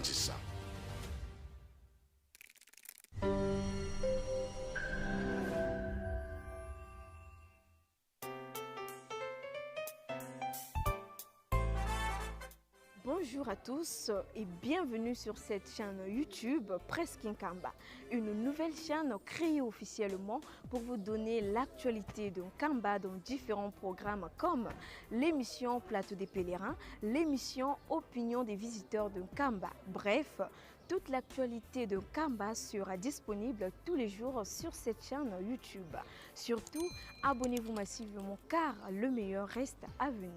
Kosanzisa. Bonjour à tous et bienvenue sur cette chaîne YouTube Presse Nkamba, une nouvelle chaîne créée officiellement pour vous donner l'actualité de Nkamba dans différents programmes comme l'émission Plateau des pèlerins, l'émission Opinion des visiteurs de Nkamba. Bref, toute l'actualité de Nkamba sera disponible tous les jours sur cette chaîne YouTube. Surtout, abonnez-vous massivement car le meilleur reste à venir.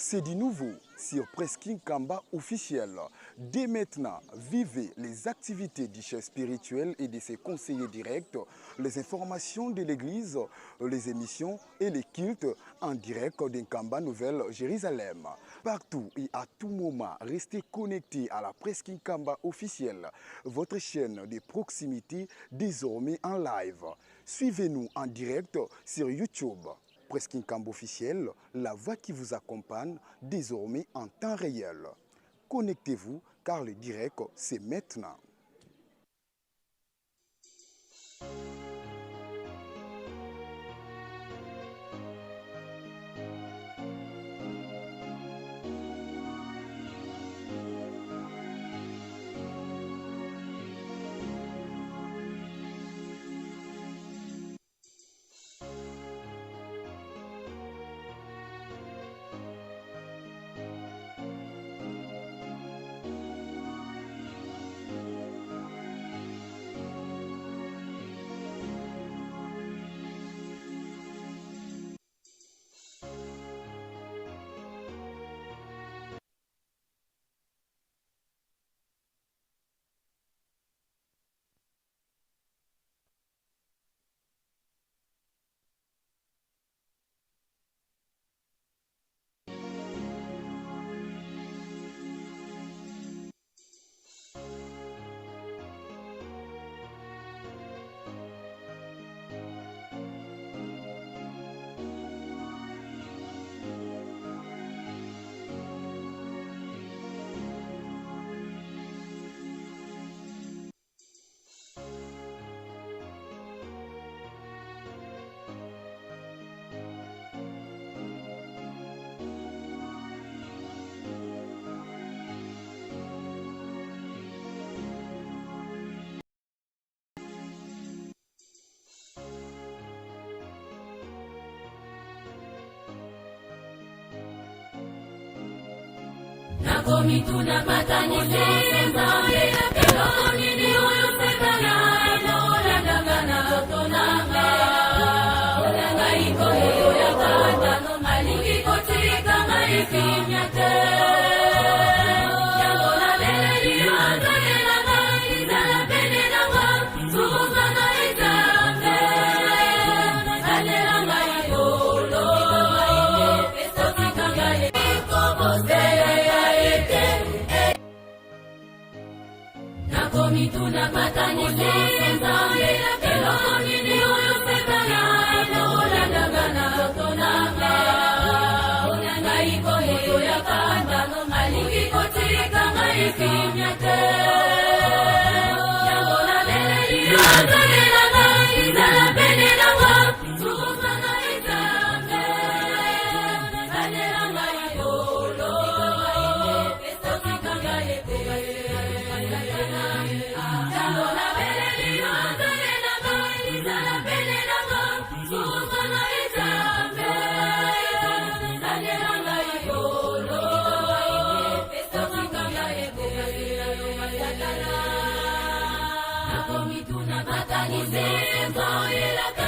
C'est du nouveau sur Presking Kamba officiel. Dès maintenant, vivez les activités du chef spirituel et de ses conseillers directs, les informations de l'église, les émissions et les cultes en direct d'Nkamba Nouvelle Jérusalem. Partout et à tout moment, restez connectés à la Presking Kamba officielle, votre chaîne de proximité désormais en live. Suivez-nous en direct sur YouTube. Presking Kamba officiel, la voix qui vous accompagne désormais en temps réel. Connectez-vous car le direct, c'est maintenant. Nakomituna makanisi Nzambe, eloko nini oyo Satana enolandaka na nzoto na nga? Mpona ngai koyeyo ya kanda, alingi kotika ngai kimia te. Yango nabeleli yo, Nzambe na ngai, zala pene na nga, sukusa ngai Nzambe, batela ngai kolo, totika ngai Nakomituna makanisi Nzambe, eloko nini oyo Satana enolandaka na nzoto na nga? Mpona ngai koyeyo ya kanda, alingi kotika ngai kimia te. Yango nabeleli yo, Nzambe na ngai, zala pene na nga, sukusa ngai Nzambe, batela ngai kolo, totika ngai ete. Yango nabeleli yo, Nzambe na ngai, zala pene na nga, sukusa ngai Nzambe, batela ngai kolo, totika ngai ete. Nakomituna makanisi nzoyelaka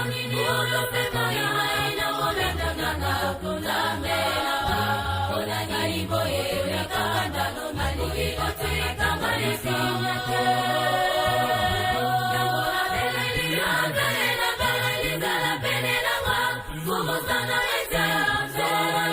nini oyo Satana inokolandaka na Nzambe na nga. Mpona ngai boye ya kanda, alingi kotika ngai kimia te. Yango nabeleli yo, Nzambe na ngai, zala pene na nga, sukusa ngai Nzambe.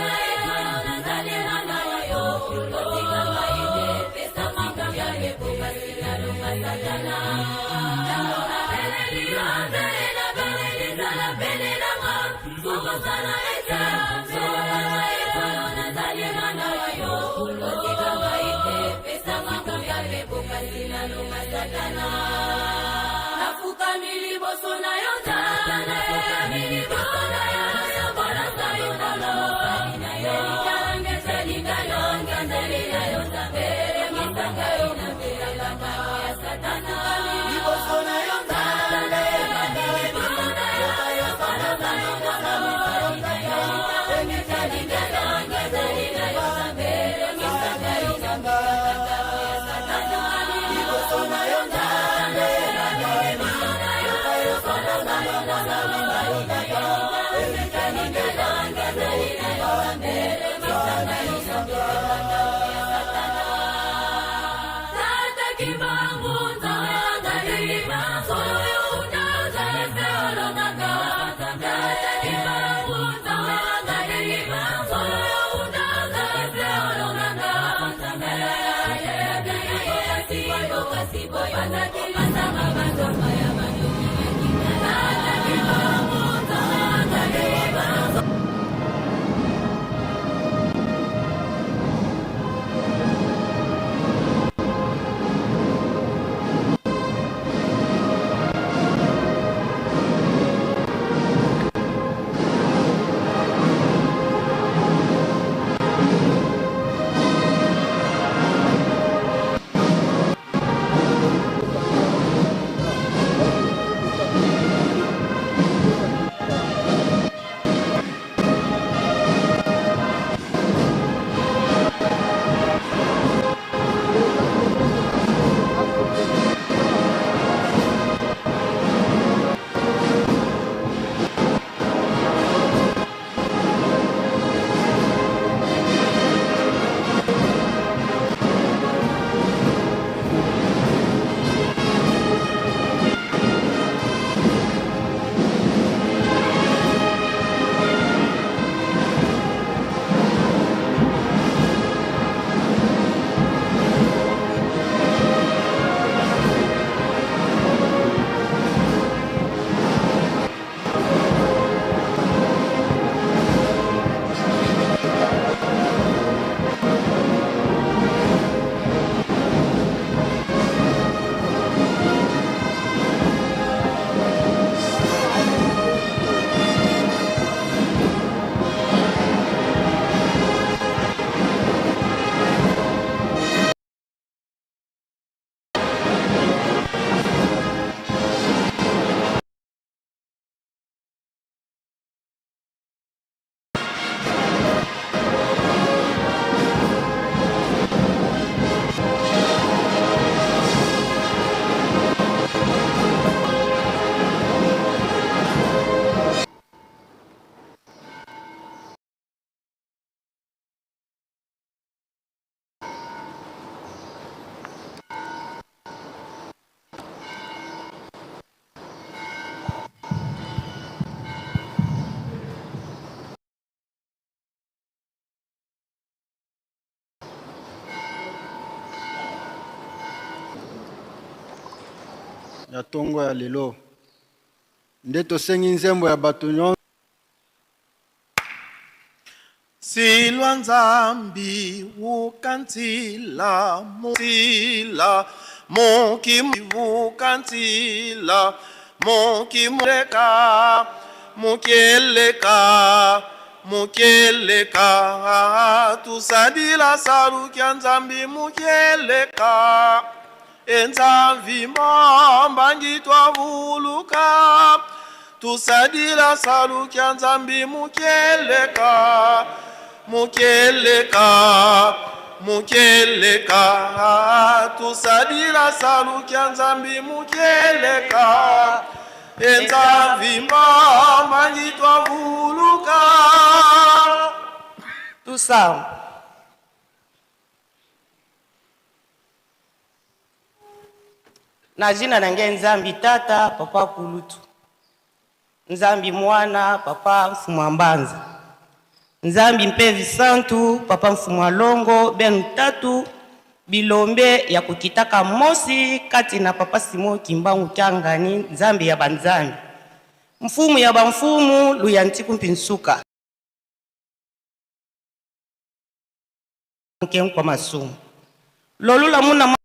Ya tongo ya lelo nde tosengi nzembo ya bato nyonso. Silwa Nzambi wukantsila mutila muki wukantsila muki muleka mukeleka mukeleka tusadila salukia Nzambi mukeleka enzamvi mbangi twavuluka tusadila salukia Nzambi mukeleka mukeleka mukeleka tusadila salukia Nzambi mukeleka enzamvi mbangi twavuluka. Tusam. Na jina nange Nzambi tata papa kulutu, Nzambi mwana papa mfumu wa Mbanza, Nzambi mpe visantu papa mfumu wa Longo benu tatu bilombe ya kukitaka mosi kati na papa Simon Kimbangu Kiangani Nzambi ya banzambi. Mfumu ya bamfumu luya ntiku mpinsuka. Nkenkwa masumu. Lolula muna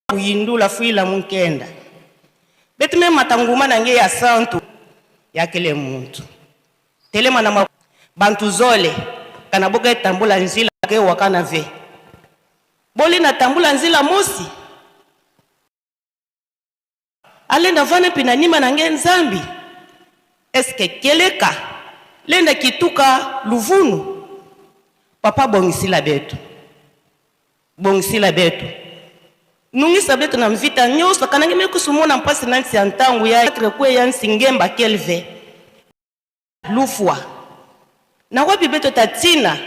kuyindula fuila munkenda. Betume matanguma na nge ya santu yakele muntu. Telema na bantu zole kana boka etambula nzila ke wakana ve. Boli na tambula nzila mosi. Alenda vana pina nima na nge nzambi. Eske keleka lenda kituka luvunu. Papa bongisila betu. Bongisila betu. Nungisa betu na mvita nyonso kanangi mekusumona mpasi na nsi ya ntangu ya kwe ya nsi ngemba kelve. Lufwa. Na wapi beto tatina?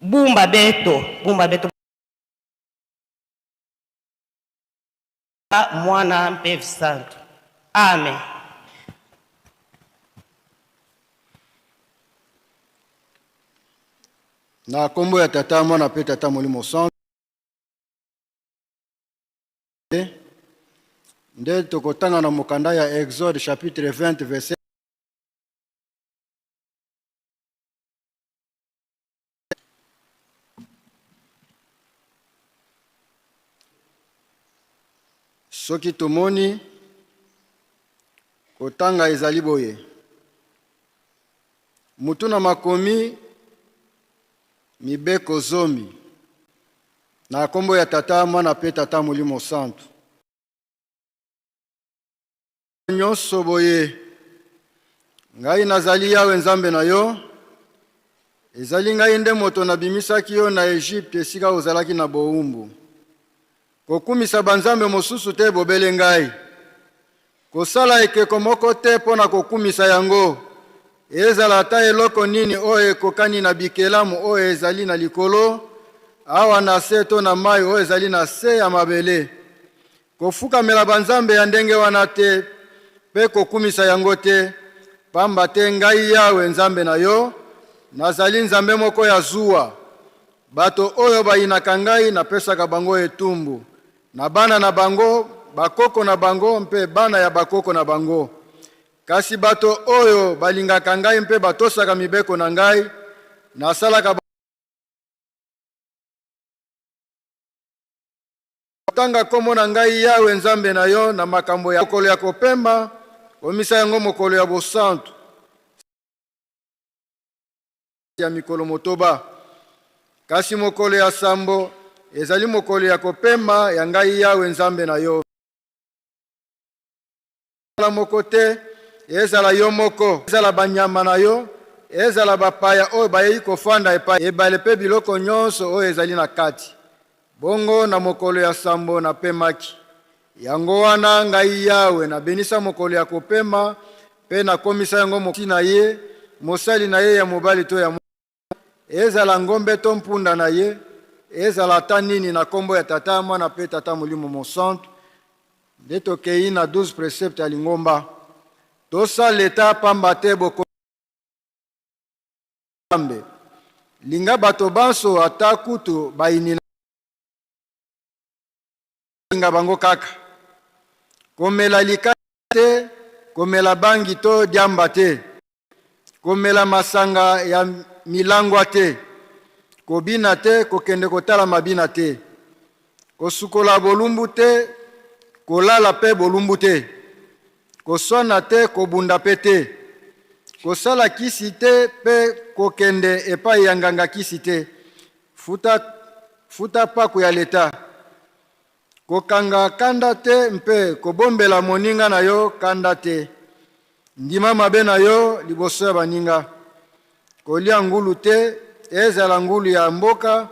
Bumba beto, bumba beto. Mwana mpe santo. Amen. Na kombo ya Tata, Mwana mpe Tata Molimo Santo, nde tokotanga na mokanda ya Exode chapitre 20 verset Soki tomoni kotanga ezali boye, mutu na makomi mibeko zomi, na kombo ya Tata, Mwana mpe Tata Molimo Santo. Nyonso boye, ngai nazali Yawe Nzambe na yo, ezali ngai nde moto nabimisaki yo na Egypte esika ozalaki na bowumbu. Kokumisa banzambe mosusu te bobele ngai. Kosala ekeko moko te mpo na kokumisa yango, ezala ata eloko nini oyo ekokani na bikelamu oyo ezali na likolo, awa na se to na mai oyo ezali na se ya mabele. Kofukamela banzambe ya ndenge wana te mpe kokumisa yango te, pamba te ngai Yawe Nzambe na yo nazali Nzambe moko ya zuwa. Bato oyo bayinaka ngai napesaka bango etumbu, na bana na bango, bakoko na bango mpe bana ya bakoko na bango. Kasi bato oyo balingaka ngai mpe batosaka mibeko na ngai, nasalaka Tanga kombo na ngai Yawe Nzambe na yo na makambo ya mokolo ya kopema, komisa yango mokolo ya bosantu ya mikolo motoba. Kasi mokolo ya sambo ezali mokolo ya kopema ya ngai Yawe Nzambe na yo. Moko te, ezala yo moko, ezala banyama na yo, ezala bapaya oyo bayei kofanda epai ebale mpe biloko nyonso oyo ezali na kati. Bongo na mokolo ya sambo napemaki. Yango wana ngai Yawe nabenisa mokolo ya kopema mpe nakomisa yango mokolo na ye, mosali na ye ya mobali to ya ezala ngombe to mpunda na ye, ezala ata nini, na kombo ya Tata, Mwana mpe Tata Molimo Mosantu. Nde tokei na 12 préceptes ya lingomba. Tosala eta pamba te bokonzi linga bato banso ata kutu bayini linga bango kaka. Komela likaya te, komela bangi to diamba te, komela masanga ya milangwa te, kobina te, kokende kotala mabina te, kosukola bolumbu te, kolala pe bolumbu te, koswana te, kobunda pe te, kosala kisi te pe kokende epai ya nganga kisi te, futa paku ya leta, kokanga kanda te mpe kobombela moninga na yo kanda te, ndima mabe na yo liboso ya baninga, kolia ngulu te, ezala ngulu ya mboka,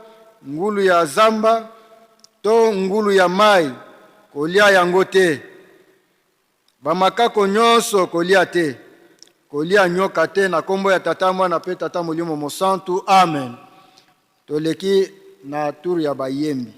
ngulu ya zamba to ngulu ya mai, kolia yango te. Bamakako nyonso kolia te, kolia nyoka te, na kombo ya Tata, Mwana mpe Tata Molimo Mosantu. Amen. Toleki na tour ya bayembi.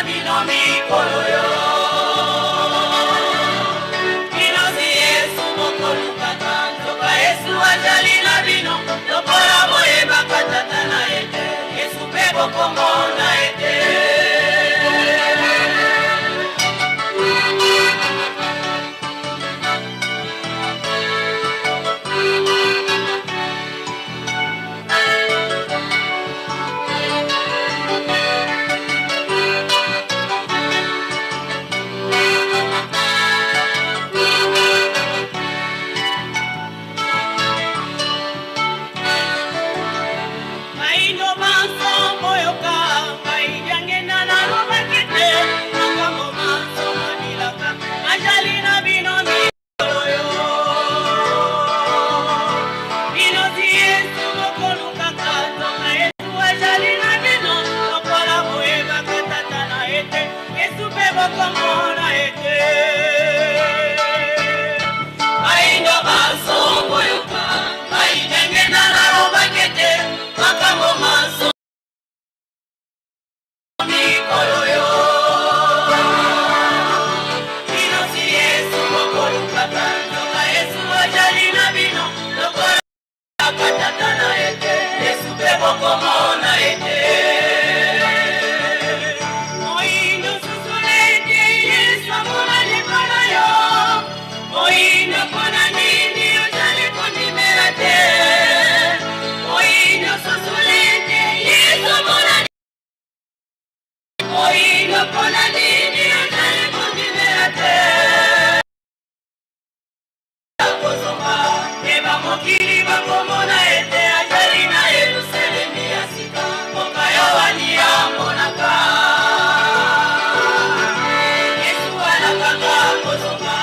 na bino mikolo yo. Bino si Yesu bokolukaka, nzoka Yesu azali na bino, lokola boyebaka Tata na ye te, Yesu mpe bokomona ye te. Baindo banso boyoka ngai diangenda nalobaki te makambo manso mabilaka azali na bino mikolo yo. Bino ti Yesu bokolukaka, nzoka Yesu azali na bino, lokola boyebaka Tata na ye te, Yesu mpe bokomona ye te. Baindo banso boyoka ngai diangenda nalobaki te makambo manso mikolo yo. Bino si Yesu bokolukaka, nzoka Yesu azali na bino, lokola Tata na ye te, Yesu mpe bokomona ye te. Moyindo susula ete Yesu amonani mpo na yo. Moyindo mpona nini ozali kondimela te? Moyindo susula ete Yesu amonani. Moyindo mpona nini ozali kondimela te? Akozonga yeba mokili bakomona ete azali na Yelusalemi ya sika, mboka Yohani amonaka. Yesu alakaka kozonga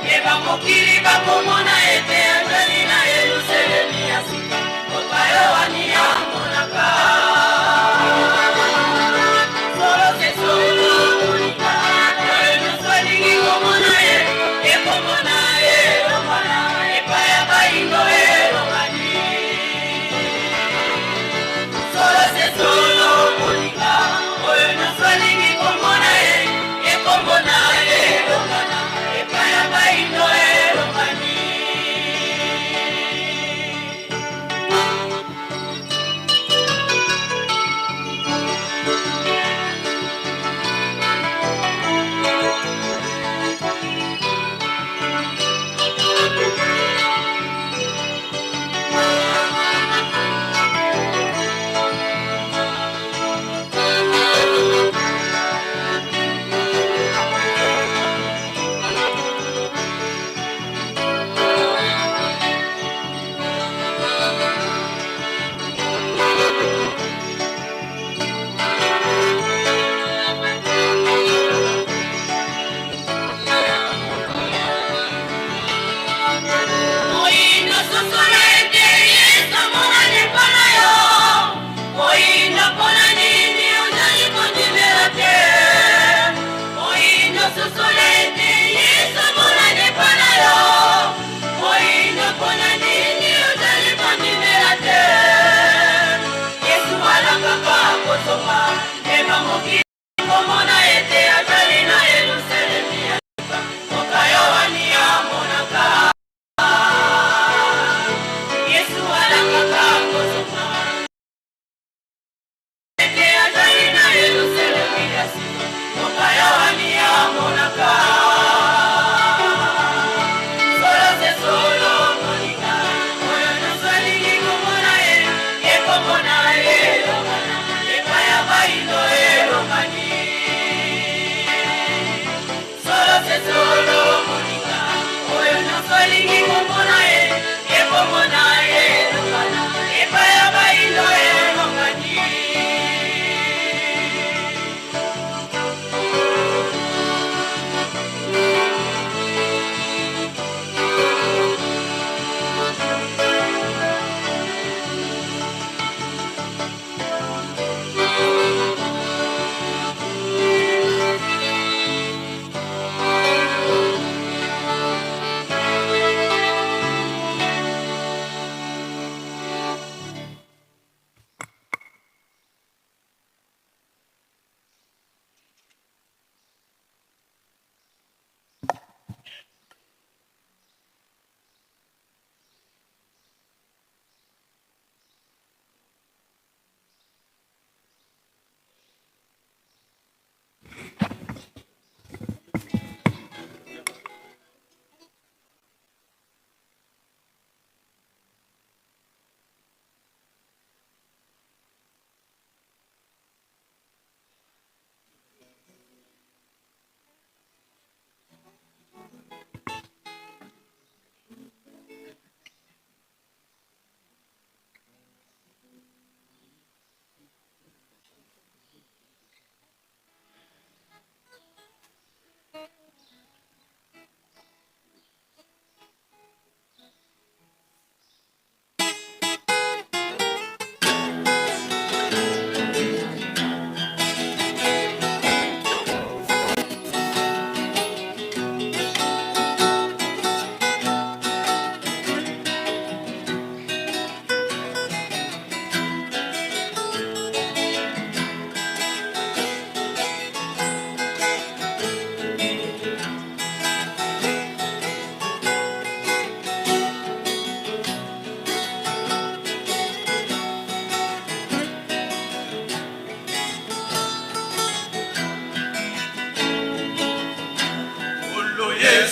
yeba mokili bakomona ete azali na Yelusalemi ya sika, mboka Yohani amonaka. Solo se solo.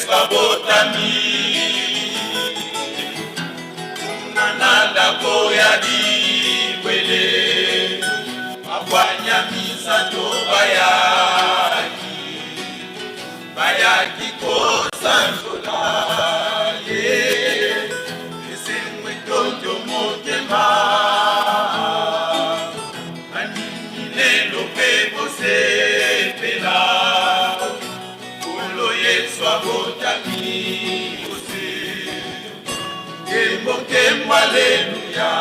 Yesu abotami kuna na ndako ya bibwele, babwanya misato bayaki, bayaki kosanzola ye. Esengo etondi motema, bandimi lelo mpe bosepela, Nkolo Yesu abotami ose, nkembo nkembo aleluya.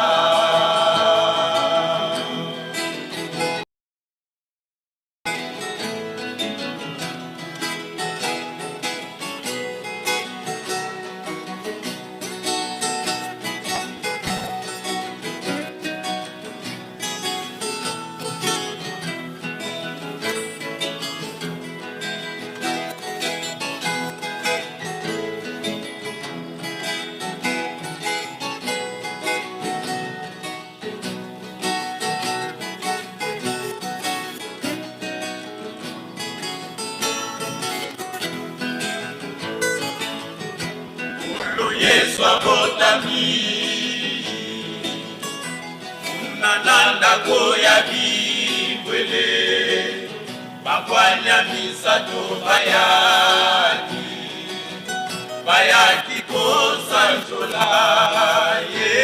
Nkolo Yesu abotami kuna na ndako ya bibwele, babwanya misato bayaki, bayaki kosanzola ye.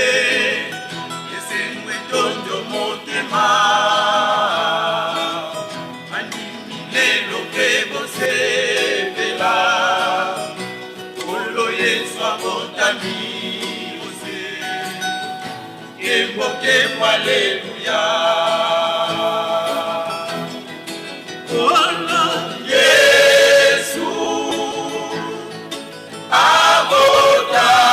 Esengo etondi motema, bandimi lelo mpe bosepela, Nkolo Yesu abotami ose, nkembo nkembo aleluya. Nkolo Yesu abotami,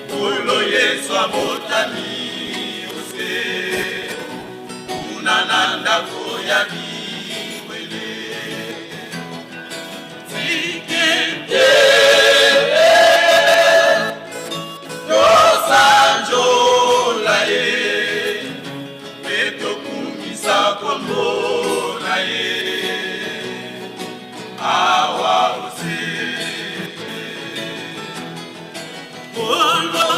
Nkolo Yesu abotami ose, kuna na ndako ya bibwele. Tikete tosanjola ye, mpe tokumisa kombo na ye awa ose. Nkolo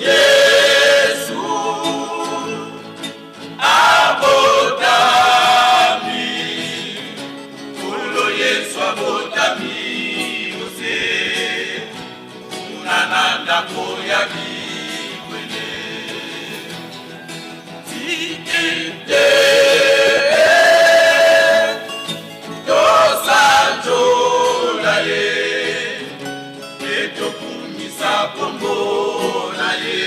Yesu abotami, Nkolo Yesu abotami ose, kuna na ndako ya bibwele. Tikete tosanjola ye, mpe tokumisa kombo na ye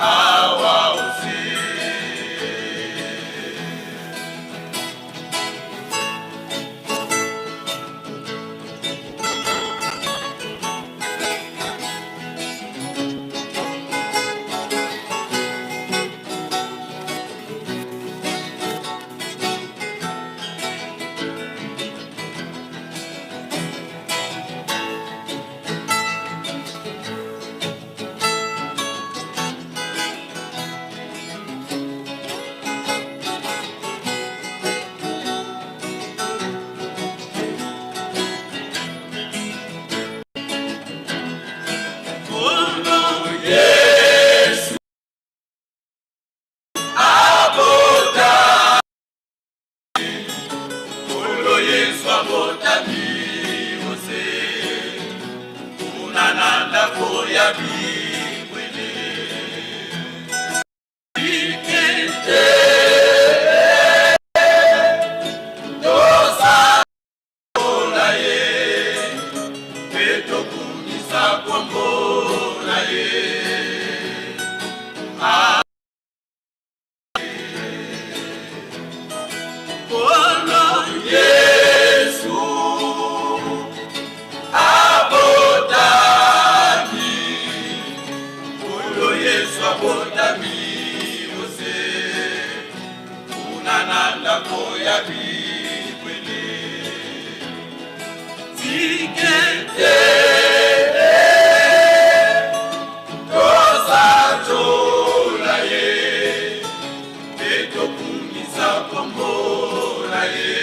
awa ose. Nkolo Yesu abotami, Nkolo Yesu abotami ose, kuna na ndako ya bibwele. Tikete tosanzola ye, mpe tokumisa kombo na ye. Nkolo Yesu abotami, Nkolo Yesu abotami ose, kuna na ndako ya bibwele. Tikete tosanzola ye, mpe tokumisa kombo na ye.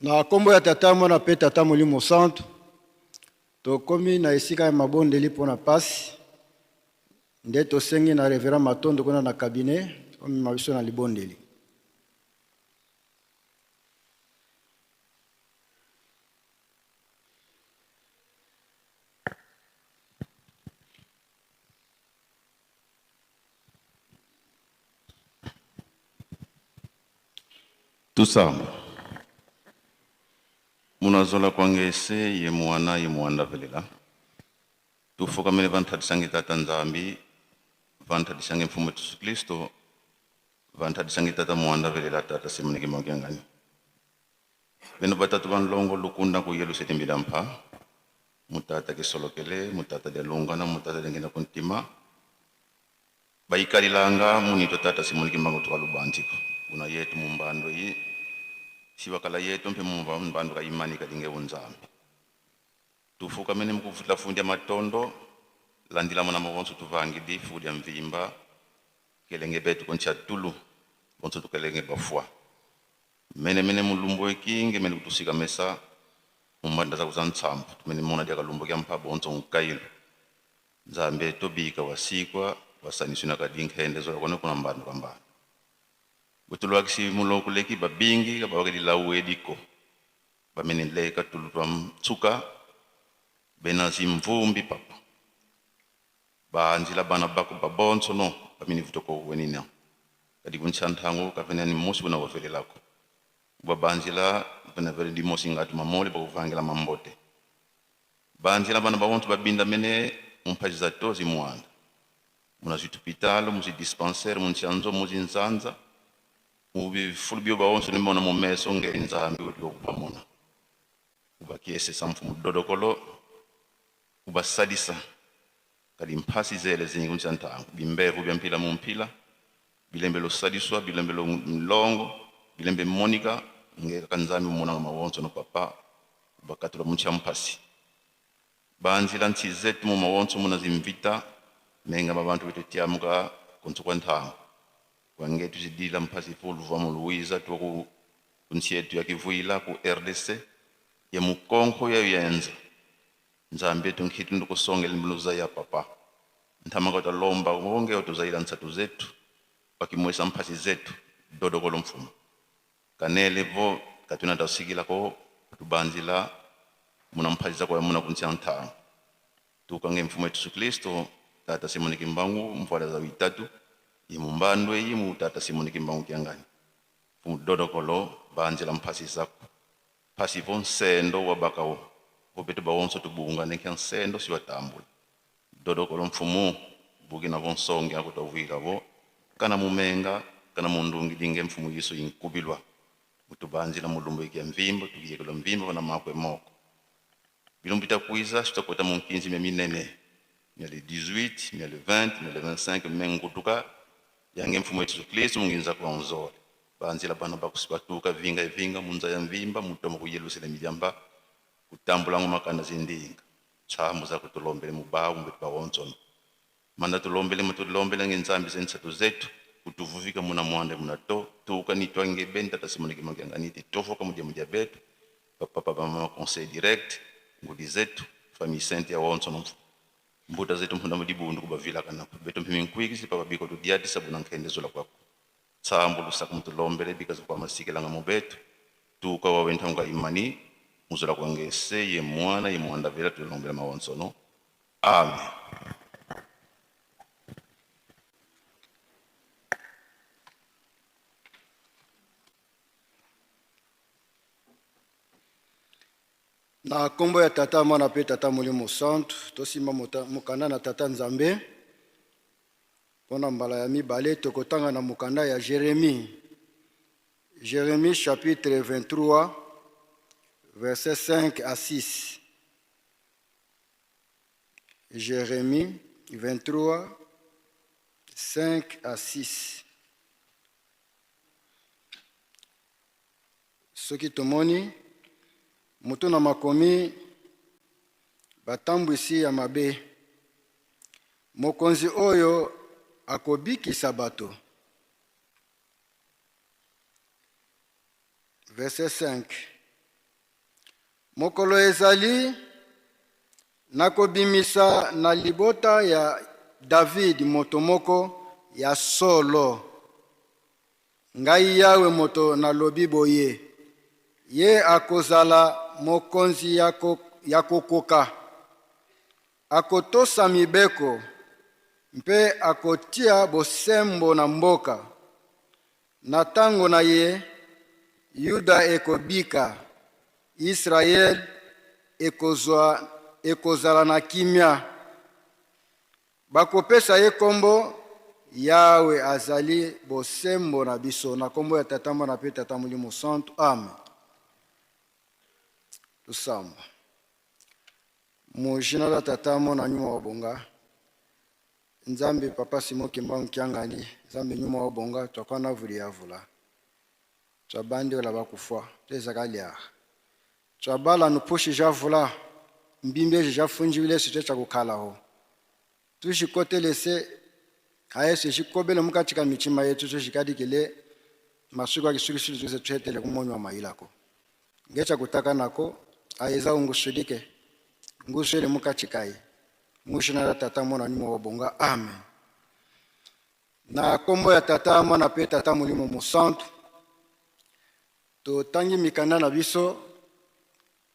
Na nkombo ya Tata, Mwana mpe Tata Molimo Santu, tokomi na esika ya mabondeli mpo na pasi. Nde tosengi na Reverend Matondo kuna na cabinet omema biso na libondeli. Tusamba munazola kwangese ye mwana ye mwanda velela tufukamile vanthadisange tata Nzambi, vanthadisange mfumu Yesu Kristo, vanthadisange tata mwanda velela tata Simoni Kimakiangani beno batatu vanlongo lukunda ku yelusetimbila mpha mutata kisolokele mutata dia lungana mutata dia kuntima bayikalilanga munito tata Simoni Kimbangu tukalubantiko una yetu mumbando yi siwakala yetu mpe mumbando kayimani kalinge unzambi tufukamene mukuvutula fundi ya matondo landila mona mabonso tuvangidi fundi ya mvimba kelenge betu koncha tulu bonso tukelenge bafwa mene mene mulumbo ekinge mene kutusika mesa mumbanda za kuzantsambu tumene mona dia kalumbo kya mpa bonso nkailo nzambe tobika wasikwa wasanisuna kadinkhende zola kone kuna mbando kambando butulwakisi mulokuleki babingi kabawakeli lawu ediko bamene leka tulu twa mtsuka bena zimvumbi papa banzila bana bako babonso no bamini vutoko wenina kadi kunchantango kavena ni mosi kuna wavelelako babanzila bana vele di mosi ngatu mamole bakuvangela mambote banzila bana babonso babinda mene mumpaji za tozi muanda muna zitupitalo muzi dispensaire munchanzo muzi nzanza mubifulu byo bawonso nimona mumeso ngenzambi kuti ubakiese samfu mudodokolo ubasalisa kadi mphasi zele zingi kunchantango bimbevu bya mpila mumpila bilembe losaliswa bilembe mlongo bilembe monica ngeka kanzambi mumona mawonso no papa bakatula muncha mphasi banzila ntsi zetu mu mawonso muna zimvita menga babantu betetiamuka kuntsu kwa nthango wangetu zidila mphasi fulu va muluwiza tuku kuntsi yetu yakivuila ku RDC ya mukonko ya yenza nzambi yetu nkhitu ndikusongela mbiluza ya papa nthamaka utalomba wonge utuzayila ntsatu zetu wakimwesa mphasi zetu dodokolo mfumo kanele vo katuna tasikilako tubanzila muna mphasi zako muna kuntsia nthango tukange mfumo yetu Yesu Kristo tata Simoni Kimbangu mfwala za witatu imumbandwe imu tata Simoni Kimbangu kiangani mfumo dodokolo banzila mphasi zako phasi vo nsendo wa bakawo vobetu bawonso tubunga nenkhe nsendo siwatambula dodokolo mfumu buki na vonsonge akutavwila vo kana mumenga kana mundungi linge mfumu yiso inkubilwa mutubanzila mulumbu ikia mvimbo tukiyekela mvimbo vana makwe moko bilumbu itakwiza sitakota munkinzi mya minene mya le 18 mya le 20 mya le 25 mengutuka yange mfumu yesu Kristo munginza kwa nzole banzila bana bakusibatuka vinga evinga munza ya mvimba mutomo ku Yerusalemu jamba kutambula ngoma kana zindinga tsamu za kutulombele mubawu mbetu bawonzono manda tulombele mutulombele ngenzambi zentsatu zetu kutuvuvika muna mwande muna to tuka nitwa ngebenta tasimonike mangianganiti tofoka mudia mudia betu papa papa mama conseil direct ngudi zetu famille sainte ya wonzono mbuta zetu mhunda mudibundu kubavila kana betu mpimi nkwikisi papa biko tudiati sabuna nkhendezola kwako tsambu lusaka mutulombele bikaza kwa masikela mubetu tuka wawentha nga imani muzola kwangese ye mwana ye mwanda vela tulombela mawonsono amen. Na kombo ya tata mwana pe tata molimo santu tosimba mokanda na tata Nzambe mpona mbala ya mibale tokotanga na mokanda ya Jérémie. Jérémie chapitre 23 versets 5 à 6. Jérémie 23 5 à 6. Soki tomoni moto na makomi batambwisi ya mabe mokonzi oyo akobikisa bato. Verset 5. Mokolo ezali, nakobimisa na libota ya David moto moko ya solo. Ngai Yawe moto nalobi boye, ye akozala mokonzi ya kokoka, akotosa mibeko mpe akotia bosembo na mboka. Na tango na ye, Yuda ekobika, Israel ekozwa ekozala na kimia. Bakopesa ye kombo Yawe azali bosembo na biso. Na kombo ya Tata, Mwana mpe Tata Molimo Santu. Amen. Tusamba. Mu jina la Tata, Mwana, Nyuma wa Bonga. Nzambe Papa Simon Kimbangu Kiangani, Nzambe nyuma wa bonga, twakwana vuli ya vula. Twabandi ola bakufwa, twezaka lya. Twabala nupushi ja vula, mbimbi eji jafunjiwile sitwe chakukalaho. Tushikotelese hayesu shikobele mukati ka mitima yetu tushikadikile masuku akisukisulu tuze tuhetele kumonywa mailako. Ngecha kutaka nako ayeza ungusulike nguswele mukati kai mushina la Tata, Mwana, Nyuma wa Bonga. Amen. Na kombo ya Tata, Mwana pe Tata Molimo Mosantu, totangi mikanda na biso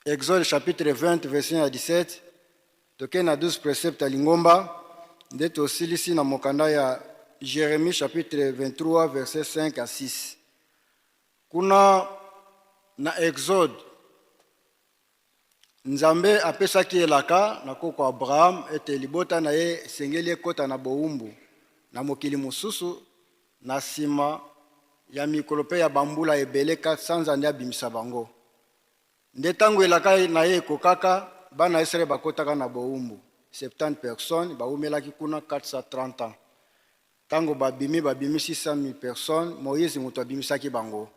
Exode chapitre 20 verset 1 à 17, tokei na 12 préceptes ya lingomba, nde tosilisi na mokanda ya Jérémie chapitre 23 verset 5 à 6. Kuna na Exode, Nzambe apesaki elaka na koko Abraham ete libota na ye esengeli ekota na bowumbu na mokili mosusu na nsima ya mikolo mpe ya bambula ebele 400 nde abimisa bango. Nde ntango elaka na ye ekokaka, bana ya Israele bakotaka na bowumbu. 70 personnes bawumelaki kuna 430 ans. Ntango babimi, babimi 600 000 personnes, Moïse moto abimisaki bango.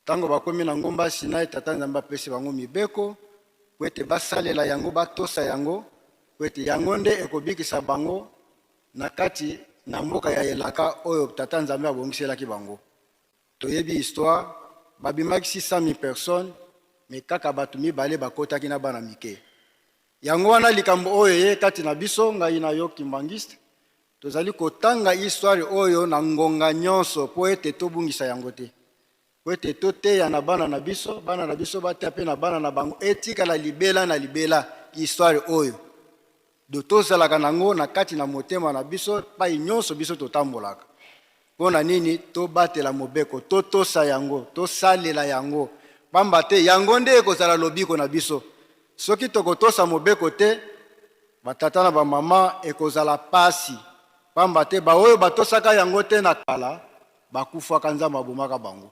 Ntango bakomi na ngomba Sinai, Tata Nzambe apesi bango mibeko po ete basalela yango, batosa yango, po ete yango nde ekobikisa bango na kati na mboka ya elaka oyo Tata Nzambe abongiselaki bango. Toyebi histoire, babimaki 600 000 personnes, mais kaka bato mibale bakotaki na bana mike. Yango wana likambo oyo eye kati na biso, ngai na yo Kimbanguiste, tozali kotanga histoire oyo na ngonga nyonso po ete tobungisa yango te, po ete toteya na bana na biso, bana na biso bateya pe na bana na bango, etikala libela na libela histoire oyo. Do tozalaka nango na kati na motema na biso pai nyonso biso totambolaka. Mpo na nini tobatela mobeko, totosa yango, tosalela yango, pamba te yango nde ekozala lobiko na biso. Soki tokotosa mobeko te, batata na bamama, ekozala pasi, pamba te baoyo batosaka yango te na kala bakufaka, Nzambe abomaka bango.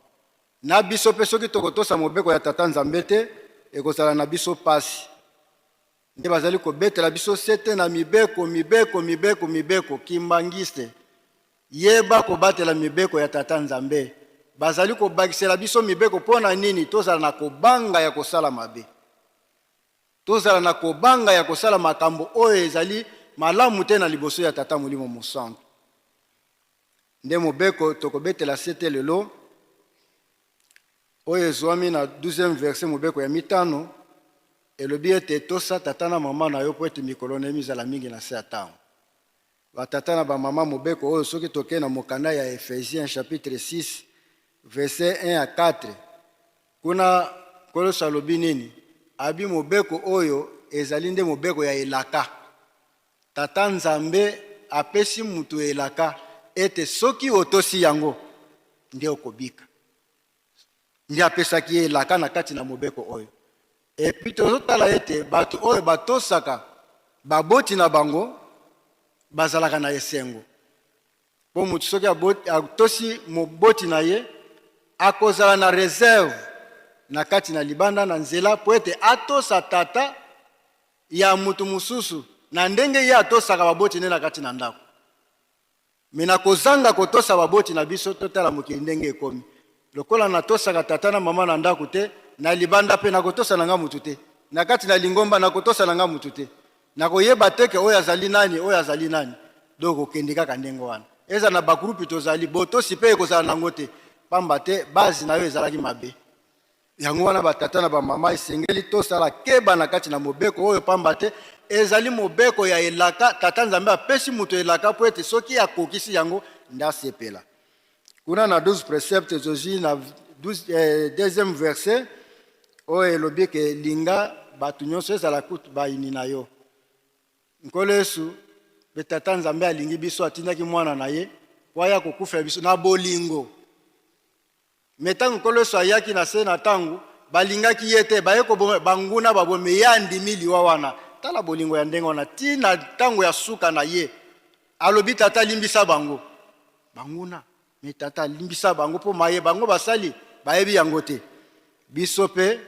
Na biso mpe soki tokotosa mobeko ya Tata Nzambe te, ekozala na biso pasi. Nde bazali kobetela biso sete na mibeko, mibeko, mibeko, mibeko. Kimbanguiste, yeba kobatela mibeko ya Tata Nzambe. Bazali kobakisela biso mibeko mpo na nini? Tozala na kobanga ya kosala mabe, tozala na kobanga ya kosala makambo oyo ezali malamu te na liboso ya Tata Molimo Mosantu. Nde mobeko tokobetela sete lelo, oyo ezwami na 12e verset, mobeko ya mitano, elobi ete tosa tata na mama na yo mpo ete mikolo na ye mizala mingi na se ya ntango. Batata na bamama, mobeko oyo soki tokei na mokanda ya Ephésiens chapitre 6 verset 1 à 4, kuna Nkolo Yesu alobi nini? Abi mobeko oyo ezali nde mobeko ya elaka. Tata Nzambe apesi mutu elaka ete soki otosi yango nde okobika. Nde apesaki ye elaka na kati na mobeko oyo. Et puis tozotala ete bato oyo batosaka baboti na bango bazalaka na esengo. Po mutu soki atosi moboti na ye akozala na reserve na kati na libanda na nzela po ete atosa tata ya mutu mosusu na ndenge ye atosaka baboti nde na kati na ndako. Me na kozanga kotosa baboti na biso, totala mokili ndenge ekomi. Lokola natosaka tata na mama na ndako te, na libanda mpe nakotosa na nga mutu te. Na kati na lingomba nakotosa na nga mutu te. Nakoyeba te ke oyo azali nani, oyo azali nani. Donc okende kaka ndenge wana. Eza na ba groupe tozali, botosi mpe ekozala nango te. Pamba te base na yo ezalaki mabe. Yango wana batata na bamama esengeli tosala keba na kati na mobeko oyo, pamba te ezali mobeko ya elaka. Tata Nzambe apesi moto elaka mpo ete soki akokisi yango nde asepela. Kuna na 12 preceptes tozwi na 12, deuxième verset oyo elobi ke linga bato nyonso, ezala kutu bayini na yo. Nkolo Yesu mpe Tata Nzambe alingi biso, atindaki mwana na ye po aya kokufela biso na bolingo. Me ntango Nkolo Yesu ayaki na se na ntango balingaki ye te, baye koboma, banguna babomi ye, andimi liwa wana. Tala bolingo ya ndenge wana ti na ntango ya suka na ye alobi, Tata limbisa bango banguna. Me Tata limbisa bango mpo maye bango basali bayebi yango te. Biso mpe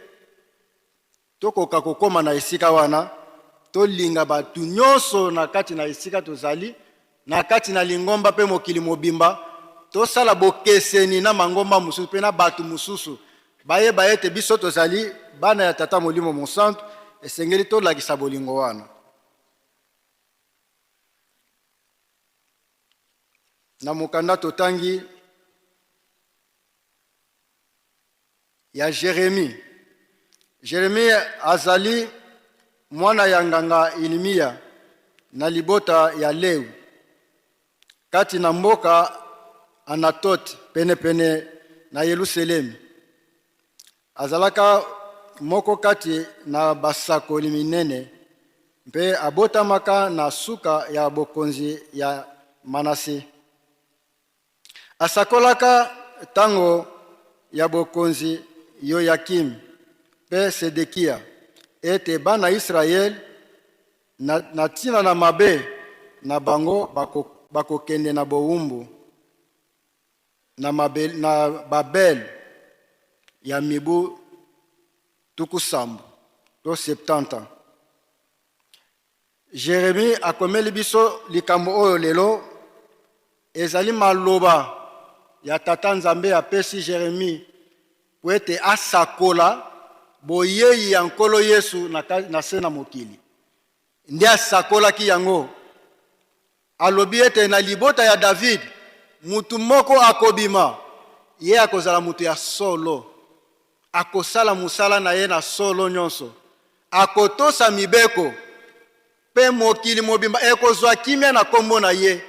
tokoka kokoma na esika wana, tolinga bato nyonso na kati na esika tozali, na kati na lingomba mpe mokili mobimba, tosala bokeseni na mangomba mosusu mpe na bato mosusu, bayeba ete biso tozali bana ya Tata Molimo Mosantu. Esengeli tolakisa bolingo wana. Na mokanda totangi ya Jeremie. Jeremie azali mwana ya nganga Ilimia na libota ya Lewi kati na mboka Anatote penepene na Yelusalemi. Azalaka moko kati na basakoli minene mpe abotamaka na suka ya bokonzi ya Manase. Asakolaka tango ya bokonzi Yoyakim mpe Sedekia ete bana Israel na, na tina na mabe na bango bako, bakokende na bowumbu na, mabe, na Babel ya mibu 70 to 70 ans. Jeremie akomeli biso likambo oyo lelo. Ezali maloba ya Tata Nzambe apesi Jeremie po ete asakola boyei ya Nkolo Yesu na, na se na mokili. Nde asakolaki yango. Alobi ete na libota ya David mutu moko akobima, ye akozala mutu ya solo, akosala mosala na ye na solo nyonso, akotosa mibeko, mpe mokili mobimba ekozwa kimia na kombo na ye.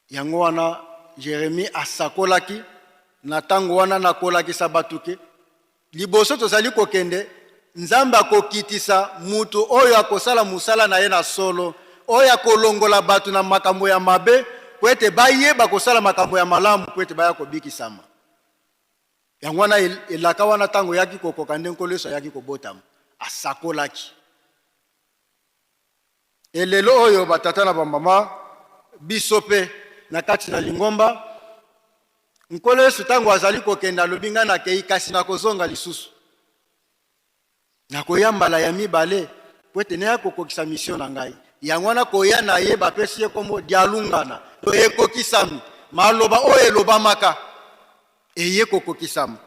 Yango wana Jeremie asakolaki na tango wana na kolakisa bato ke liboso tozali kokende, Nzambe akokitisa mutu oyo akosala mosala na ye na solo, oyo akolongola bato na makambo ya mabe po ete bayeba kosala makambo ya malamu po ete baya kobikisama. Yango wana elaka wana tango eyaki kokoka nde Nkolo Yesu ayaki kobotama, asakolaki. E lelo oyo batata na bamama, biso pe na kati na lingomba, Nkolo Yesu ntango azali kokende alobi, ngai nakei kasi nakozonga lisusu, nakoya mbala ya mibale po ete naya kokokisa mission na ngai. Yango wana koya na ye bapesi ye kombo Dialungana, to ekokisami maloba oyo elobamaka eye kokokisama.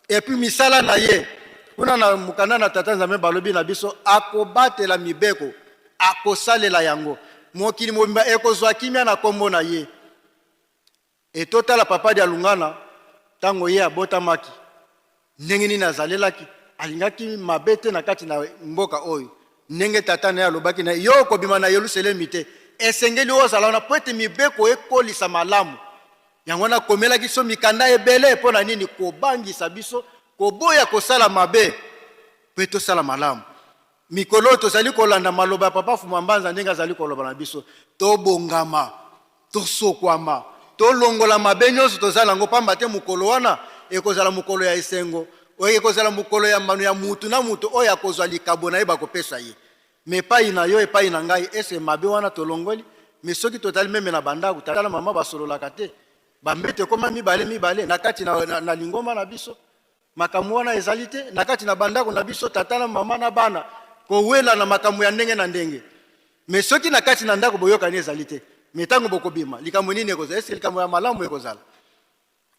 Et puis misala na ye kuna na mokanda na Tata Nzambe balobi na biso akobatela mibeko, akosalela yango, mokili mobimba ekozwa kimia na kombo na ye. E totala Papa Dialungana tango ye abotamaki ndenge nini azalelaki, alingaki mabe te na kati na mboka oyo, ndenge tata na ye alobaki na ye, yo okobima na Yelusalemi te, esengeli ozala wana po ete mibeko ekolisa malamu. Yango wana akomelaki biso mikanda ebele mpo na nini? Kobangisa biso koboya kosala mabe mpe tosala malamu. Mikolo oyo tozali kolanda maloba ya Papa Fuma Mbanza ndenge azali koloba na biso, tobongama, tosokwama, tolongola mabe nyonso toza nango, pamba te mokolo wana ekozala mokolo ya esengo, oyo ekozala mokolo ya mbano ya mutu na mutu oyo akozwa likabo na ye bakopesa ye. Mais epai na yo, epai na ngai, est-ce que mabe wana tolongoli? Mais soki totali meme na bandako, tata na mama basololaka te, bambeto ekoma mibale mibale na kati na, na, na lingomba na biso. Makambo wana ezali te na kati na bandako na biso, tata na mama na bana kowela na makambo ya ndenge na ndenge. Mais soki na kati na ndako boyokani ezali te, mais ntango bokobima likambo nini ekozala? Est-ce que likambo ya malamu ekozala?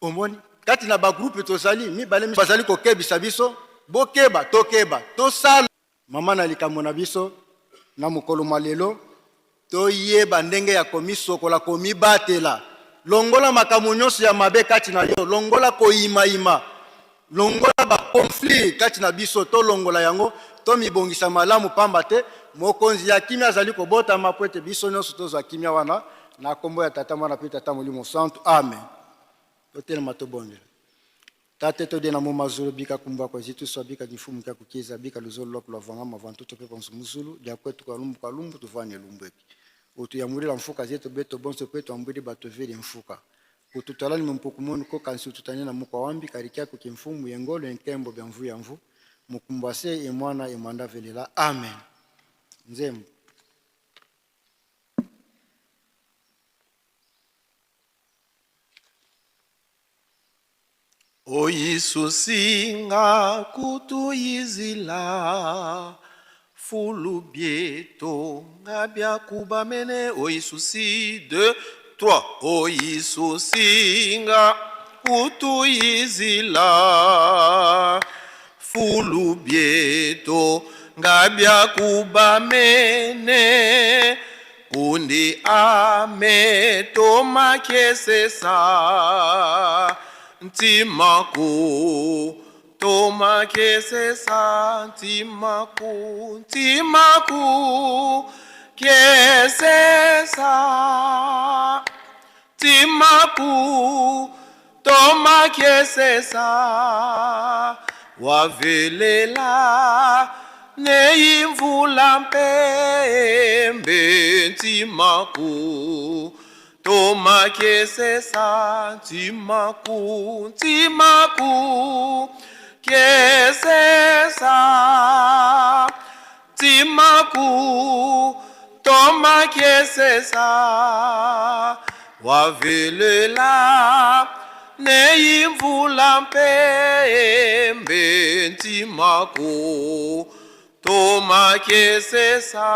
Omoni, kati na ba groupe tozali mibale bazali kokebisa biso, bokeba, tokeba, tosala mama na likambo na biso na mokolo mwa lelo, toyeba ndenge ya komisokola, komibatela. Longola makambo nyonso ya mabe kati na yo, longola koyimayima. Longola ba conflits kati na biso, tolongola yango, tomibongisa malamu, pamba te mokonzi ya kimia azali kobotama mpo ete biso nyonso tozwa kimia wana, na kombo ya Tata, Mwana mpe Tata Molimo Santu. Amen. Totelema tobondela. Tate tode na moma zulu bika kumbwa kwa zitu swa bika kifumu kya kukiza bika luzolo lwa kulavanga mavantu tope pa mzulu dia kwetu kalumbu kalumbu tuvane lumbweki utuyamulila mfuka zetu beto bonso kwetu ambwili batoveli mfuka ututalani mumpukumunu ko kansi ututani na mukwa wambi karikyako kimfumu yengolo enkembo bya mvu ya mvu mukumbwase emwana emwanda velela. Amen. Nzembo. Oyisusinga kutuyizila fulu bieto nga biakubamene oyisusi 2 3 oyisusinga kutuyizila fulu bieto nga biakubamene kundi ame tomakesesa ntimaku tomakesesa ntimaku ntimaku kesesa timaku tomakesesa wavelela neimvula mpembe ntimaku tomakesesa ntimaku ntimaku kesesa timaku tomakesesa wavelela neimvula mpembe ntimaku tomakesesa.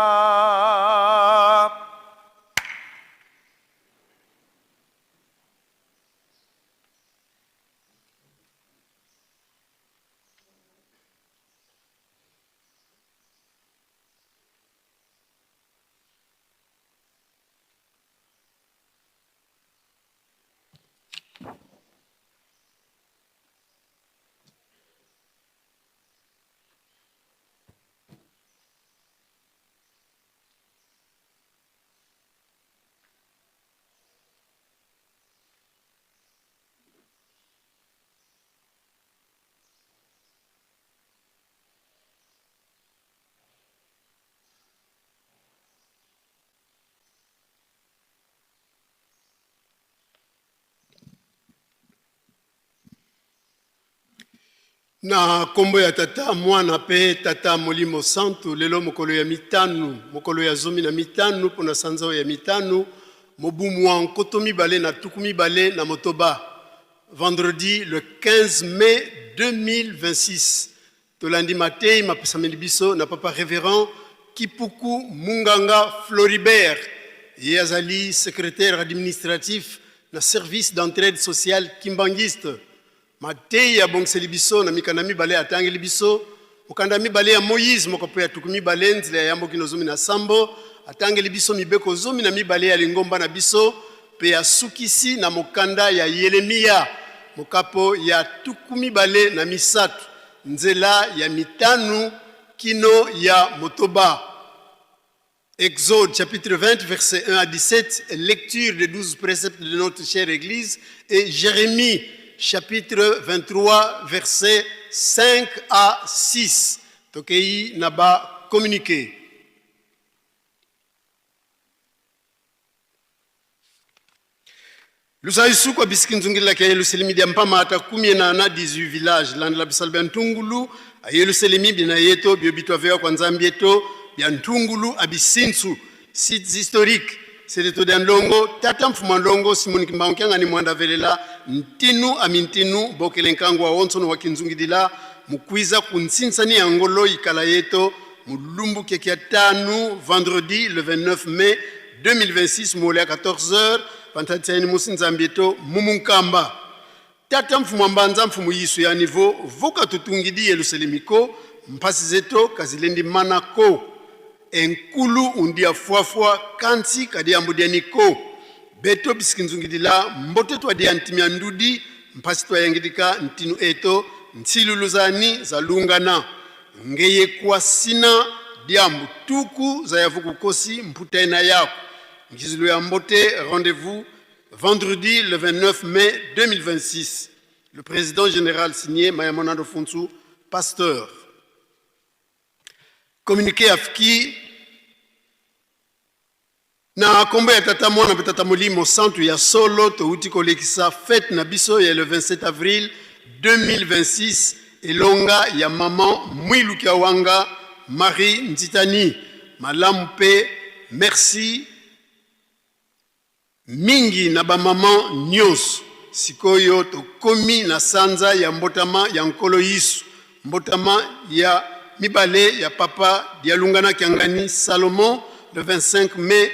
Na kombo ya Tata, Mwana pe Tata Molimo Santu, lelo mokolo ya mitano, mokolo ya 15 mpo na sanza oyo ya mitano, mobu mwa 2026, vendredi le 15 mai 2026. Tolandi matei mapesameli biso na papa révérend Kipuku Munganga Floribert, ye azali secrétaire administratif na service d'entraide sociale kimbanguiste. Mateyi abongiseli biso na mikanda mibale atangeli biso mokanda mibale ya Moïse mokapo ya 20 nzela ya yambo kino 17, atangeli biso mibeko 12 ya lingomba na biso, pe asukisi na mokanda ya Yeremia mokapo ya 23 nzela ya 5 kino ya 6. Exode chapitre 20, verset 1 à 17, lecture des 12 préceptes de notre chère Église, et Jérémie chapitre 23, verset 5 à 6. Tokei naba communiqué. Lusaisu kwa bisiki nzungila kia Yerusalemi dia mpama ata kumi na na 18 village landela bisala bia ntungulu a Yerusalemi bina yeto bio bitwavea kwa nzambi yeto bia ntungulu a bisinsu sites historiques sedeto dia ndongo tata mfuma ndongo Simon Kimbangu kiangani mwanda velela ntinu amintinu bokele nkangu wa onsono wa kinzungidila mukwiza kunsinsani ya ngolo ikala yeto mulumbu kekia tanu vendredi le 29 mai 2026 mole ya 14h pantatiani musi nzambi eto mumunkamba tata mfumu ambanza mfumu yisu ya niveau voka tutungidi yelusalemiko mpasi zeto kazilendi manako enkulu undia fuafua kansi kadi ambudianiko beto bisikinzungidila mbote twadia ntimia ndudi mpasi twayangidika ntinu eto Nsilulu zani zalungana ngeye kwasina diambu tuku za yavukukosi mputaina yako ngizulu ya mbote. Rendez-vous vendredi le 29 mai 2026. Le président général, signé Mayamonando Fonsu, pasteur. Communiqué afki na nkombo ya Tata, Mwana mpe Tata Molimo Santu. Ya solo, touti kolekisa fête na biso ya le 27 avril 2026, elonga ya mama Mwiluki Wanga Marie Nzitani. Malamu mpe merci mingi na bamama nyonso. Sikoyo tokomi na sanza ya mbotama ya Nkolo Yesu, mbotama ya mibale ya Papa Dialungana Kiangani Salomon, le 25 mai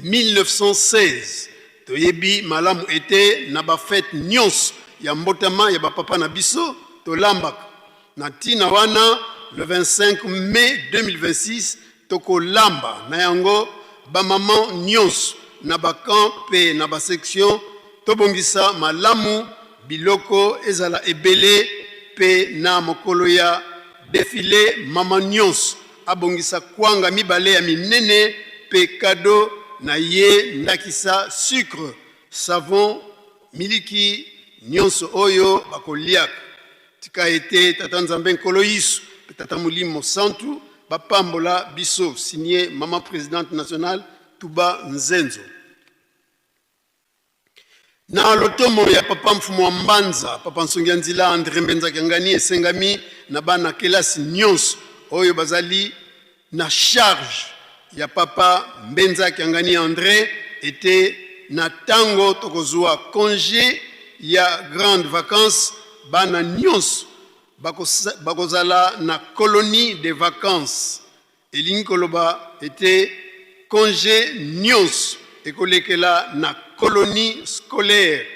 1916. Toyebi malamu ete na bafête nyonso ya mbotama ya bapapa na biso, tolambaka. Na ntina wana, le 25 mai 2026 tokolamba. Na yango, bamama nyonso na bacamp mpe na basection, tobongisa malamu biloko ezala ebele. Mpe na mokolo ya défilé, mama nyonso abongisa kwanga mibale ya minene mpe cadeau na ye, ndakisa sucre, savon, miliki, nyonso oyo bakoliaka. Tika ete Tata Nzambe Nkolo Yesu mpe Tata Molimo Santu bapambola biso. Signé mama présidente nationale Tuba Nzenzo. Na lotomo ya Papa Mfumu wa Mbanza, Papa Nsongi ya Nzila André Mbenza Kiangani, esengami na bana kelasi nyonso oyo bazali na charge ya Papa Mbenza Kiangani André ete na ntango tokozwa congé ya grande vacances, bana nyonso bakozala na colonie de vacances. Elingi koloba ete congé nyonso ekolekela na colonie scolaire,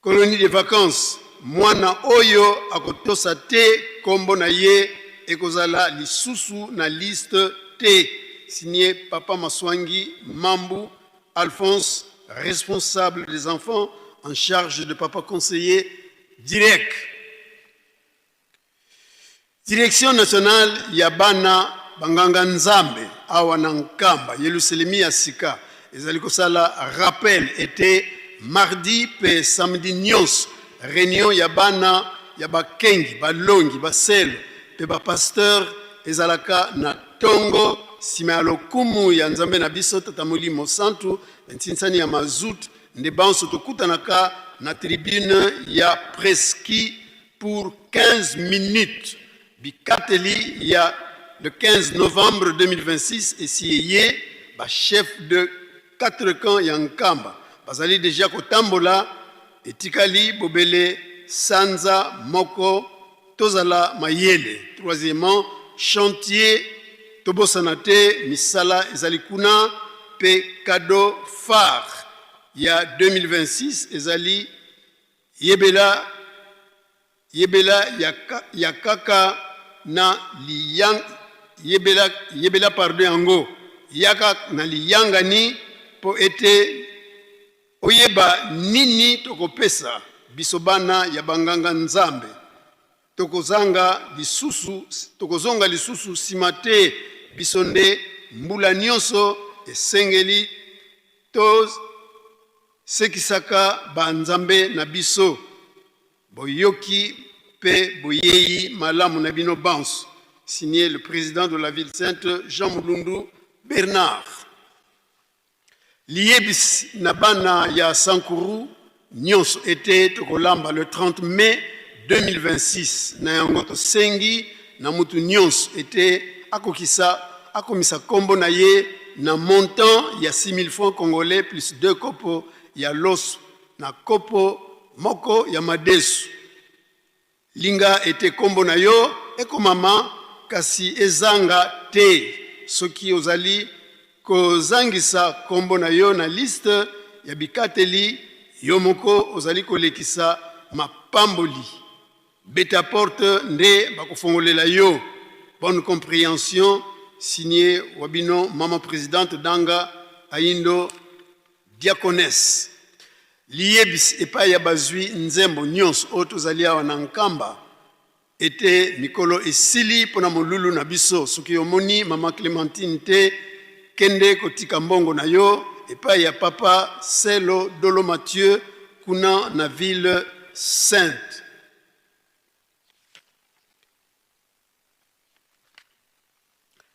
colonie de vacances. Mwana oyo akotosa te, nkombo na ye ekozala lisusu na liste te. Signé Papa Maswangi Mambu Alphonse, responsable des enfants en charge de papa conseiller direct. Direction nationale ya bana banganga Nzambe awa na Nkamba, Yelusalemi ya sika, ezali kosala rappel ete mardi mpe samedi nyonso, réunion ya bana ya bakengi, balongi, baselo mpe bapasteur ezalaka na ntongo, nsima ya lokumu ya Nzambe na biso Tata Molimo Santu, ntinsani ya mazut. Nde banso tokutanaka na tribune ya Preski pour 15 minutes. Bikateli ya le 15 novembre 2026 esi eye. Bachef de quatre camps ya Nkamba bazali déjà kotambola. Etikali bobele sanza moko, tozala mayele. Troisièmement, chantier, tobosana te misala ezali kuna. Mpe cadeau phare ya 2026 ezali yebela yebela ya, ya kaka na liyang, yebela, yebela, pardon, yango yaka na liyangani mpo ete oyeba nini tokopesa biso bana ya banganga Nzambe. Tokozanga lisusu, tokozonga lisusu nsima te. Biso nde mbula nyonso esengeli tosekisaka banzambe na biso. Boyoki mpe boyei malamu na bino banso. Signé le président de la ville sainte, Jean Mulundu Bernard. Liyebisi na bana ya Sankuru nyonso ete tokolamba le 30 mai 2026. Na yango, tosengi na mutu nyonso ete akokisa akomisa nkombo na ye na montant ya 6000 francs congolais plus 2 kopo ya loso na kopo moko ya madesu. Linga ete nkombo na yo ekomama, kasi ezanga te. Soki ozali kozangisa nkombo na yo na liste ya bikateli, yo moko ozali kolekisa mapamboli. Beta porte nde bakofongolela yo. Bonne compréhension. Signé wabino mama présidente Danga Aindo, diaconesse. Liyebisi epai ya bazwi nzembo nyonso oyo tozali awa na Nkamba ete mikolo esili mpo na molulu na biso. Soki omoni mama Clementine te, kende kotika mbongo na yo epai ya papa Selo Dolo Mathieu kuna na ville sainte.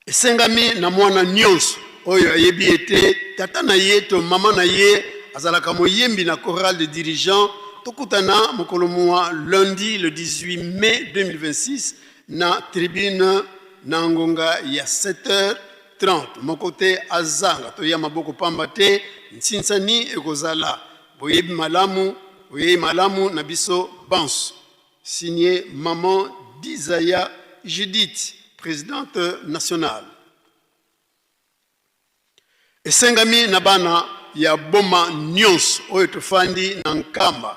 Esengami na mwana nyonso oyo ayebi ete tata na ye to mama na ye azalaka moyembi na chorale de dirigeants, tokutana mokolo mua lundi le 18 mai 2026 na tribune na ngonga ya 7h30. Moko te azanga, toya maboko pamba te, nsinsani ekozala. Boyebi malamu, boyei malamu na biso banso. Signé Maman Dizaya Judith, présidente nationale. Esengami na bana ya boma nyonso oyo tofandi na Nkamba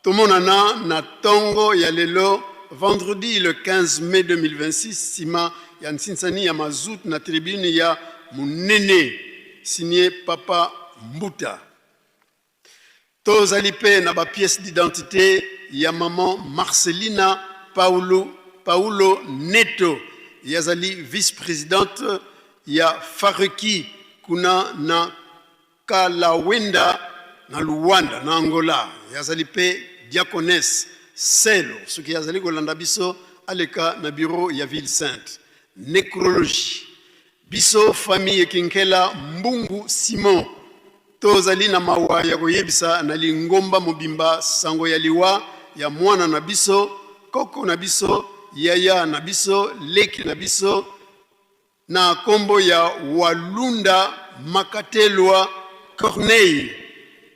tomonana na tongo ya lelo vendredi le 15 mai 2026 sima ya nsinsani ya mazout na tribune ya monene. Signé Papa Mbuta. Tozali pe na ba pièces d'identité ya maman Marcelina Paulo, Paulo Neto, ye azali vice-presidente ya Fareki kuna na Kalawenda na Luanda na Angola. Ye azali pe diaconesse Selo. Soki azali kolanda biso, aleka na bureau ya ville sainte. Necrologie. Biso famille Kinkela Mbungu Simon Tozali na mawa ya koyebisa na lingomba mobimba sango ya liwa ya mwana na biso, koko na biso, yaya na biso, leki na biso na kombo ya Walunda Makatelwa Corneille,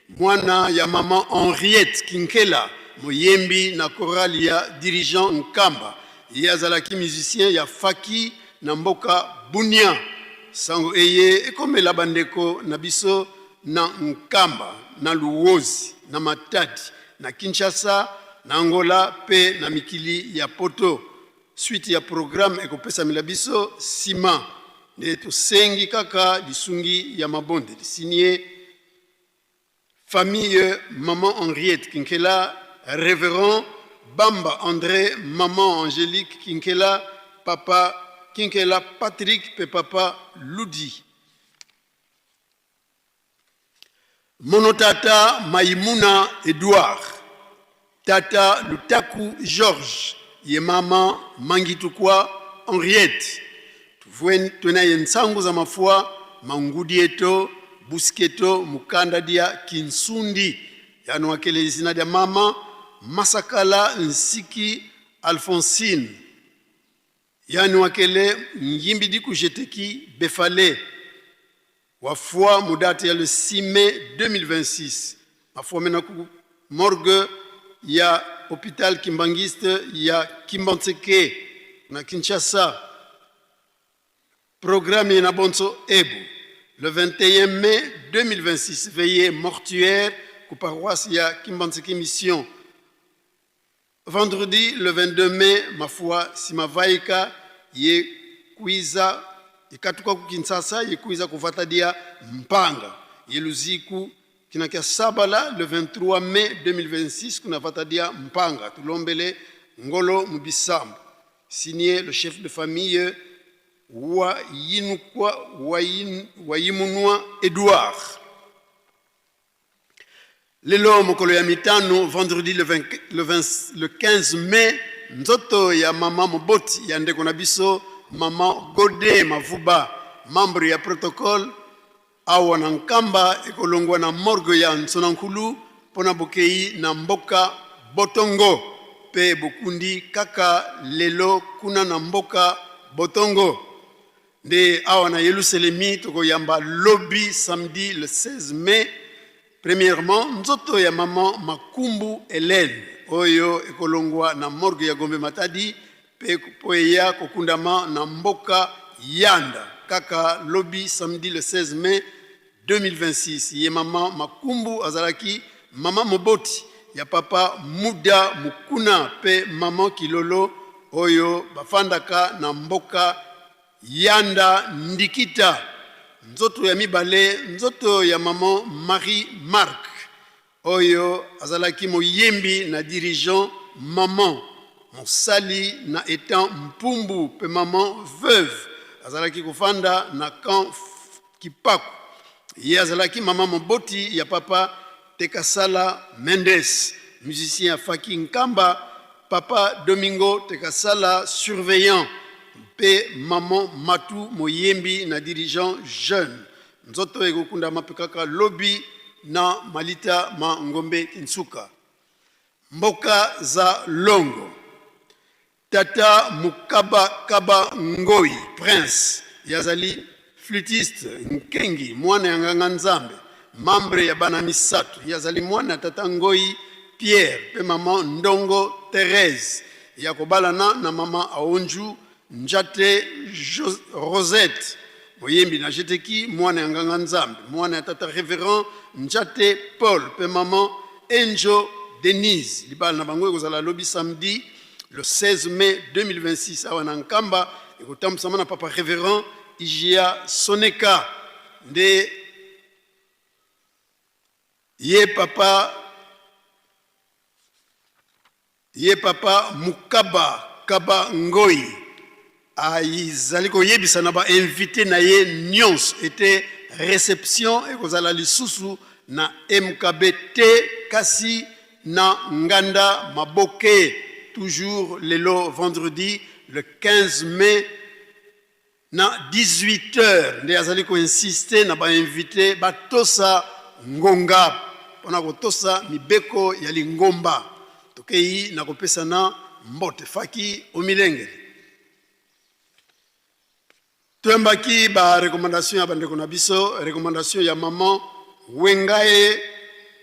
mwana ya maman Henriette Kinkela, moyembi na chorale ya Dirigeant Nkamba. Ye azalaki musicien ya Faki na mboka Bunia. Sango eye ekomela bandeko na biso na Nkamba, na Luwozi, na Matadi, na Kinshasa, na Angola pe na mikili ya poto. Suite ya programme ekopesamela biso sima. Nde tosengi kaka lisungi ya mabondeli. Signé Famille maman Henriette Kinkela, Reverend Bamba Andre, maman Angelique Kinkela, papa Kinkela Patrick pe papa Ludi. Mono tata Maimuna Edouard, tata Lutaku Georges, ye mama Mangitukwa Henriette. Twena ye nsangu za mafua mangudi eto busiketo mukanda dia Kinsundi yanuakele izina dia mama Masakala Nsiki Alphonsine yanuakele ngimbi dikujeteki Befale wafua mu date ya le 6 mai 2026 mafua mena ku morgue ya hopital kimbanguiste ya Kimbanseke na Kinshasa. Programme yena bonso ebu le 21 mai 2026 veillée mortuaire ku paroisse ya Kimbanseke Mission. Vendredi le 22 mai mafua simavaika ye kuiza ikatuka ku Kinshasa ye kuiza kuvata dia mpanga ye luziku kina kia sabala le 23 mai 2026 kuna vata dia mpanga tulombele ngolo mubisambu. Signé le chef de famille Wayinukwa Wayimunwa Edouard. Lelo mokolo ya mitano vendredi le, 20, le, 20, le 15 mai nzoto ya mama moboti ya ndeko na biso mama Gode Mavuba membre ya protocole awa na Nkamba ekolongwa na morgue ya Nsonankulu mpo na bokei na mboka Botongo mpe bokundi kaka lelo kuna na mboka Botongo. Nde awa na Yelusalemi tokoyamba lobi samedi le 16 mai premièrement nzoto ya maman Makumbu Helène oyo ekolongwa na morgue ya Gombe Matadi pe po eya kokundama na mboka Yanda kaka lobi samedi le 16 mai 2026. Ye maman Makumbu azalaki maman moboti ya papa Muda Mukuna pe maman Kilolo oyo bafandaka na mboka Yanda Ndikita. Nzoto ya mibale, nzoto ya maman Marie Marc. Oyo azalaki moyembi na dirigeant maman mosali na etant mpumbu pe maman veuve azalaki kofanda na camp Kipaku. Ye azalaki mama moboti ya papa Tekasala Mendes, musicien ya Faki Nkamba, papa Domingo Tekasala surveillant mpe maman Matu moyembi na dirigeant jeune. Nzoto ekokundama mpe kaka lobi na malita ma Ngombe Kinsuka. Mboka za Longo. Tata Mukaba Kaba Ngoyi Prince ye azali flûtiste nkengi mwana ya nganga Nzambe membre ya bana misato. Ye azali mwana ya tata Ngoyi Pierre mpe mama Ndongo Therèse. Ye akobalana na mama Aonju Njate Rosette moyembi na jeteki mwana ya nganga Nzambe mwana ya tata Reverend Njate Paul mpe mama Enjo Denise. Libala na bango ekozala lobi samedi le 16 mai 2026 awa na Nkamba, ekotambusama na papa Reverend Igia Soneka nde ye papa Ye papa Mukaba Kaba Ngoyi azali koyebisa na ba invites na ye nionso ete reception ekozala lisusu na MKB te kasi na nganda Maboke toujours lelo vendredi le 15 mai Na 18 heures nde azali ko insister na ba invites batosa ngonga mpo na kotosa mibeko ya lingomba. Tokeyi na kopesana mbote. Faki omilengele. Toyambaki ba recommandations ya bandeko na biso, recommandation ya maman Wengae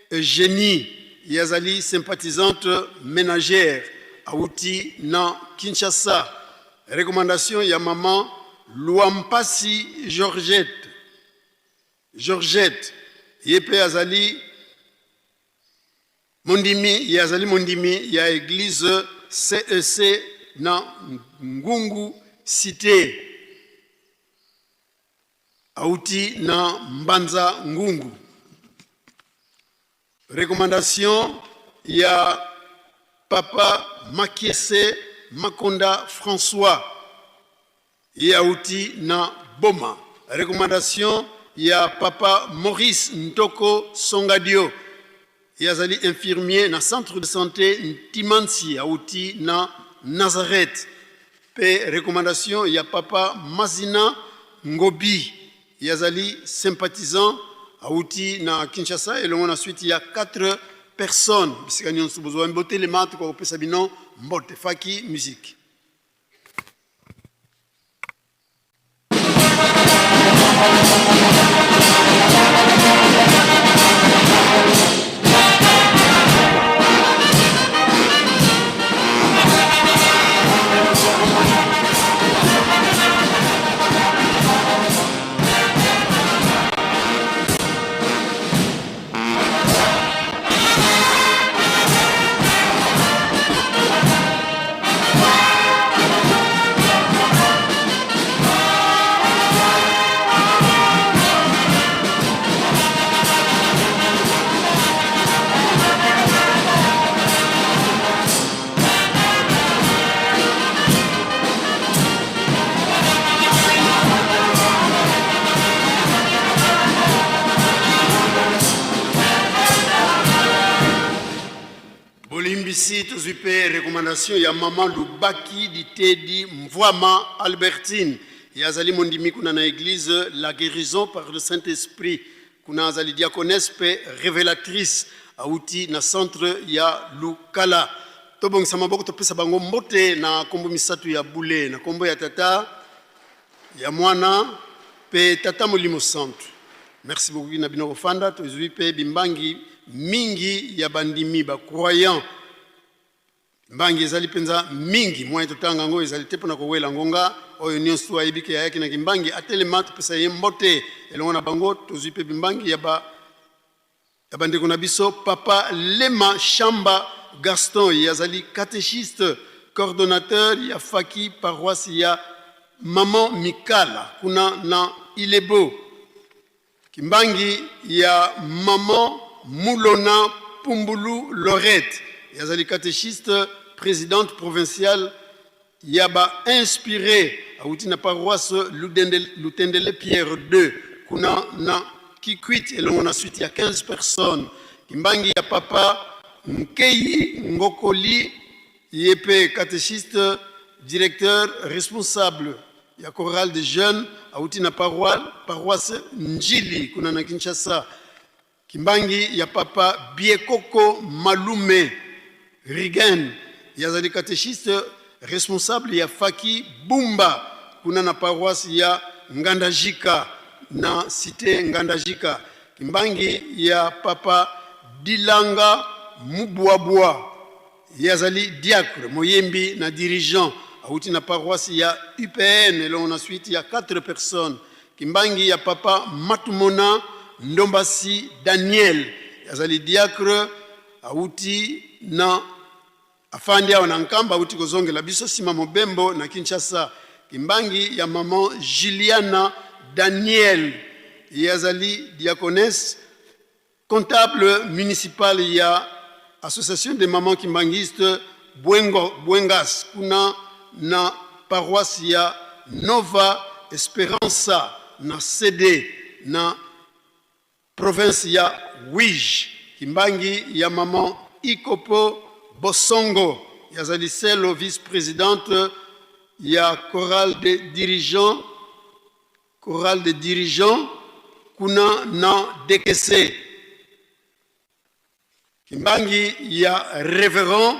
Eugenie, ye azali sympathisante menagère awuti na Kinshasa. Recommandation ya maman Luampasi Georgette, Georgette, ye pe azali mondimi, ye azali mondimi ya eglise CEC na Ngungu cité, auti na Mbanza Ngungu. Recommandation ya papa Makiese Makonda François, ye auti na Boma. Recommandation ya papa Maurice Ntoko Songadio, ye azali infirmier na centre de santé Ntimansi, auti na Nazareth. Pe recommandation ya papa Mazina Ngobi, Ye azali sympathisant awuti na Kinshasa elongo na suite ya 4 personnes. Bisika nyonso bozwami botelema, tokoka kopesa bino mbote. Faki musique. Bolimbisi, tozwi mpe recommandation ya mama Lubaki Ditedi Mvwama Albertine. Ye azali mondimi kuna na eglise La Guérison par le Saint-Esprit. Kuna azali diaconesse mpe revelatrice, awuti na centre ya Lukala. Tobongisa maboko topesa bango mbote na kombo misatu ya bule, na kombo ya Tata, ya Mwana mpe Tata Molimo Santu. Merci beaucoup na bino kofanda. Tozwi mpe bimbangi mingi ya bandimi ba croyants. Mbangi ezali mpenza mingi, moyen totanga yango ezali te mpo na kowela ngonga. Oyo nyonso ayebi ke ayaki na kimbangi atelema, topesa ye mbote elongo na bango. Tozwi mpe bimbangi ya ba ya bandeko na biso papa Lema Shamba Gaston, ye azali catéchiste coordonnateur ya faki paroisse ya Maman Mikala kuna na Ilebo. Kimbangi ya maman Mulona Pumbulu Lorette, ye azali catechiste présidente provinciale ya ba inspiré, awuti na paroisse Lutendele Pierre 2 kuna na Kikwit, elongo na suite ya 15 personnes. Kimbangi ya papa Nkeyi Ngokoli, ye mpe catéchiste directeur responsable ya chorale des jeunes, awuti na paroisse Njili kuna na Kinshasa. Kimbangi ya papa Biekoko Malume Rigen, ye azali catéchiste responsable ya Faki Bumba kuna na paroisse ya Ngandajika na cité Ngandajika. Kimbangi ya papa Dilanga Mubwabwa, ye azali diacre moyembi na dirigeant, awuti na paroisse ya UPN elongo na suite ya 4 personnes. Kimbangi ya papa Matumona Ndombasi Daniel, azali diacre, awuti na afandi awa na Nkamba, awuti kozongela biso nsima mobembo na Kinshasa. Kimbangi ya maman Juliana Daniel, ye azali diaconesse comptable municipal ya association des mamans kimbanguistes Bwengas kuna na paroisse ya Nova Esperança na CD na province ya Uige. Kimbangi ya maman Ikopo Bosongo, yazali selo vice-présidente ya chorale de dirigeants, chorale de dirigeants kuna na DKC. Kimbangi ya révérend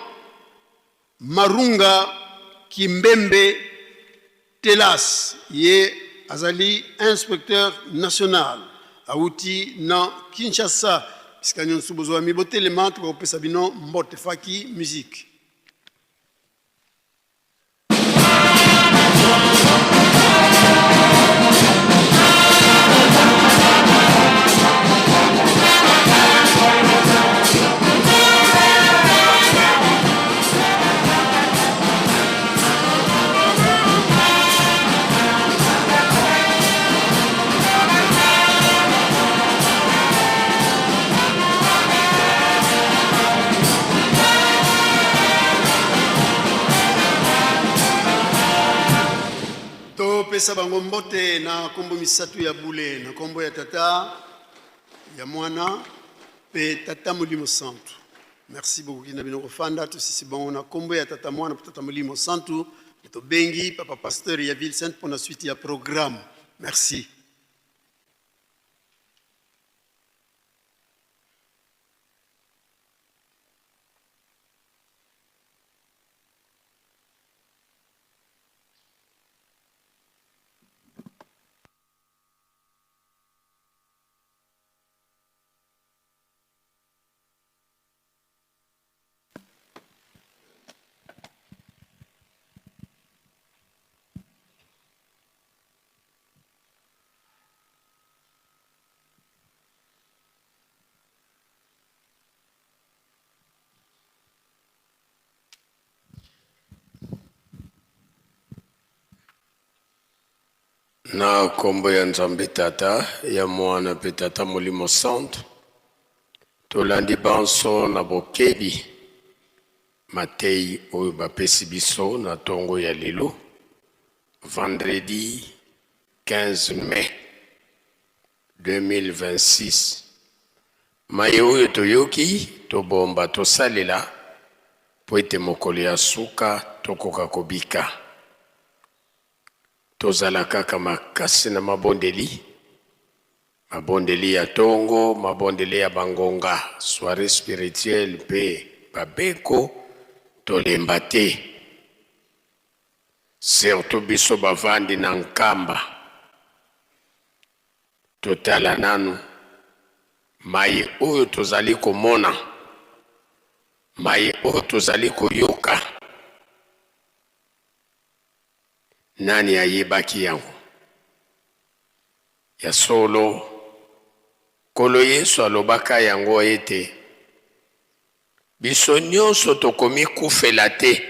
Marunga Kimbembe Telas, ye azali inspecteur national, awuti na Kinshasa. Bisika nyonso bozwami, botelema, tokopesa bino mbote. Faki musique. Topesa bango mbote na nkombo misato ya bule, na nkombo ya Tata, ya Mwana mpe Tata Molimo Santu. Merci beaucoup. Na bino kofanda, tosisi bango na nkombo ya Tata, Mwana mpe Tata Molimo Santu. Tobengi papa pasteur ya Ville Sainte mpona suite ya programme. Merci. Na nkombo ya Nzambe Tata, ya Mwana mpe Tata Molimo Santu, tolandi banso na bokebi matei oyo bapesi biso na ntongo ya lelo, vendredi 15 mai 2026. Maye oyo toyoki, tobomba, tosalela mpo ete mokolo ya suka tokoka kobika. Tozala kaka makasi na mabondeli, mabondeli ya ntongo, mabondeli ya bangonga, soirée spirituelle mpe babeko, tolemba te. Surtout biso bavandi na Nkamba, totala nanu maye oyo tozali komona, maye oyo tozali koyoka. Nani ayebaki yango? Ya solo, Nkolo Yesu alobaka yango ete biso nyonso tokomikufela te,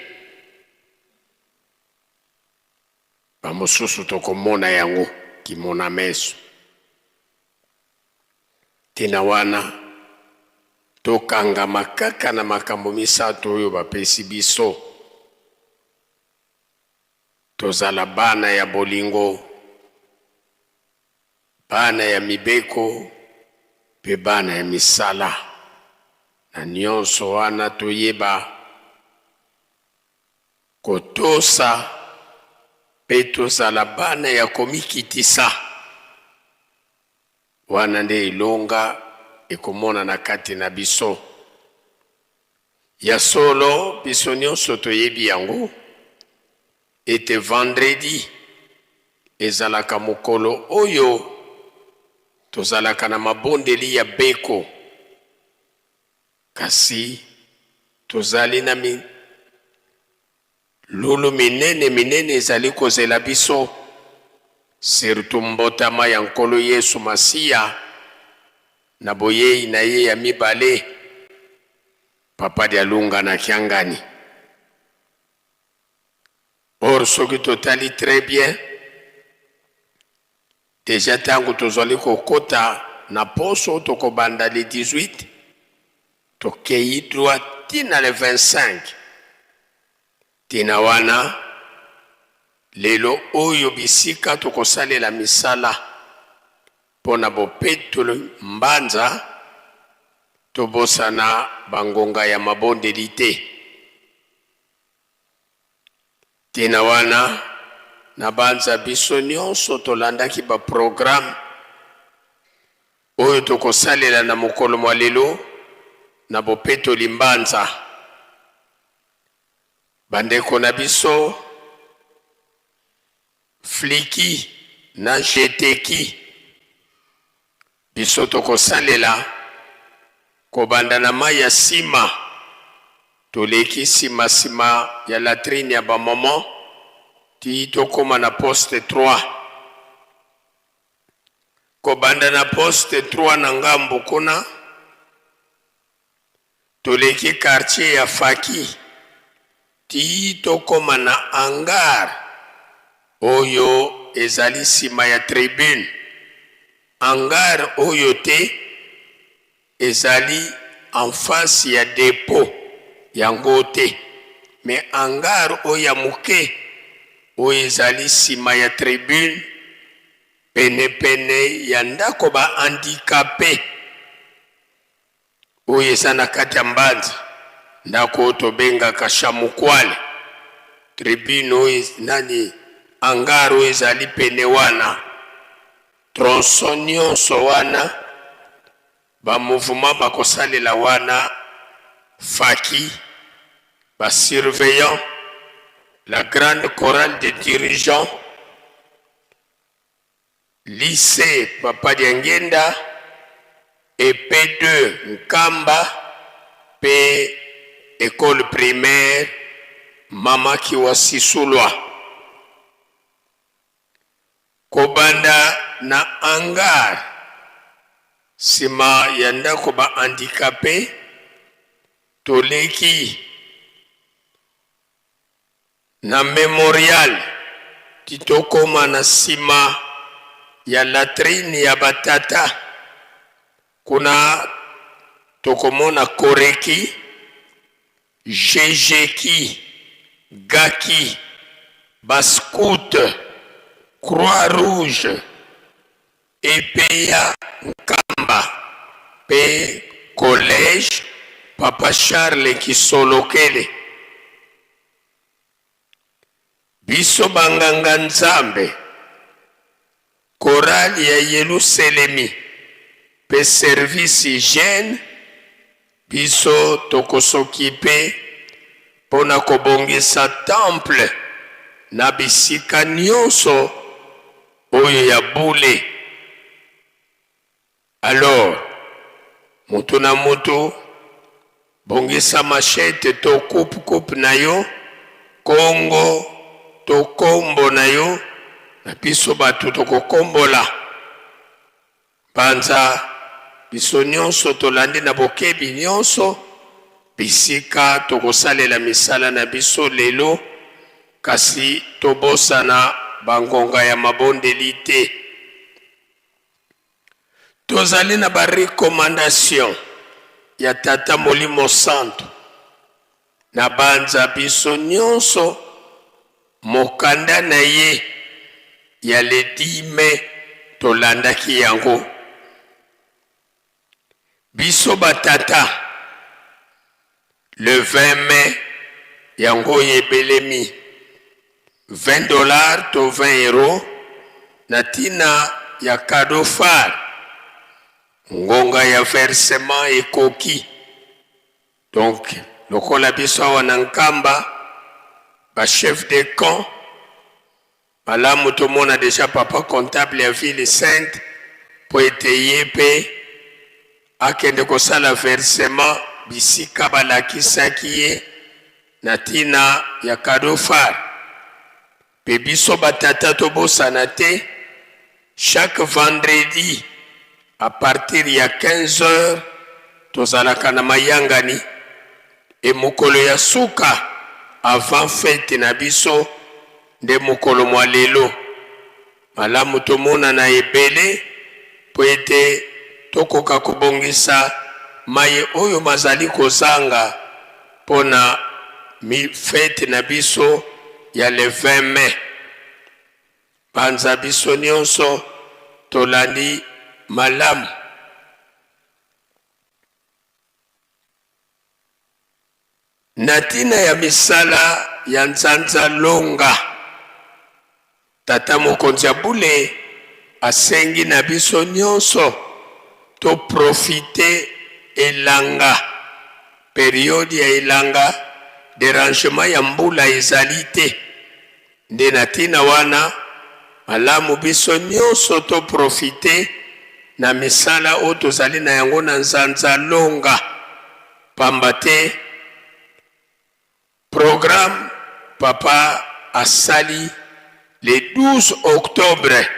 bamosusu tokomona yango kimona meso. Ntina wana, Tokangama kaka na makambo misato oyo bapesi biso. Tozala bana ya bolingo, bana ya mibeko mpe bana ya misala. Na nyonso wana toyeba kotosa mpe tozala bana ya komikitisa. Wana nde elonga ekomonana kati na biso. Ya solo, biso nyonso toyebi yango ete vendredi ezalaka mokolo oyo tozalaka na mabondeli ya beko, kasi tozali na milulu minene minene ezali kozela biso, surtout mbotama ya Nkolo Yesu Masiya na boyei na ye ya mibale, Papa Dialunga na Kiangani. Or soki totali très bien, dejà tango tozali kokota na poso tokobanda le 18, tokeyi droit ti na le 25. Tina wana lelo oyo bisika tokosalela misala mpo na bopetoli mbanza, tobosana bangonga ya mabondeli te. Tina wana nabanza biso nionso tolandaki ba programme oyo tokosalela na mokolo mwa lelo na bopetoli mbanza. Bandeko na biso Fliki na Jeteki, biso tokosalela kobanda na mayi ya sima, toleki sima sima ya latrine ya ba maman tii tokoma na poste 3. Kobanda na poste 3 na ngambo kuna, Toleki quartier ya Faki tii tokoma na hangar oyo ezali sima ya tribune. Hangar oyo te ezali en face ya depot, yango te, mais hangar oyo ya moke oyo ezali sima ya tribune pene pene ya ndako ba handicapes. Oyo eza na kati ya mbanza, ndako oyo tobengaka Shamukwale, tribune oyo nani, hangar oyo ezali pene wana, tronçon nionso wana ba mouvement bakosalela wana faki, ba surveillants, la grande chorale des dirigeants, Lycee Papa Diangienda, EP 2 Nkamba mpe Ecole primaire Mama Kiwa Sisulwa. Kobanda na hangar sima ya ndako ba handicapes, toleki Na memorial ti tokoma na sima ya latrine ya ba tata kuna tokomona koreki, jejeki, gaki, ba scout, croix rouge, epeya Nkamba pe collège papa Charles Kisolokele. Biso ba nganga Nzambe, chorale ya Yeluselemi pe service hygiène, biso toko s'occuper pona kobongisa temple na bisika nionso oyo ya bule. Alors mutu na mutu bongisa machette to coupe coupe na yo, kongo to kombo na yo, na biso batu tokokombola mpanza biso nionso tolandi na bokebi nionso bisika tokosalela misala na biso lelo, kasi tobosana ba ngonga ya mabondeli te. Tozali na ba recommandations. ya Tata Molimo Santu. Nabanza biso nyonso mokanda na ye ya le 10 mai tolandaki yango. Biso ba tata le 20 mai yango oyo ebelemi 20 dollars to 20 euros na tina ya cadeau phare ngonga ya versement ekoki. Donc lokola biso awa na Nkamba ba chef de camp malamu tomona dejà papa comptable ya ville sainte mpo ete ye mpe akende kosala versement bisika balakisaki ye na ntina ya cadeau phare. Mpe biso ba tata tobosana te chaque vendredi à partir ya 15 heures tozalaka na mayangani et mokolo ya suka avant fete na biso nde mokolo mwa lelo. Malamu tomonana ebele mpo ete tokoka kobongisa maye oyo mazali kozanga mpo na fete na biso ya le 20 mai. Banza biso nionso tolandi malamu. Na ntina ya misala ya nzanza longa, Tata Mokonzi ya Bule asengi na biso nionso to profiter elanga, periode ya elanga, derangement ya mbula ezali te. Nde na ntina wana, malamu biso nionso to profiter na misala oyo tozali na yango na nzanza longa. Pamba te programme papa asali le 12 octobre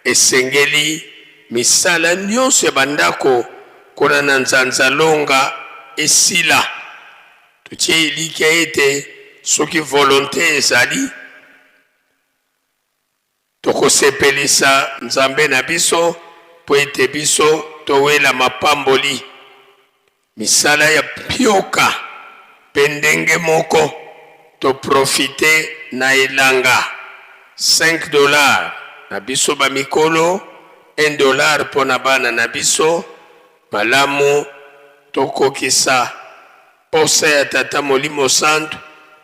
esengeli misala nionso ya ba ndako kuna na Nzanza Longa esila. Totie elikya ete soki volonte ezali, Tokosepelisa Nzambe na biso mpo ete biso towela mapamboli, misala ya mpioka mpe ndenge moko to profiter na elanga, 5 dollars na biso ba mikolo, 1 dollar mpo na bana na biso, malamu tokokisa Posa ya Tata Molimo Santu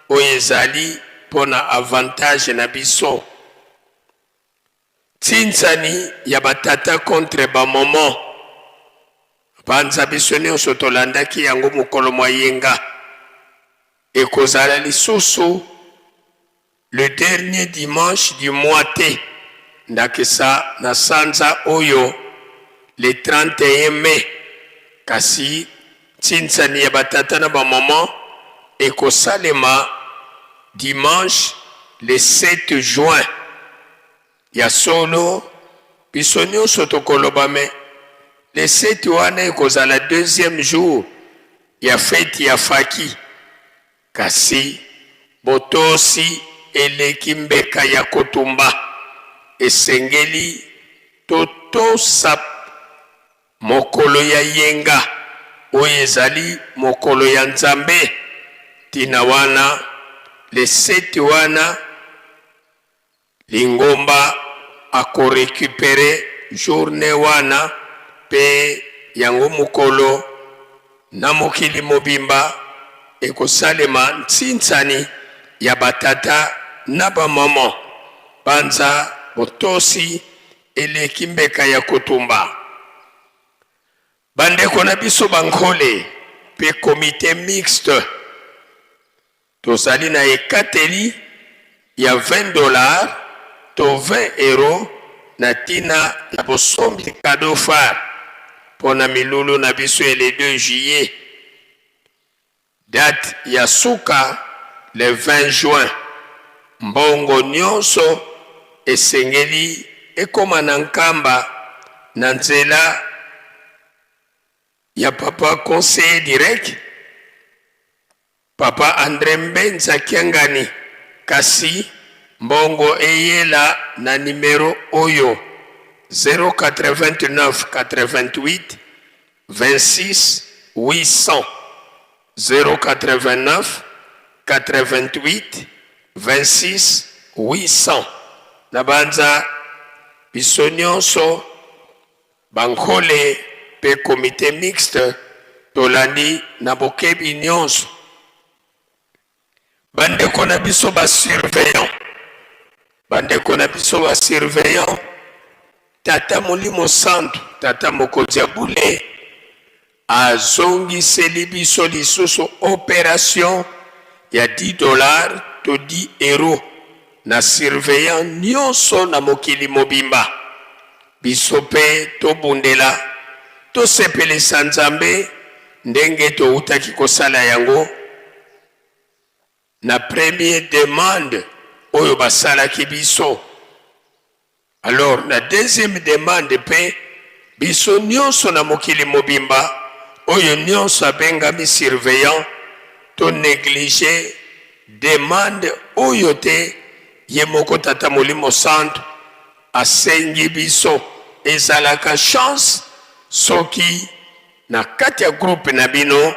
oyo ezali mpo na avantage na biso. Ntsinsani ya ba tata contre ba moments. Banza biso nionso tolandaki yango mokolo mwa yenga. Ekozala lisusu le dernier dimanche du mois te, ndakisa na sanza oyo le 31 mai, kasi ntsinsani ya ba tata na ba maman ekosalema dimanche le 7 juin. Ya solo, biso nionso tokoloba mais le 7 wana ekozala deuxième jour ya feti ya faki. Kasi botosi eleki mbeka ya kotumba. Esengeli totosa mokolo ya yenga, oyo ezali mokolo ya Nzambe. Ntina wana, le 7 wana, Lingomba ako recuperer journee wana pe yango mokolo na mokili mobimba ekosalema ntsinsani ya ba tata na ba maman. Banza botosi eleki mbeka ya kotumba. Ba ndeko na biso ba Nkole pe comite mixte Tozali na ekateli ya 20 dollars to 20 euros na tina ya bosombi cadeau phare pona milulu na biso ya le 2 juillet, date ya suka le 20 juin. Mbongo nionso esengeli ekoma na Nkamba na nzela ya papa conseiller direct. Papa Andre Mbenza Kiangani kasi mbongo eyela na numero oyo 089 88 26. 800. 089 88 26 800. Na banza biso nyonso bankole mpe comité mixte tolandi na bokebi nyonso. Bandeko na biso ba surveillant, bandeko na biso ba surveillant, Tata Molimo Santu, Tata Mokonzi ya Bule azongiseli biso lisusu operation ya 10 dollars to 10 euros na surveillant nyonso na mokili mobimba. Biso mpe tobundela, tosepelisa Nzambe ndenge towutaki kosala yango na premier demande oyo basalaki biso. Alors na deuxième demande mpe biso nionso na mokili mobimba oyo nionso abengami surveillant to negliger demande oyo te, ye moko Tata Molimo Santu asengi biso. Ezalaka chance soki na kati ya groupe na bino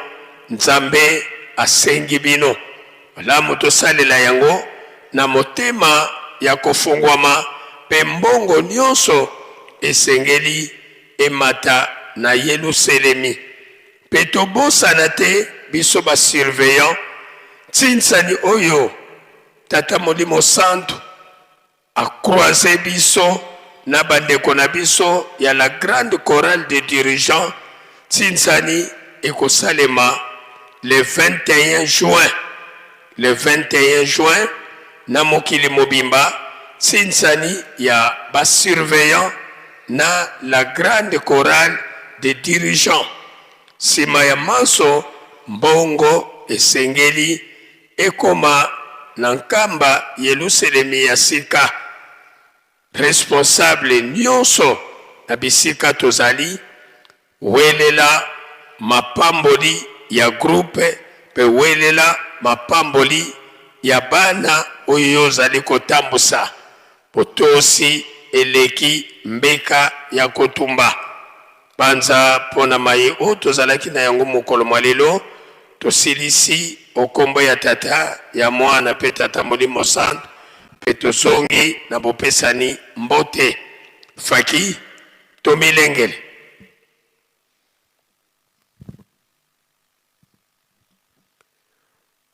Nzambe asengi bino. Malamu tosalela yango na motema ya kofungwama mpe mbongo nionso esengeli emata na Yeluselemi. Mpe tobosana te biso ba surveillants ntinsani oyo Tata Molimo Santu a croiser biso na ba ndeko na biso ya la grande chorale de dirigeants Tsintsani ekosalema le 21 juin, le 21 juin na mokili mobimba Tsintsani ya ba surveillants na la grande chorale de dirigeants. Sima ya manso mbongo esengeli Ekoma na nkamba Yeluselemi ya sika. Responsable nionso na bisika tozali, welela mapamboli ya groupe mpe welela mapamboli ya bana oyo yo ozali kotambusa. Botosi eleki mbeka ya kotumba. Banza mpo na maye oyo tozalaki na yango mokolo mwa lelo, tosilisi o nkombo ya Tata, ya Mwana mpe Tata Molimo Santu, mpe tozongi na bopesani mbote. Faki, tomilengele.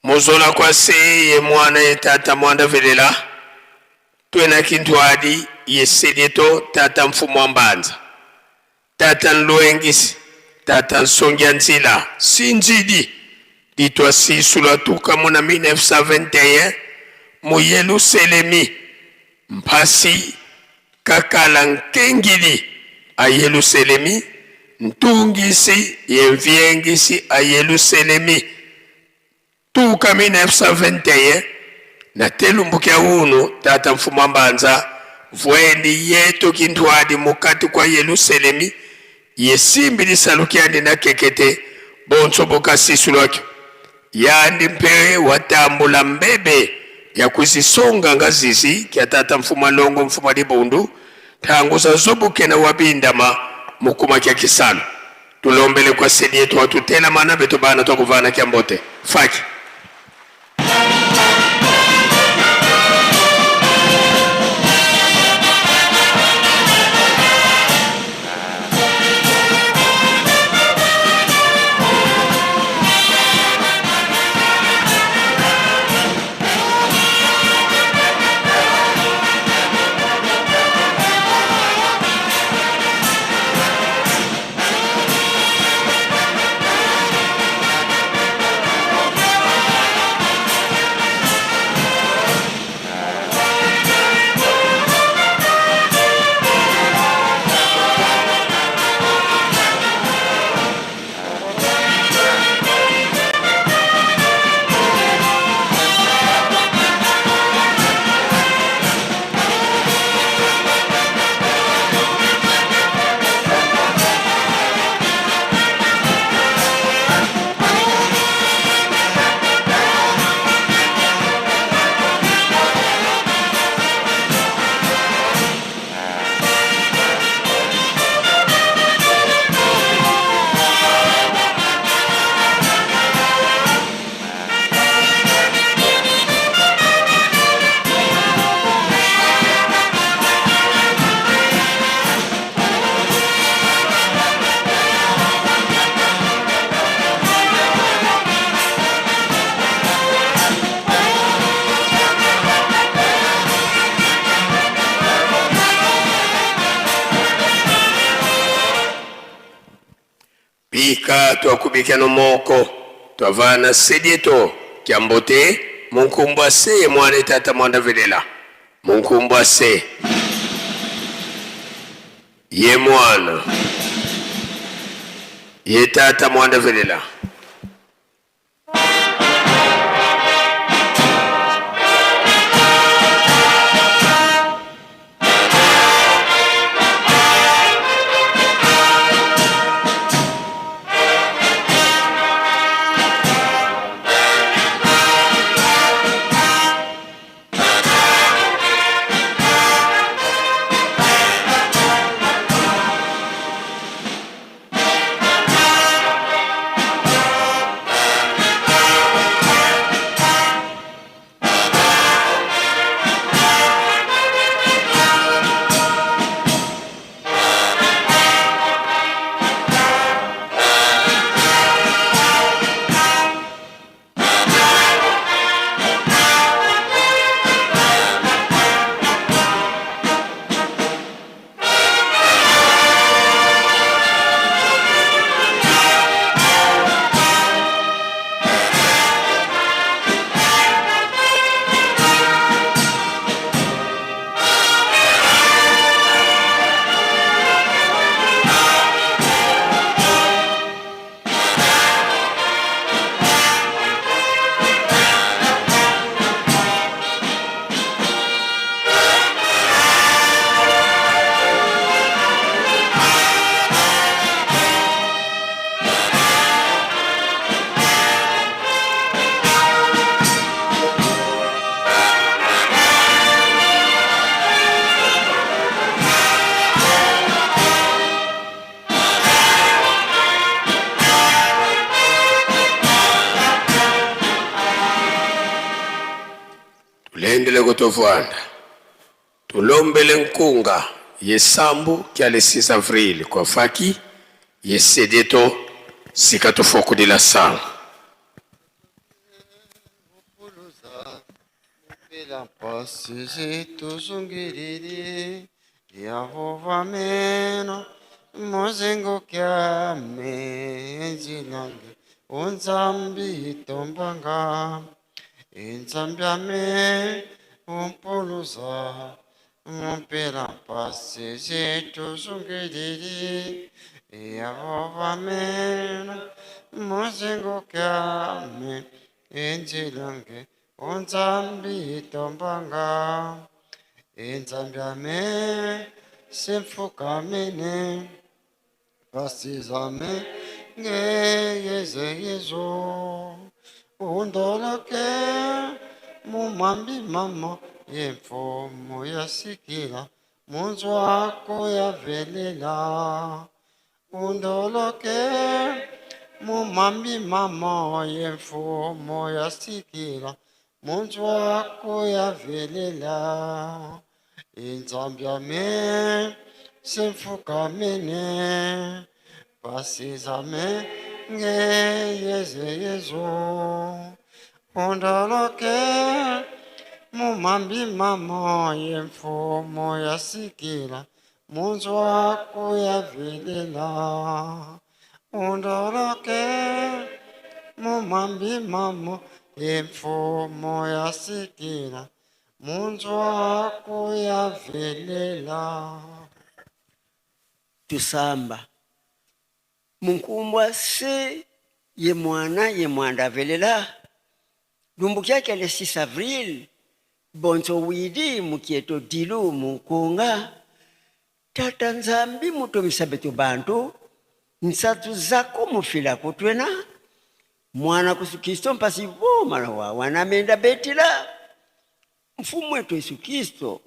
Muzola kwa se ye mwana ye tata mwanda velela twena kintwadi ye selieto tata mfumu wa mbanza tata nluengisi tata nsongi ya nzila sinzidi litwa sisu lwa tuka muna 1921 mu Yeluselemi mpasi kakala nkengili a Yeluselemi ntungisi ye mviengisi a Yeluselemi Tuka 1921, na telumbu kya unu, Tata Mfumu wa Mbanza, vwendi yetu kintwadi mukati kwa Yeluselemi, yesimbi lisalu kyandi na kekete bonso bokasisulwakyo. Yandi mpe watambula mbebe ya kuzisonga nga zizi kya Tata Mfumu Alongo Mfumu wa Libundu, tangu za zobukena wabindama mukuma kya kisalu. Tulombele kwa seli yetu watutela mana betu bana twakuvana kya mbote. Faki. Pika twakubika no moko twavana sedieto kya mbote munkumbwa se ye mwana tata mwanda velela munkumbwa se ye mwana ye tata mwanda velela. Tulendele kutovwanda tulombele nkunga yesambu kya le 6 avril kwa faki yesedeto sika tofokudila sango. Tusamba munkumbwa se ye mwana ye mwanda velela lumbu kyake le 6 avril bonso widi mukieto dilu munkunga tata nzambi mutomisa beto bantu nsatu zako mufila kutwena mwana kusu Kristo mpasi bo mala wa wanamenda betila mfumu wetu Yesu Kristo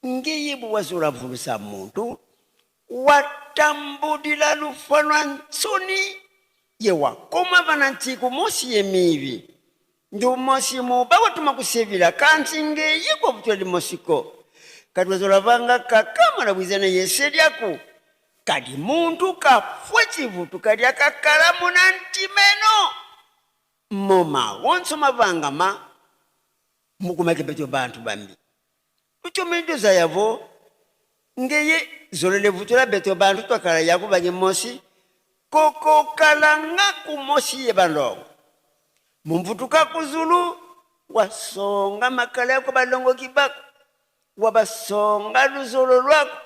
ngeyibu wazula mvulusa muntu watambudila lufa lwa nsoni ye wakoma vana ntsiku mosi ye mivi ndu mosi muba watuma kusevila kansi ngeye kwa butweli mosiko kati wazola vanga kakamala bwizana yeselyaku kadi muntu kafwe chivutu kadi akakalamu na ntimeno moma wonso mavanga ma mukumake beto bantu bambi uchomendoza yavo ngeye zolele vutula beto bantu twakala yakubanye mosi. Kokokalanga kumosi ye balongo. Mumvutuka kuzulu wasonga makala yako balongo kibako. Wabasonga luzolo lwako.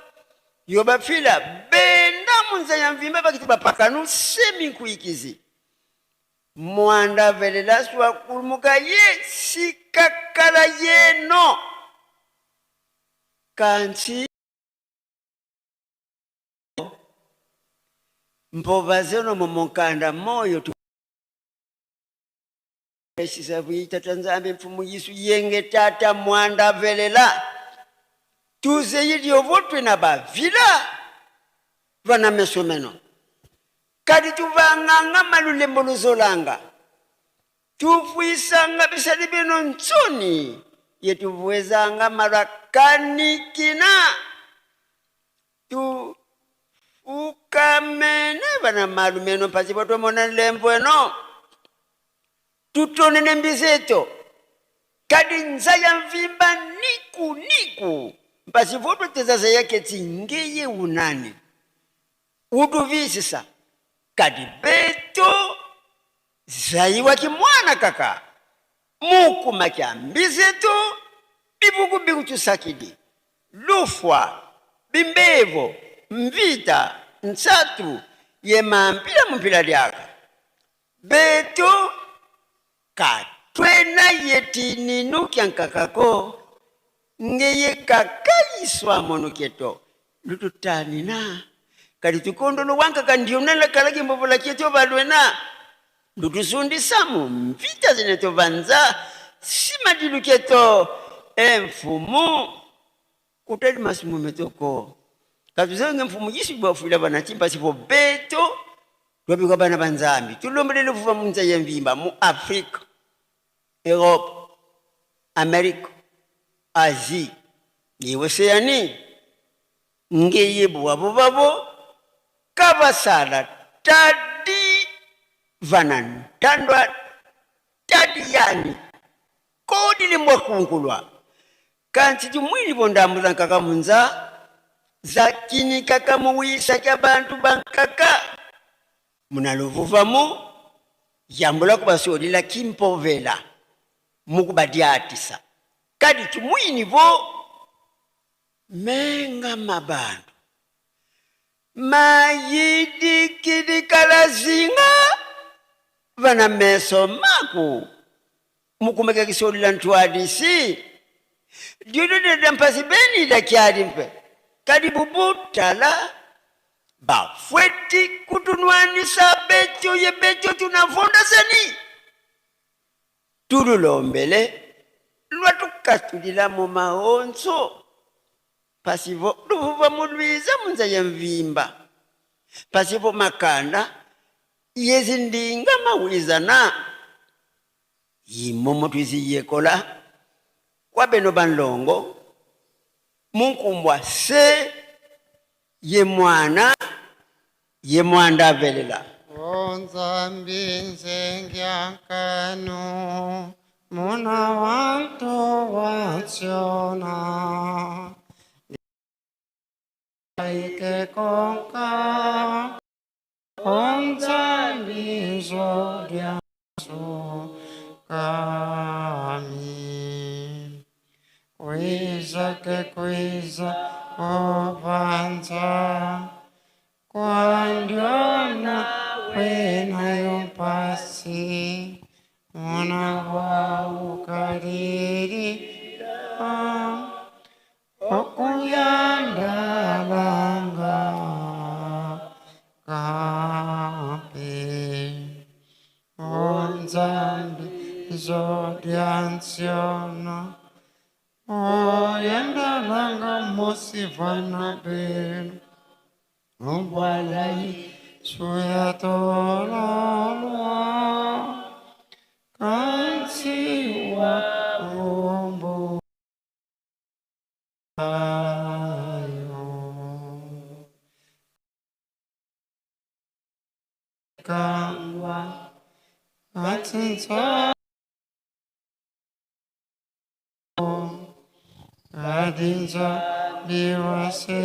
Yobafila benda munza ya mvimba bakiti bapakanu semi nkuikizi. Mwanda velelasu wakulumuka ye sikakala yeno. Kanti mpova zeno mumukanda moyo tu esisa nzambe mfumu yisu yenge tata mwanda velela tuze yilyo na bavila vana meso meno kadi tuvanganga malulembo luzolanga tufwisanga bisali bino ntsoni yetuvuwezanga malwakanikina tu ukamene vana malu meno pasi votomona lembo eno tutonene mbizeto kadi nzaya mvimba niku niku mpasi vototezaza yake tsingeye unani utuvisisa kadi beto zaiwa kimwana kaka mukuma kya mbizeto bivuku bikutusakidi lufwa bimbevo mvita nsatu yemampila mumpila lyaka beto katwena yetininu kyankakako ngeye kakayiswa mono keto lututanina kali tukondolo wankaka ndionala kalaki mbovola kieto balwena lutusundisamu mvita zinetovanza simadilu keto emfumu kutali masimu metoko katuzenge mfumu yisu bwafwila bana chimpa sipo beto twabikwa bana banzambi tulombelele vuva munza yemvimba mu Afrika, Europe, Amerika, Asie ni Oceanie ngeye bwabo babo kabasala tadi vanantandwa tadi yani kodi limbwakunkulwa kanti tumwini bondambuza nkaka munza zakini kaka muwisa kya bantu bankaka munaluvuvamu yambula kubasolila kimpovela mukubadiatisa kadi tumwini bo menga mabantu mayidikidikalazinga vana meso maku mukumeka kisolila ntwadisi dyududeda mpasi beni dakyali mpe kadi bubutala bafweti kutunwanisa beto ye beto tunavonda seni tululombele lwatukatulila mu maonso pasivo luvuva mulwiza munza ya mvimba pasivo makanda yezindinga mawizana yimomo twiziyekola kwabeno banlongo munkumbwa se ye mwana ye mwanda velela Nzambi nzengyankanu muna wantu watsiona Aike konka Nzambi nzolyaso kami Kwiza ke kwiza ovanza Kwandiona wena yompasi Muna waukariri Okuyandalanga kampe Onzambi zodiansiona Oyandalanga mosivana benu Ngwalai suyatololwa Kansiwa umbu ayo Kangwa Atsinsa Adinza biwaseroka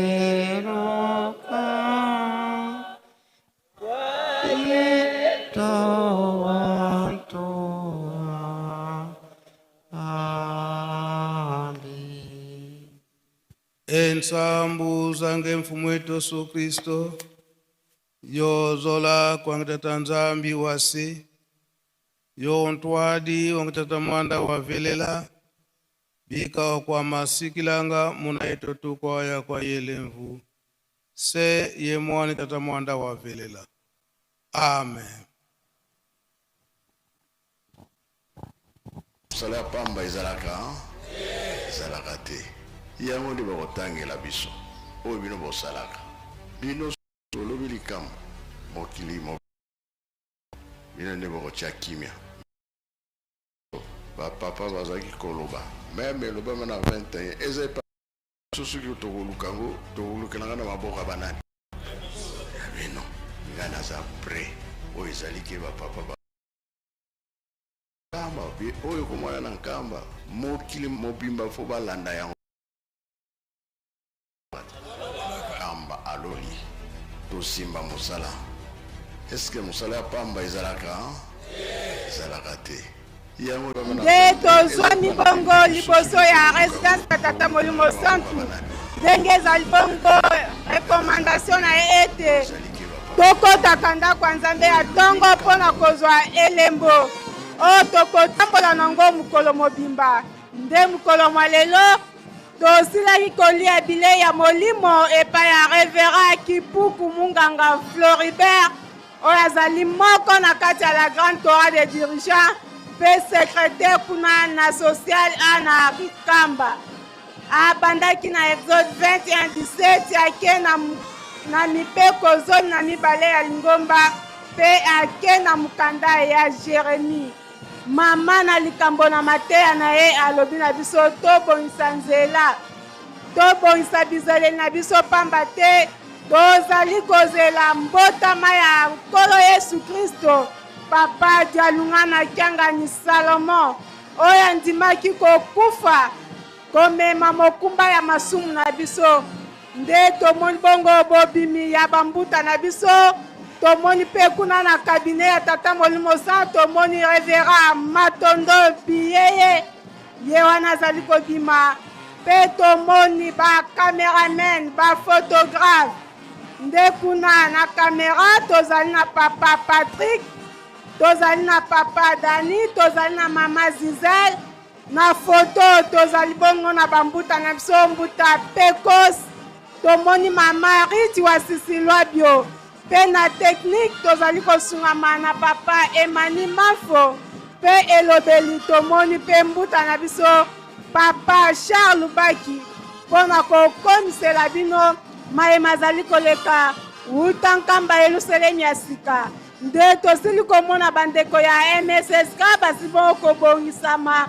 Nsambu zange mfumu wetu Yesu Kristo yozola kwangitata Nzambi wasi yo ntwadi wangitata mwanda wa velela bika kwa masikilanga muna itotukwa ya kwa yelemvu se ye mwani tata mwanda wa velela. Amen. Mosala ya pamba ezalaka ezalaka te. Yango nde bakotangela biso oyo bino bosalaka. Bino tolobi likambo mokili mo bino nde bokotia kimia. Ba papa bazalaki koloba meme elobama na 21 eza epa biso soki tokoluka yango tokolukela nga na maboko ya banani ya bino. Nga naza prêt oyo ezali ke ba papa ba Nkamba oyo komona na Nkamba mokili mobimba fo balanda yango. Nkamba aloli tosimba mosala. Est-ce que mosala ya pamba ezalaka? Ezalaka te. Yango Nde tozwami bongo liboso ya residence ya Tata Molimo Santu, ndenge ezali bongo recommandation na ye ete tokotaka ndako ya Nzambe ya ntongo mpo na kozwa elembo oyo tokotambola na yango mokolo mobimba. Nde mokolo mwa lelo tosilaki kolia bilei ya molimo epai ya Reverend Kipuku Munganga Floribert, oyo azali moko na kati ya la grande chorale des dirigeants mpe secrétaire kuna na social a na Nkamba. Abandaki na Exode 21 17 ake na mibeko 12 ya lingomba mpe ake na mokanda ya Jeremie. Mama na likambo na mateya na ye alobi na biso tobongisa nzela, tobongisa bizaleli na biso pamba te tozali kozela mbotama ya Nkolo Yesu Kristo. Papa Dialungana Kiangani Salomon oyo andimaki kokufa komema mokumba ya masumu na biso. Nde tomoni bongo bobimi ya bambuta na biso, tomoni mpe kuna na kabine ya Tata Molimo Santu, tomoni Reverend Matondo Biyeye, ye wana azali kobima, mpe tomoni ba cameraman, ba photographe. Nde kuna na kamera tozali na Papa Patrick, tozali na Papa Dani, tozali na Mama Zizel. Na foto tozali bongo na bambuta na biso, mbuta Pekos, tomoni Mama Riti wa Sisilwabio, mpe na technique tozali kosungama na Papa Emani Mafo, mpe elobeli tomoni mpe mbuta na biso Papa Charles Baki mpo na kokomisela bino maye mazali koleka wuta Nkamba Yelusalemi ya sika. Nde tosili komona bandeko ya MSSK basi bongo kobongisama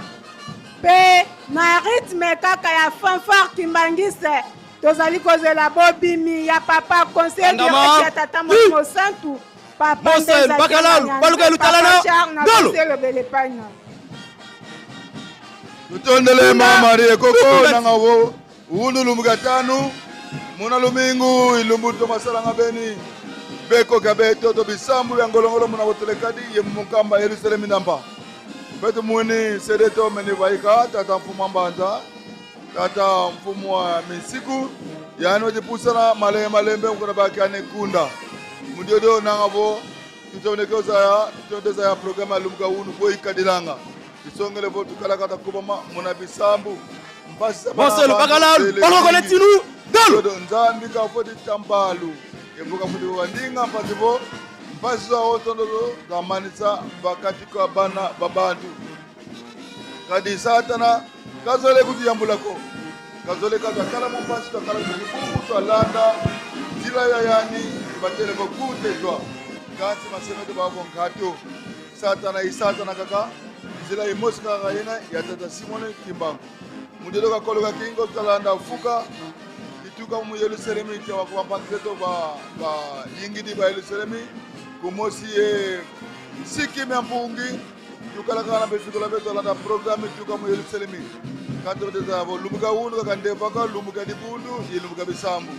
mpe na rythme kaka ya fanfare kimbangiste tozali kozela bobimi ya papa conseiller direct ya Tata Molimo Santu, Papa Mose Bakalalu, Baluka Lutalana, Ndolo. Elobele epai na Tutondele Mama Marie koko nanga wo unu lumbuka tanu muna lumingu ilumbu to masala nga beni beko kabe toto bisambu ya ngolongolo muna botelekadi ye mukamba Yerusalemi ndampa betu mwini sedeto meni vaika tata mfumu mbanza tata mfumu wa misiku yani wajipusana male malembe mkuna baki ane kunda mudiodo nanga vo tutonekeza ya tutondeza ya programa lumbuka unu boy kadilanga tisongele vo tukalakata kubama muna bisambu mpasi Marcel Bakalalu, Baluka Koletinu, Ndolo. Nzambi kafoti tambalu evuka futi wandinga mpasi vo mpasi zawo tondozo zamanisa vakati ka bana babantu kadi satana kazole kuti yambulako kazole kazakala mupasi twakala kububu twalanda nzila ya yani batele kokutezwa kasi masemeto bavo nkato satana isatana kaka nzila imosi kaka yena ya tata Simone Kimbangu mudelo kakoloka kingo talanda fuka ituka mu Yerusalemi te wakubapangiseto ba yingidi ba Yerusalemi kumosi ye sikimi ya mpungi tukalaka na befikola beto alanda programme tuka mu Yerusalemi katoteza bo lumbuka wundu kaka ndevaka lumbuka dibundu ilumbuka bisambu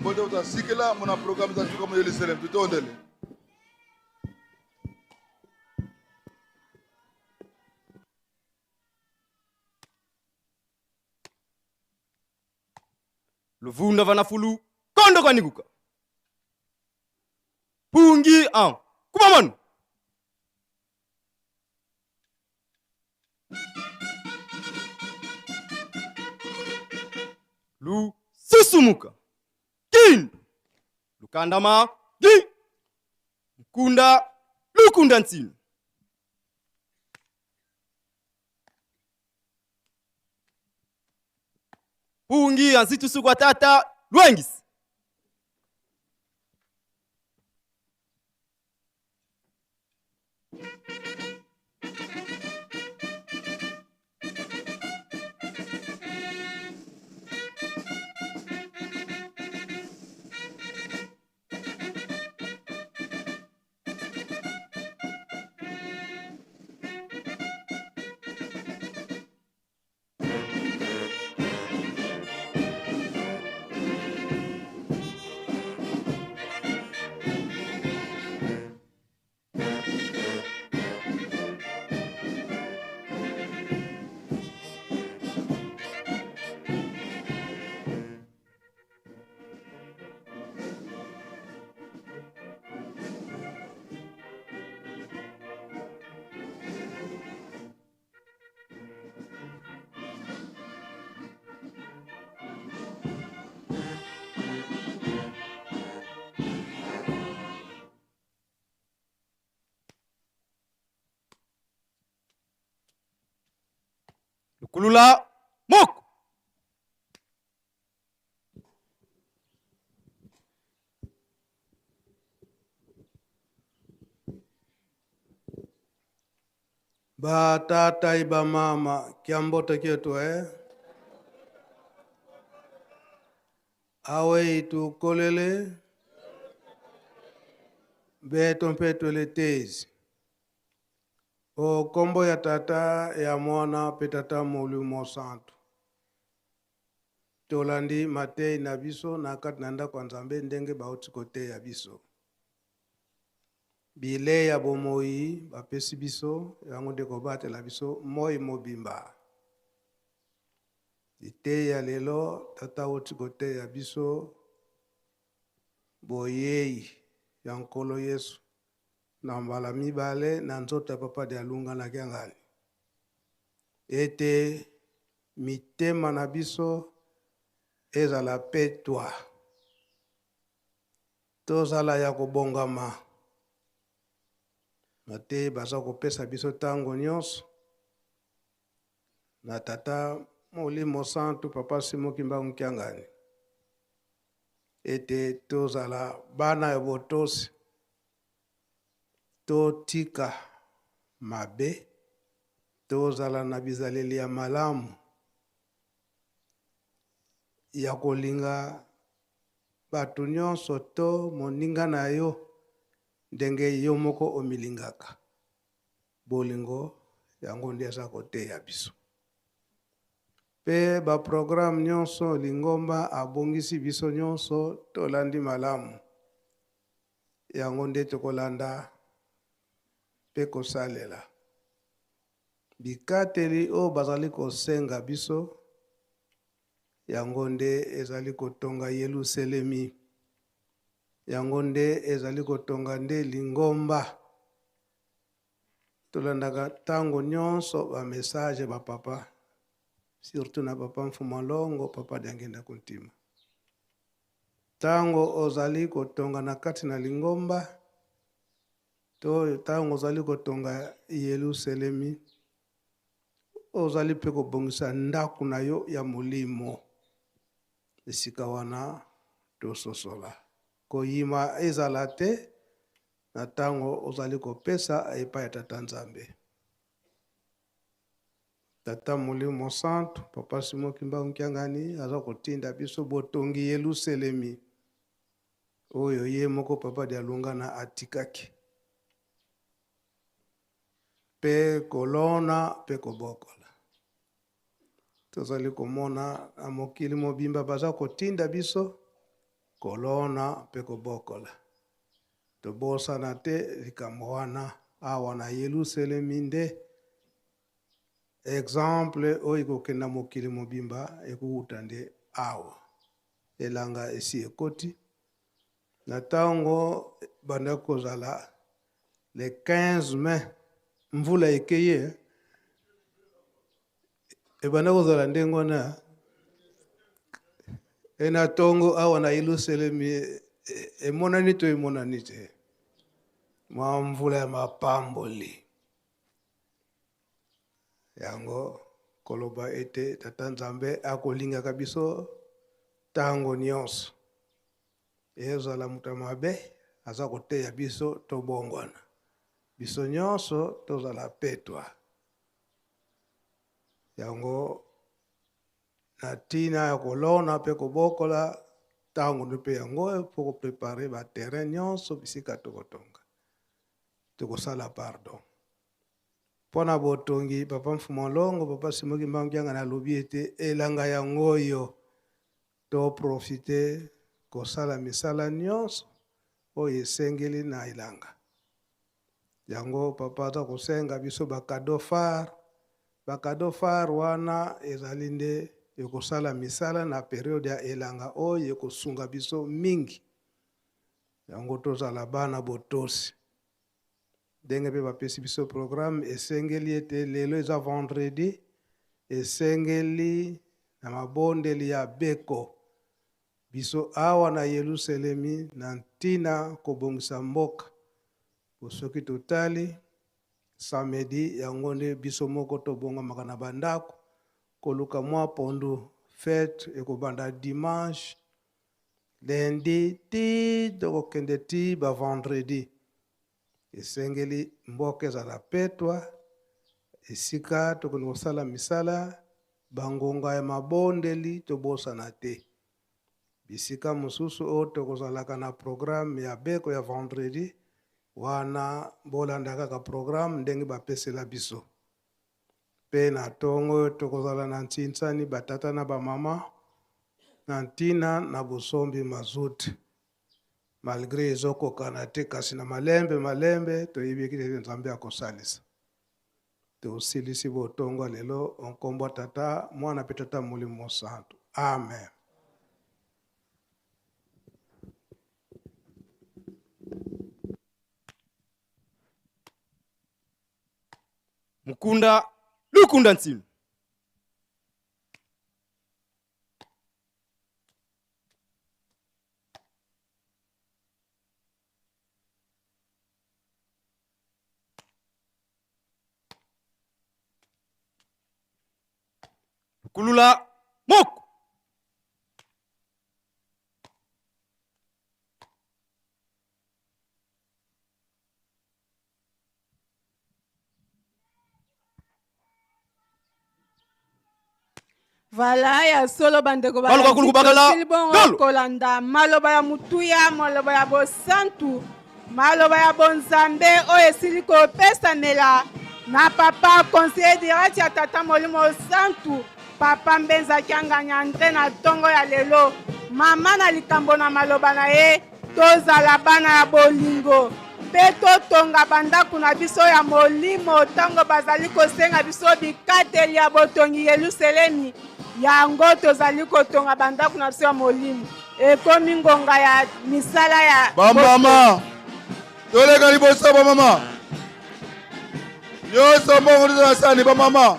mbote utasikila muna programme za tuka mu Yerusalemi tutondele. Luvunda vanafulu kondo kwanikuka. Pungi an kumamanu. Lususumuka. Kindu. Lukandama gi. Nkunda lukunda ntinu. Pungi anzitusu kwa tata lwengisi. Lukulula moko. Batata ibamama kiamboto kietu eh? Awe itukolele beto mpe tweletezi o kombo ya tata ya mwana mpe tata molimo santu. Tolandi matei na biso na kati na ndako ya Nzambe ndenge bauti koteya biso. Bilei ya bomoi bapesi biso yango nde kobatela biso moi mobimba. Liteya lelo tata auti koteya biso boyei ya Nkolo Yesu na mbala mibale na nzoto ya Papa Dialunga na Kiangani, ete mitema na biso ezala petwa, tozala ya kobongama na te baza kopesa biso ntango nyonso na Tata Molimo Santu Papa Simon Kimbangu Kiangani, ete tozala bana ya botosi, totika mabe, tozala na bizaleli ya malamu ya kolinga bato nyonso to moninga na yo ndenge yo moko omilingaka. Bolingo yango nde aza koteya biso. Pe ba programme nyonso lingomba abongisi biso nyonso tolandi malamu. Yango nde tokolanda pe kosalela. Bikateli oyo bazali kosenga biso yango nde ezali kotonga Yelusalemi. Yango nde ezali kotonga nde lingomba. Tolandaka ntango nyonso ba message ba papa, surtout na papa Mfuma Longo, papa Diangenda Kuntima. Ntango ozali kotonga na kati na lingomba to ntango ozali kotonga Yelusalemi, ozali mpe kobongisa ndako na yo ya molimo. Esika wana tososola koyima ezala te na ntango ozali kopesa epai ya Tata Nzambe. Tata Molimo Santu, Papa Simon Kimbangu Kiangani aza kotinda biso botongi Yelusalemi oyo ye moko Papa Dialungana atikaki, pe kolona pe kobokola. Tozali komona na mokili mobimba baza kotinda biso kolona pe kobokola. Tobosana te likambo wana awa na Yelusalemi nde exemple oyo ekokenda mokili mobimba ekouta nde awa. Elanga esi ekoti. Na ntango banda kozala le 15 mai, mvula ekei eh. Ebanda kozala ndenge wana. E na ntongo awa na Yelusalemi emonani to emonani te. Mwa mvula ya mapamboli. Yango koloba ete Tata Nzambe akolingaka biso ntango nyonso. Ezala moto ya mabe aza koteya biso tobongwana. Biso nyonso tozala petwa. Yango na ntina ya kolona mpe kobokola ntango mpe yango oyo mpo koprepare ba terrain nyonso bisika tokotonga. Tokosala pardon. Mpo na botongi, Papa Mfumu Longo, Papa Simon Kimbangu Kiangani alobi ete elanga yango oyo to profite kosala misala nyonso oyo esengeli na elanga. Yango papa aza kosenga biso ba cadeau phare. Ba cadeau phare wana ezali nde ekosala misala na periode ya elanga oyo ekosunga biso mingi. Yango tozala bana botosi. Ndenge mpe bapesi biso programme, esengeli ete lelo eza vendredi, esengeli na mabondeli ya beko biso awa na Yelusalemi na ntina kobongisa mboka. Po soki totali samedi yango nde biso moko tobongamaka na bandako koluka mwa pondu. Fete ekobanda dimanche, lundi ti tokokende ti ba vendredi. Esengeli mboka ezala petwa, esika tokende kosala misala, bangonga ya mabondeli tobosana te. Bisika mosusu oyo tokozalaka na programme ya beko ya vendredi wana, bolanda kaka programme ndenge bapesela biso. Mpe na ntongo oyo tokozala na ntsinsani batata na bamama na ntina na bosombi mazout. Malgré ezokokana te, kasi na malembe malembe toyebi ete Nzambe akosalisa. Tosilisi botongo lelo nkombo Tata, Mwana mpe Tata Molimo Santu. Amen. Mukunda lukunda ntsinu. Kulula moko. Voilà, ya solo bandeko Baluka kuluku bakala. tosili bongo kolanda maloba ya motuya, maloba ya bosantu, maloba ya bonzambe oyo esili kopesamela na papa conseiller direct ya tata molimo santu papa Mbenza Kiangani Andre na ntongo ya lelo. Mama na likambo na maloba na ye, tozala bana ya bolingo mpe totonga bandako na biso ya molimo ntango bazali kosenga biso bikateli ya botongi Yelusalemi. Yango tozali kotonga bandako na biso ya molimo. Ekomi ngonga ya misala ya bamama. Toleka liboso bamama nyonso, mbongo nyonso na sani bamama.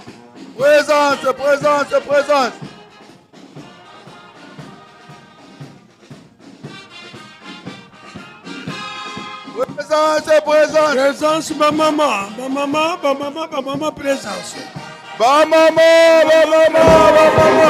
Présence, présence, présence. Présence, présence. Présence, bamama, bamama, bamama, bamama, présence. Bamama, bamama, bamama.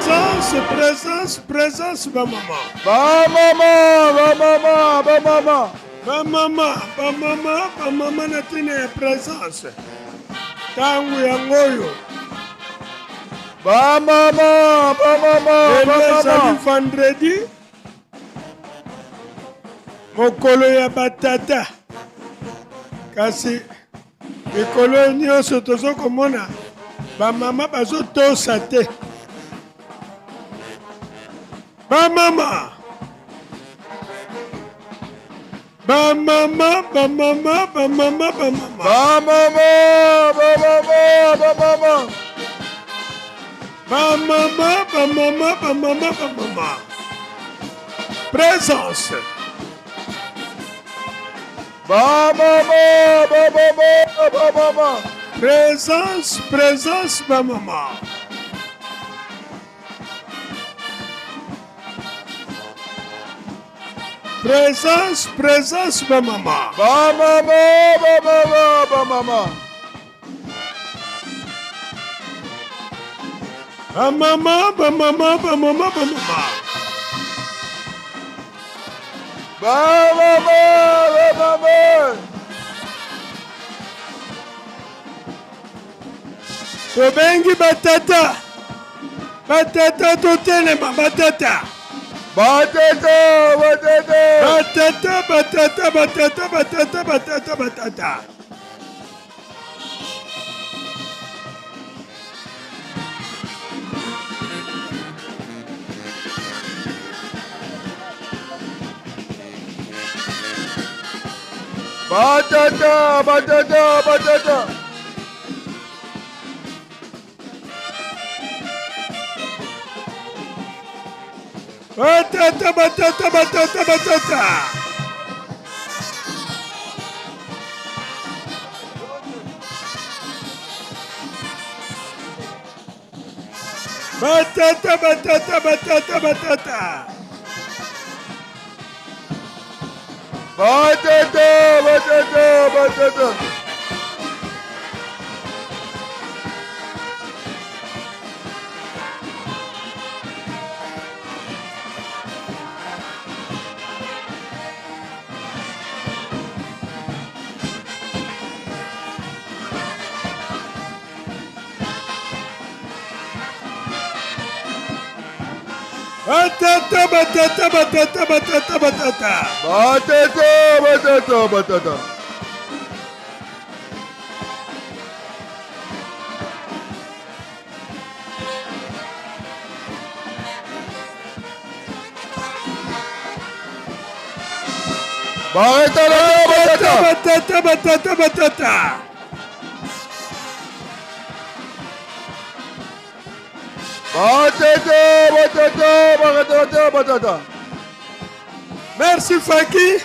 Présence, présence, présence, bamama. Bamama, bamama, bamama. Bamama, bamama, bamama na ntina ya présence. Ntango yango oyo. Bamama, bamama, Lelo ezali bamama. vendredi, mokolo ya batata. Kasi mikolo nyonso tozo komona bamama bazotosa te. Bamama, Bamama, bamama, bamama, bamama. Bamama, bamama, bamama. Bamama, bamama, bamama, bamama. Présence. Bamama, bamama, bamama. Présence, présence, bamama. Présence, présence, bamama. Bamama, bamama, bamama. Bamama, bamama, bamama, bamama. Bamama, bamama. Tobengi batata. Batata totelema, batata. Batata, batata. Batata, batata, batata, batata, batata, batata. Batata, batata, batata. Batata, batata, batata, batata. Batata, batata, batata, batata. Batata, batata, batata. Batata, batata, batata, batata, batata. Batata, batata, batata. Batata, batata, batata, batata, batata. Batata, batata, batata, batata. Merci Faki.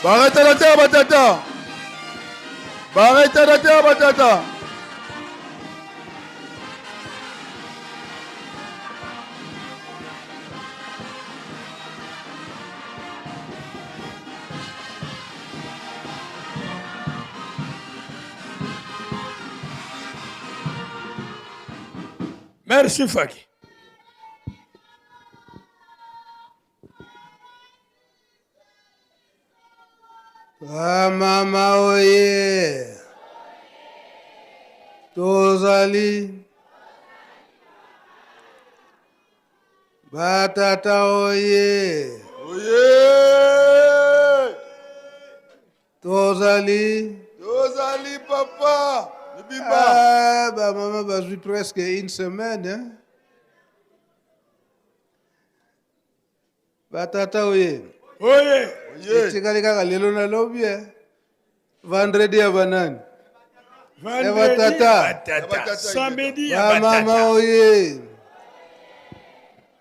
Batata, batata. Batata, batata. Merci Faki. Bamama oye! Tozali! Batata oye! Oye! Tozali! Tozali papa. Mibimba. Ah, bamama bazwi presque une semaine hein? Batata oye! Oye! Etikali kaka lelo na lobi eh? Vendredi ya banani? Ya Vendredi batata. batata. Samedi ya Bamama batata. oye!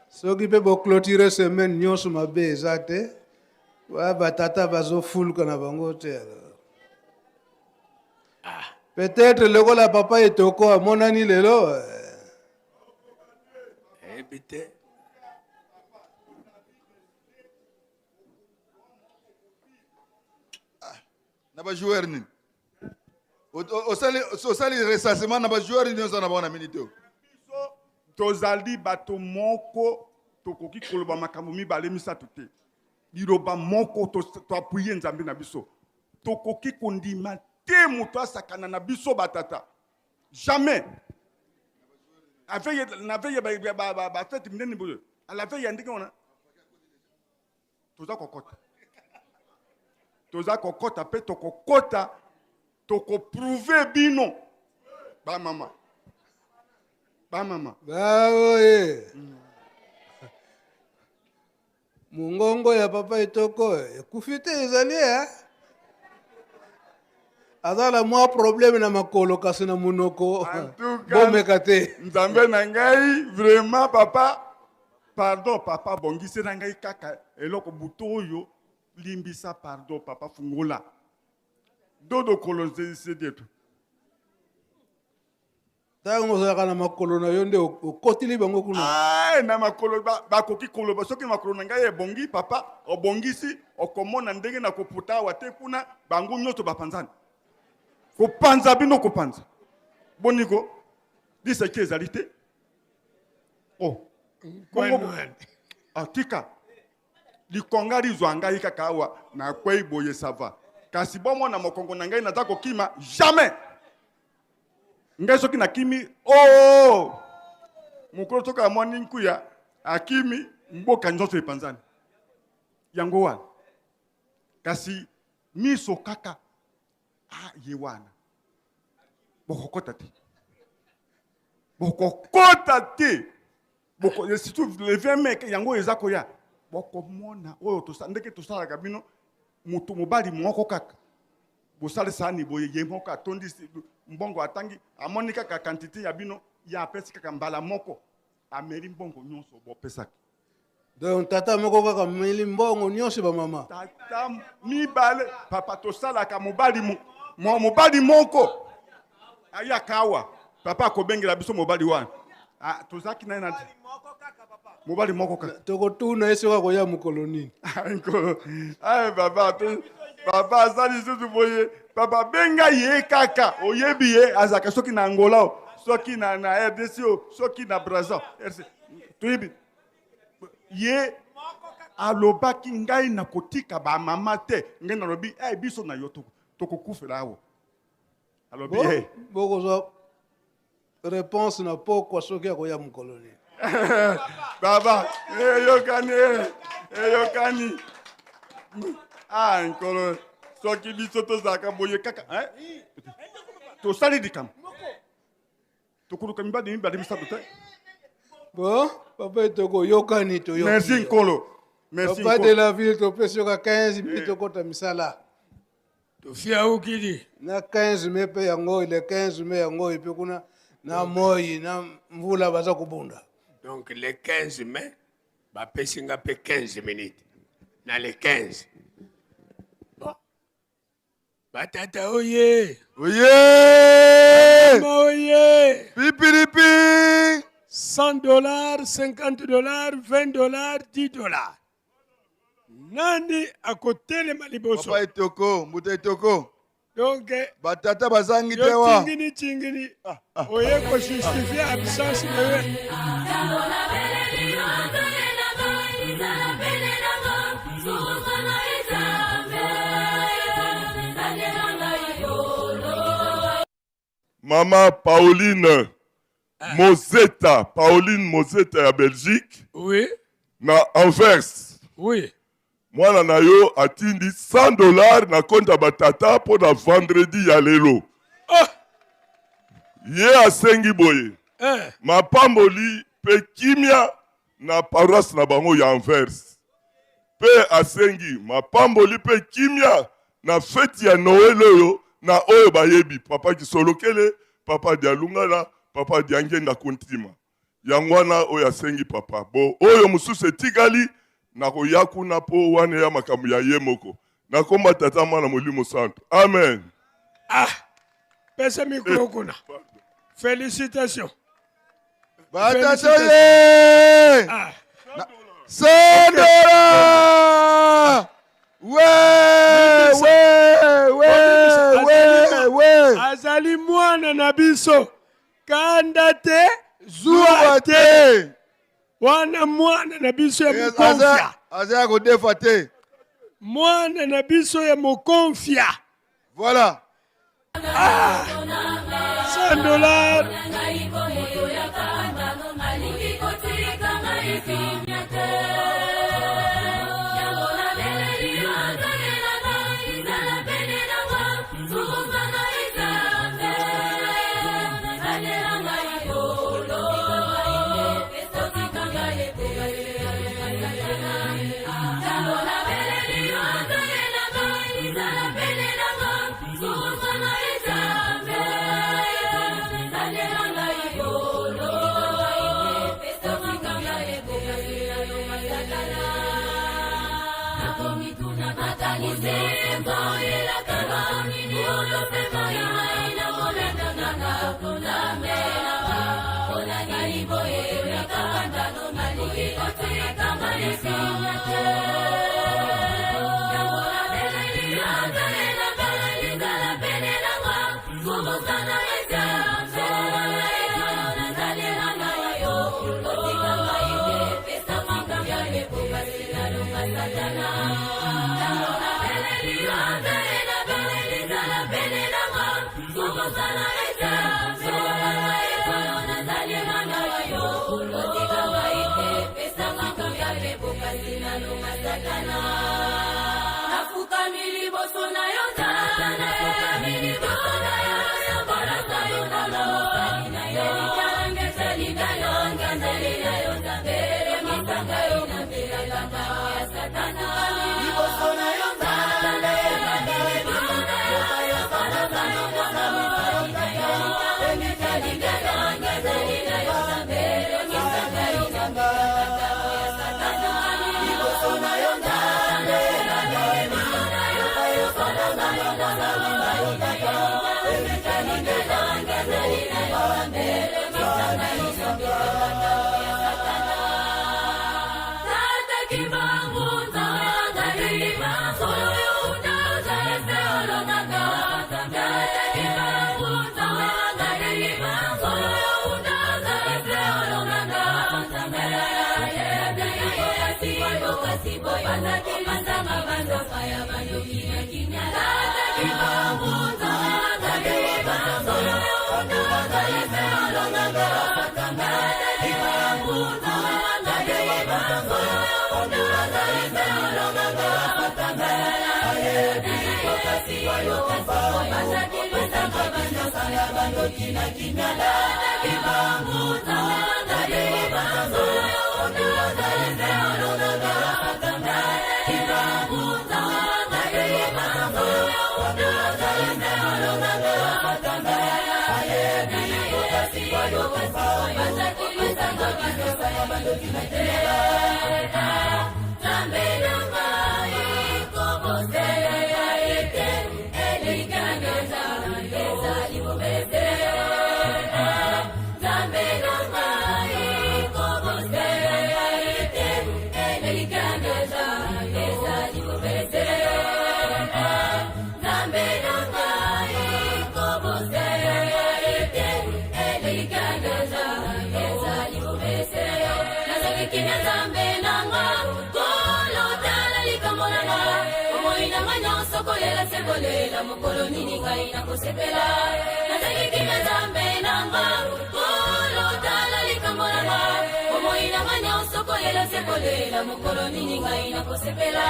Soki mpe boclotire semaine nyonso mabe eza te, wa batata bazofuluka na bango te. Peut-être lokola papa Etoko amonani lelo eh, Eyebi te. Na ba joueur nini? Osali osali recensement na ba joueur nyonso na bango na minute oyo. Tozali bato moko. Tokoki koloba makambo mibale misato te. Liloba moko toapuye Nzambe na biso. Tokoki kondima te moto asakana na biso batata. Jamais. Avec na veille ba fête minene boye. À la veille ya ndenge wana. Toza kokota. Toza kokota pe tokokota tokoprouve bino ba mama. Ba mama. Baoye. Mongongo ya papa Etoko ekufi te ezali eh? Aza na mwa problème na makolo kasi na monoko bomeka te. Nzambe na ngai vraiment papa pardon papa bongisela ngai kaka eloko butu oyo limbisa pardon papa fungola dodo kolonzelisedietu. Ntango ozalaka na makolo na yo nde okoteli bango kuna. Ah, na makolo bakoki koloba soki makolo na ngai ebongi papa obongisi okomona ndenge na koputa awa te kuna bango nyonso bapanzani kopanza bino kopanza boniko liseki ezali te oh bongo ah, tika likonga lizwa ngai kaka awa nakwei boye sava kasi bomona mokongo na ngai naza kokima jamais. Ngai soki nakimi oh mokolo soki amoni nkuya akimi mboka nyonso epanzani yango wana kasi miso kaka ah, ye wana bokokota te bokokota te boko surtout le 20 mai yango eza koya bokomona oyo tosa ndenge tosalaka bino moto mobali moko kaka bosali sani boye ye moko atondisi mbongo atangi amoni kaka quantité ya bino ye apesi kaka mbala moko ameli mbongo nyonso bopesaki. Donc tata moko kaka ameli mbongo nyonso ba mama. Tata mibale papa tosalaka mobali mo, mobali moko ayaka awa papa akobengela biso mobali wana ah, tozalaki naye na mobali moko kaka tokotuna ye soki akoya mokolo nini. Nkolo ay papa to papa aza lisusu boye papa benga ye kaka oyebi ye azalaka soki na Angola o soki na, na RDC o soki na Brazza RC toyebi ye alobaki ngai nakotika ba mama te ngai nalobi hey, biso na yo tokokufela awa alobi Bo, hey. bokozwa réponse na pokwa soki akoya mokolo nini. Baba eyokani eyokani ah nkolo soki biso tozalaka boye kaka eh? Tosali likambo tokoluka mibali mibale misato te. Bon papa Etoko yokani toyoki. Merci nkolo. Merci papa nkolo. De la ville topesi yoka 15 minutes tokota misala. Tofia ukili. Na 15 mai mpe yango le 15 mai yango mpe kuna na moi na mvula baza kobunda. Donc le 15 mai bapesi nga mpe 15 minutes na le 15. Bon. Batata oye. Oye! Mama oye! Pipilipi! $100, $50, $20, $10. Nani akotelema liboso? Papa Etoko, mbuta Etoko. Donc, batata bazangi te yo wa. tingini tingini oye ko justifier absence na yo. Mama Pauline Mozeta, Pauline Mozeta ya Belgique. Oui. Na Anvers. Oui. Mwana na yo atindi $100 na compte ya batata mpo na vendredi ya lelo. Ah! Ye asengi boye. Eh. Mapamboli pe kimia na paroisse na bango ya Anvers. Pe asengi mapamboli pe kimia na feti ya Noël oyo na oyo bayebi papa Kisolokele, papa Dialungana, papa Diangenda Kuntima. Yango wana oyo asengi papa. Bo oyo mosusu etikali nakoya kuna po wana ya makambo ya ye moko. Nakomba tata mwana molimo santo. Amen. Ah, pesa micro kuna. Félicitations. Batata ye! Ah. Sandora! We, we, we, we, we. Azali mwana na biso. Kanda te, Zuwa te. Wana mwana na biso ya Aza mokonfia. aza ya kodefa te. Mwana na biso ya mokonfia. Voilà. Ah, $100. Nafukami liboso na yo nafukami liboso na yo baraza yo na mosali na yo ngeseli na yo ngeseli na yo nzambe misanga yo na mbelaka ya satana liboso na yo nzambe liboso na yo baraza yo na mosali na yo ngeseli na yo ngeseli na yo nzambe misanga yo na mbelaka ya satana liboso na yo nzambe Kolela se kolela mokolo nini ngai nakosepela nazali kimia nzambe nanga kolo tala likambo nanga bomoi nanga nyonso kolela se kolela mokolo nini ngai nakosepela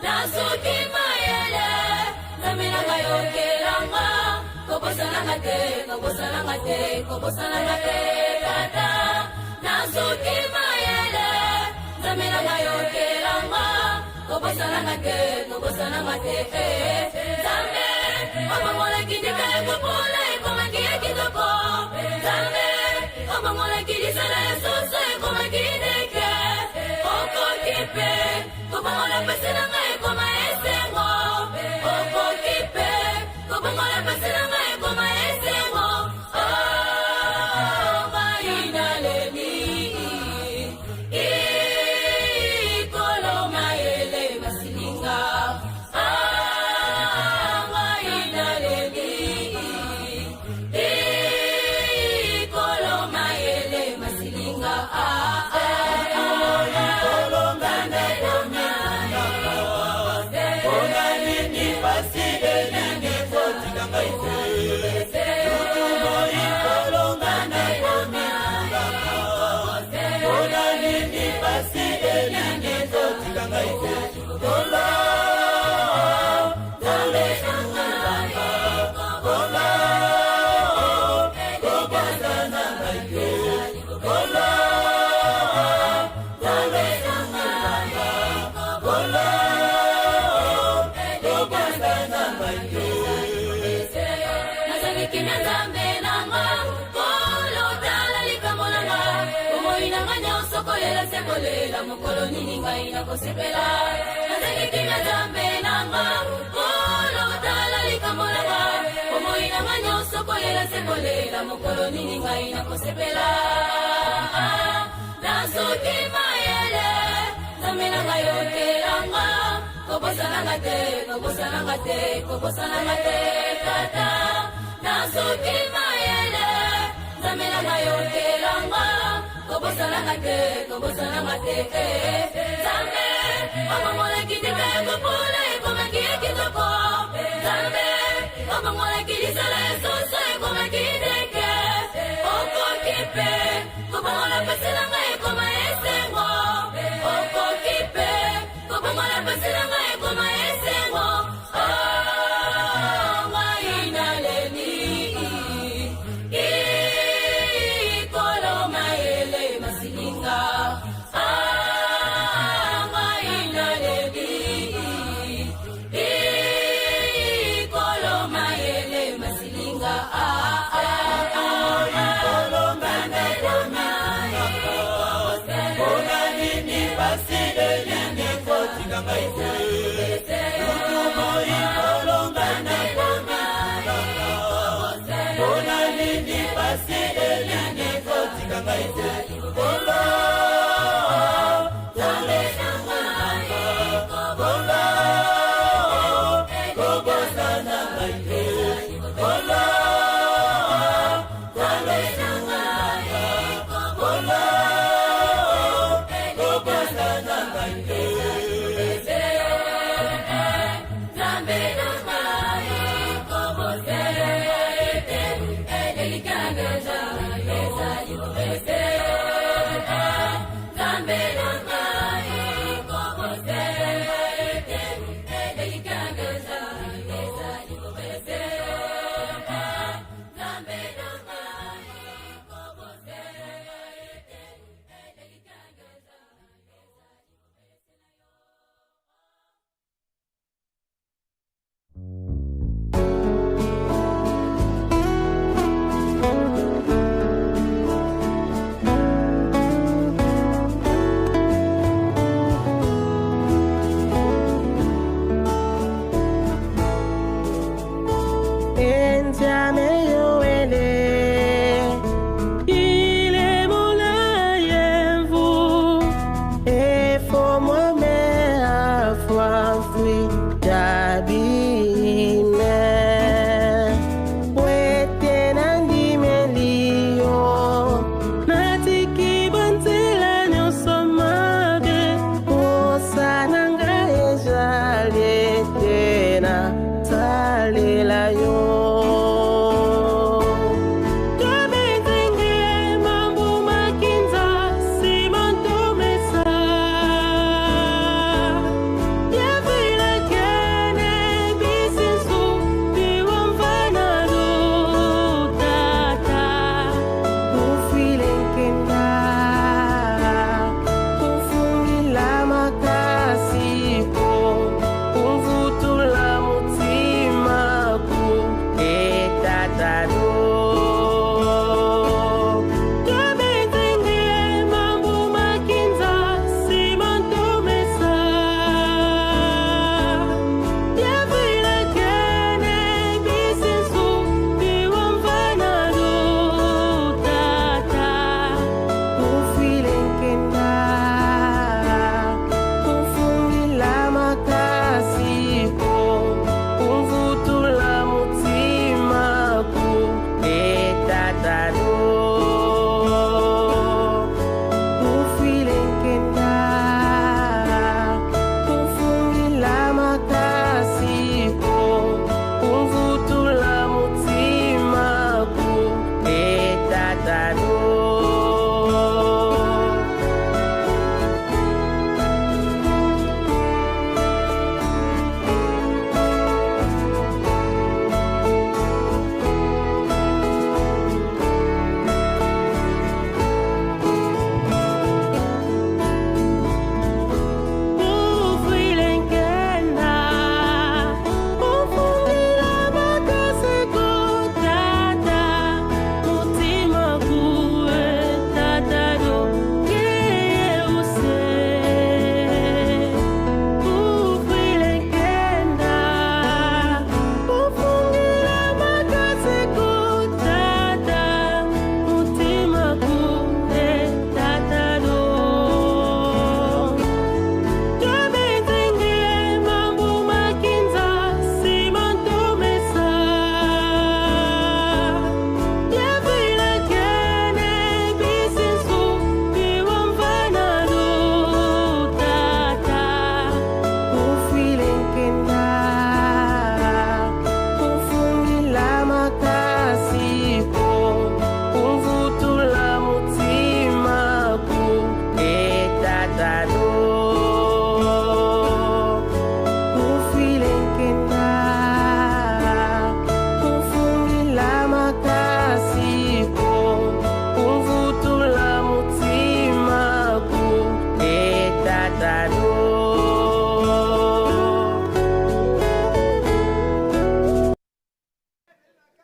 nasuki mayele nzambe nanga yokelanga kobosananga te kobosananga te kobosananga te tata nasuki mayele nzambe nanga yokelanga kobosananga te kobosananga te nzambe obongolaki ndika ya kopola ekomaki ya kitoko nzambe obongolaki lisala ya soso ekomaki ndeke okoki mpe kobongola pasi na ngai ekoma esengo okoki mpe kobongola pasi na ngai ekoma esengo ngai naleli ikolo mayele masilinga ngai naleli ikolo mayele masilinga. se kolela mokolo nini ngai nakosepela nazangi kimia nzambe nanga kolo tala likambo nanga bomoi nanga nyonso kolela se kolela mokolo nini ngai nakosepela nasuki mayele nzambe nanga yokelanga kobosananga te kobosananga te kobosananga te tata nasuki mayele nzambe nanga yokelanga kobosananga te kobosananga te eh. Nzambe obongolaki ndika ya kopola ekomaki ya kitoko nzambe obongolaki lisala ya soso ekomaki ndeke okoki mpe kobongola pasi na ngai ekoma esengo okoki mpe kobongola pasi na ngai ekoma esengo Oh, ngai naleli ikolo mayele masilinga Ah, ngai naleli.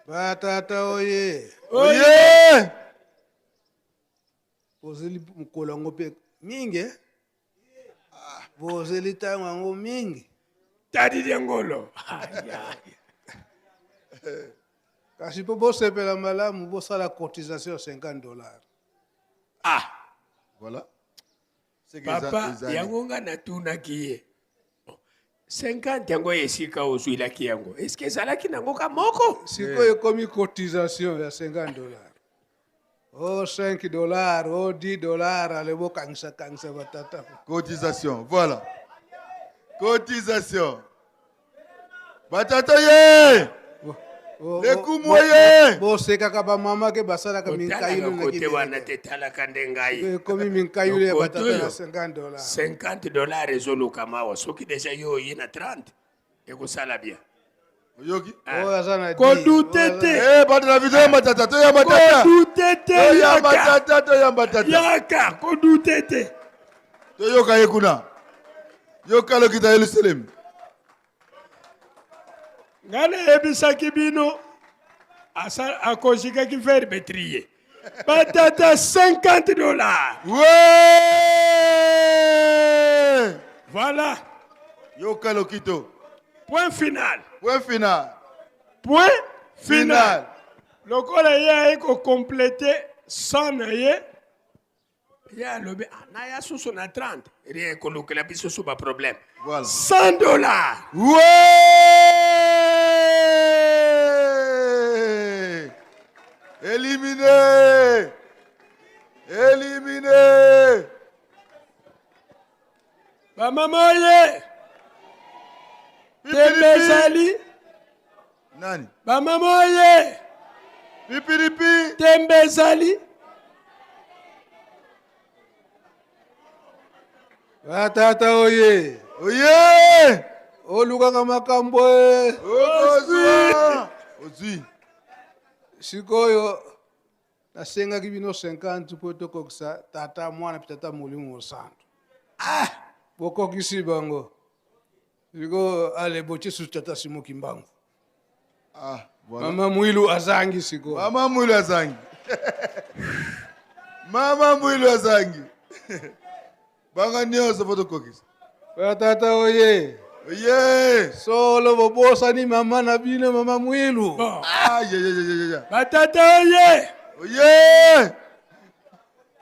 Batata oye. Oye! Bozeli mokolo yango mpe mingi eh? Bozeli ntango yango mingi. Tadi dia ngolo. Kasi mpo bosepela malamu bosala cotisation ya 50 dollars. Ah. Voilà. Papa, yango nga natunaki ye 50 yango esika ozwilaki yango eske ezalaki nango ka moko Sikoyo ekomi cotisation ya 50 dollars. O 5 dollars, o 10 dollars, ale bokangisa kangisa batata. Cotisation, voilà. Cotisation. Batata ye! Lekumu ye! Bosekaka bamama ke basalaka minkayulu otalaka na kote wana kibeleke. te talaka nde ngai Ekomi minkayulu ya Kote batata oyo, na 50 dollars. 50 dollars ezolukama awa soki deja yo oye na 30 ekosala bien. Oyoki? Oyo aza na Kodute te. Eh, bato na video ya matata, toya matata. Kodute te. Toya Yaka. matata, toya matata. Yaka, kodute te. Toyoka ye kuna. Yoka lokita Yerusalemu. Ngai nayebisaki bino akozikaki verbe trie batata 50 dollars. Ouais! Voilà. Yoka lokito. Point final. Point final. Point final. Final. Lokola ye aye kokomplete 100 na ye, ye alobi ah, naya susu na 30 rien ekolukela biso su baproblème. Voilà. 100 dollars. Ouais! Éliminé! Éliminé! Bamama oye, tembe ezali. Nani? Bamama oye, Pipilipi! Tembe ezali. Batata oye. Oye! Olukaka makambo e. Ozwi! Ozwi. Sikoyo nasengaki bino 50 mpo tokokisa tata mwana mpe tata molimo mosantu. Ah! Bokokisi bango. Sikoyo ale botie susu tata Simo Kimbangu. Ah, voilà. Mama Mwilu azangi sikoyo. Mama Mwilu azangi. Mama Mwilu azangi. Banga nyonso po tokokisa. Batata oye. Oye! Solo bobosani mama na bino mama Mwilu. Ah, ye, ye, ye, ye, ye. Batata oye. Oye!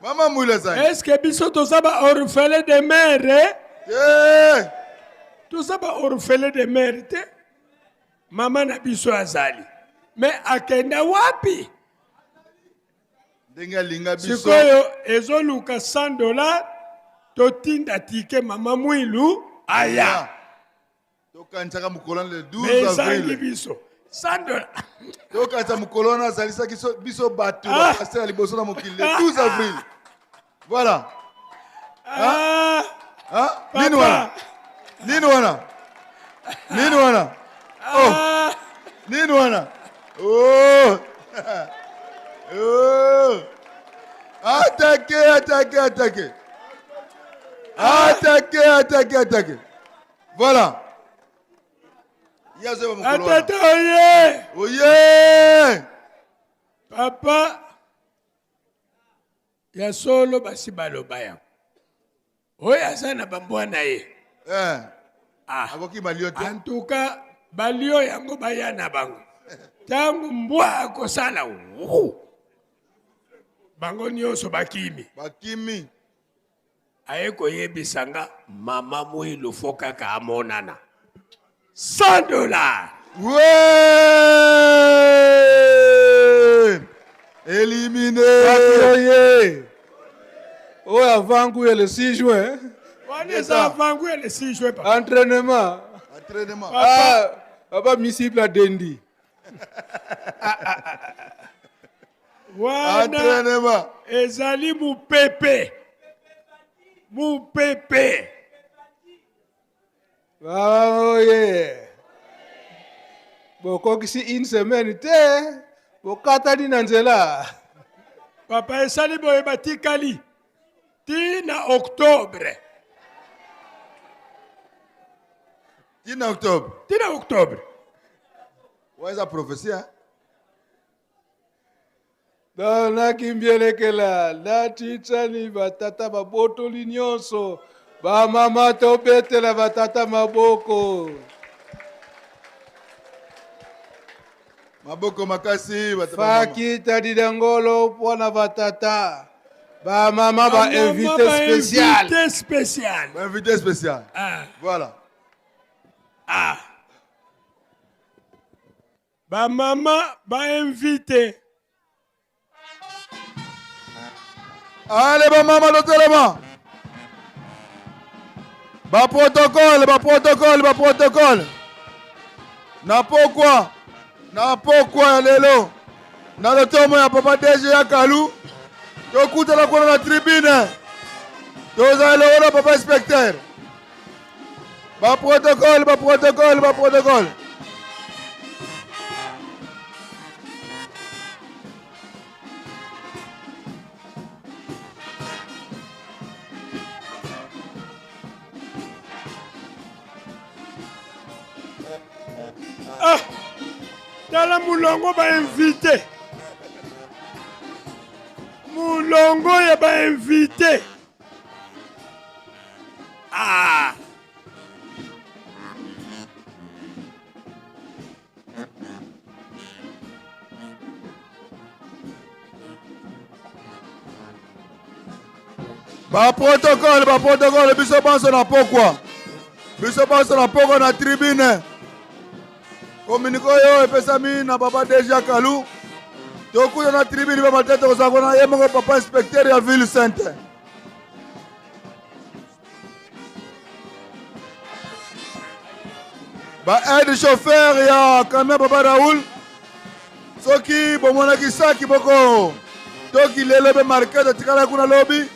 Mama Mwilu azangi. Est-ce que biso toza ba orphelin de mère? Eh? Yeah. Toza ba orphelin de mère te. Mama na biso azali. Mais akenda wapi? Ndenge alinga biso. Sikoyo ezoluka 100 dollars totinda tike mama Mwilu aya. Tokanisaka mokolo wana le Mais 12 ezangi avril. biso 100 dollars. Tokanisa mokolo wana azalisaki biso bato bapasteur ya liboso na mokili le 12 avril. Voilà. Ah! Ah? Nini wana? Nini wana? Nini wana? Oh. Nini wana? Oh. Oh. Attaquez, attaquez, attaquez. Attaquez, attaquez, attaquez. Voilà. Yazo mokolo wana. Atata oye. Oye! Papa ya solo basi baloba yango. Oyo aza na bambwa na ye. Eh. Ah. Akoki balio te. En tout cas, balio yango baya na bango. Ntango mbwa akosala wu, bango nyonso bakimi. Bakimi. Aye koyebisa nga mama Mwilu fo kaka amonana 100 dollars. Ouais! Éliminé! Oye. Oyo avant ya le 6 juin. Wana eza avant ya le 6 juin. Papa. Entraînement. Entraînement. Ah, papa misible adendi. Wana Entraînement. ezali mupepe. Mupepe. Baba oye. Bokokisi une semaine te. Bokatani na nzela. Papa esali boye batikali ti na octobre. Ti na octobre. Ti na octobre. Wana eza prophétie, hein? Donc nakimbielekela natitsani batata babotoli nyonso bamama tobetela batata maboko. Maboko makasi bato ba mama. Fakita didangolo mpo na batata bamama ba invité Ba spécial. invité spécial. Ba invité spécial. Ah. Voilà. Ah. Bamama ba invité. Ale bamama totelema. Ba protocole, ba protocole, ba protocole. Na pokwa, na pokwa ya lelo. Na lotomo ya papa DG ya Kalu. Tokutana kuna na tribune. Tozala elongo na papa inspecteur. Ba protocole, ba protocole, ba protocole. Ah! Tala mulongo ba invité. Mulongo ya ba invité. Ah! Ba protocole, ba protocole, biso banso na pokwa. Biso banso na pokwa na tribune. Communiqué oyo epesami na papa DG Kalu. Tokuta na tribune ba matete kozala kuna ye moko papa inspecteur ya ville sainte. Ba aide chauffeur ya camion papa Raoul soki bomonaki saki boko toki lelo be market atikala kuna lobi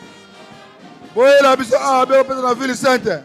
boyela biso awa be kopesa na ville sainte.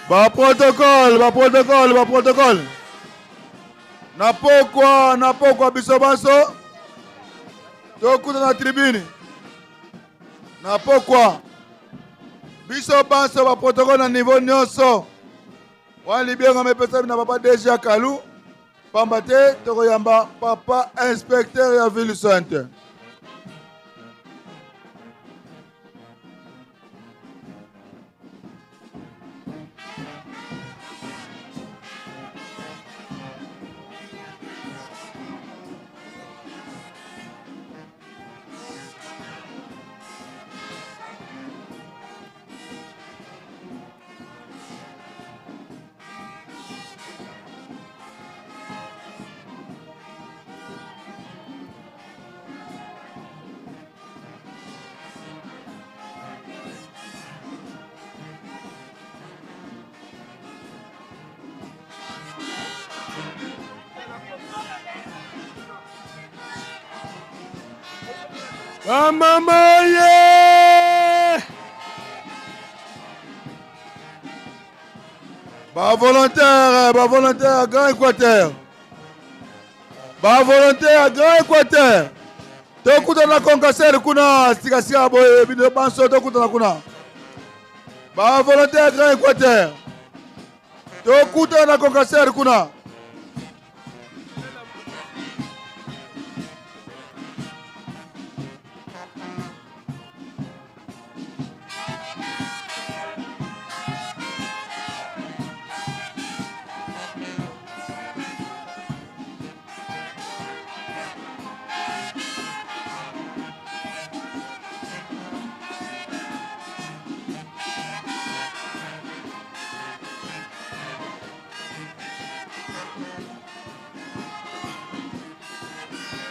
Ba protocole, ba protocole, ba protocole. Na pokwa, na pokwa biso banso. Tokuta na tribune. Na pokwa. Biso banso ba protocole na niveau nyonso. Wana libiango mepesami na papa DG ya Kalu. Pamba te tokoyamba papa inspecteur ya ville sainte. Bamama ye! Ba Ba volontaire, ba volontaire Grand Équateur. Ba volontaire Grand Équateur. Tokutana concasseur kuna sika sika boye bino banso tokutana kuna. Ba volontaire Grand Équateur. Tokutana concasseur kuna.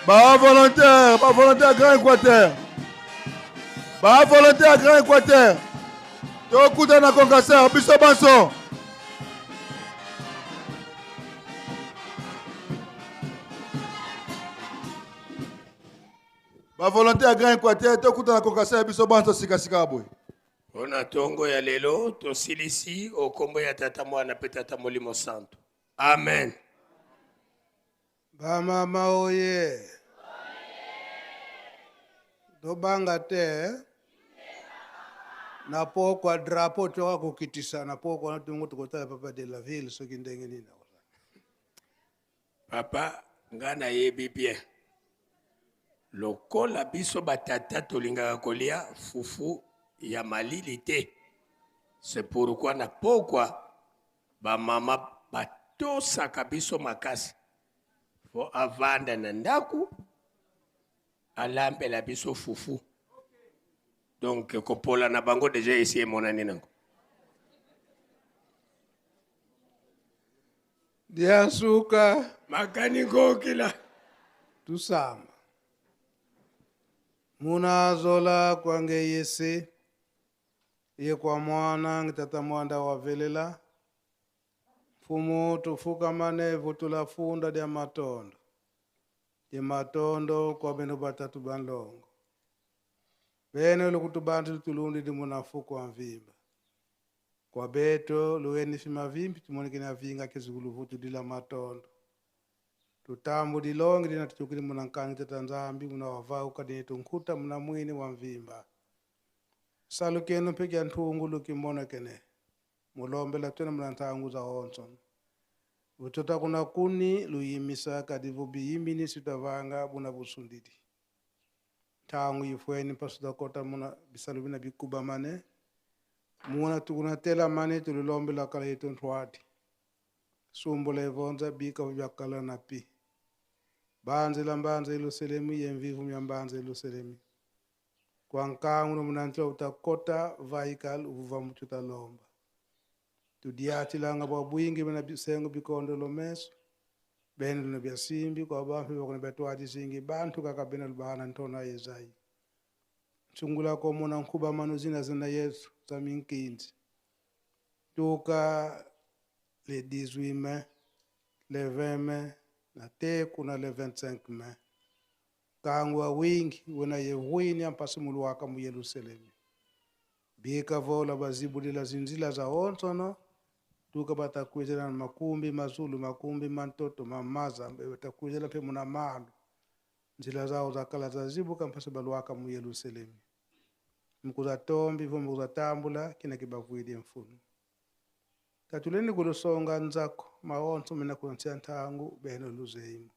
Ba volontaire, ba volontaire Grand Équateur. Ba volontaire Grand Équateur. Tokutana concasseur biso banso. Ba volontaire Grand Équateur tokutana concasseur biso banso sika sika boye. Mpo na ntongo ya lelo tosilisi o nkombo ya Tata, Mwana mpe Tata Molimo Santu. Amen. Bamama oye! Tobanga te na pokwa drapeau toka kokitisa na pokwa na tongo tokotala papa de la ville soki ndenge nini. Papa, nga nayebi bien lokola biso batata tolingaka kolia fufu ya malili te, c'est pourquoi na pokwa bamama batosaka biso makasi fo avanda na ndaku alambela biso fufu. Donc kopola na bango deja esi emonani nango. Diasuka makani kokila tusamba munazola kwange yese ye kwa mwana ngitata mwanda wavelela mfumu tufukamane vutula funda dia matondo dia matondo kwa beno batatu banlongo beno lukutubantu tulundi di munafuku wa mvimba kwa beto lueni fimavimbi tumoneke na vinga kezukulu vutu dila matondo tutambu dilongi dina tuchukili muna nkangi tata nzambi muna wavauka dine tunkuta muna mwini wa mvimba salukenu mpekya nthungu lukimonekene mulombela twene muna nthangu za onso vutota kuna kuni luyimisa kadi vubiyimini sitavanga buna busundidi ntangu yifweni mpasuta kota muna bisalu bina bikuba mane muna tukunatela mane tulilombela kala yetu nthwati sumbula ivonza bika vyakala na pi banze la mbanze iluselemi yemvivu mya mbanze iluselemi kwa nkangu no munantila utakota vaikal uvuva mututa lomba tudiatilanga bwa bwingi bina bisengo bikondo lomeso bene luno bya simbi kwa bamfi bakona batwadi singi bantu kakabena lubana ntona yezai nsungula ko mona nkuba mano zina zina Yesu za minkinzi tuka le 18 mai le 20 mai na teku na le 25 mai kangwa wingi wena yewini ampasimulu waka mu Yerusalemu bika vola bazibulila zinzila za onsono tuka batakwizela na makumbi mazulu makumbi mantoto mamaza batakwizela pe muna malu nzila zao zakala zazibuka mpasi baluwaka mu Yerusalemu mkuza tombi vo mkuza tambula kina kibavuidi mfunu katuleni kulusonga nzako maonso mina kunsia ntangu beno luzeimu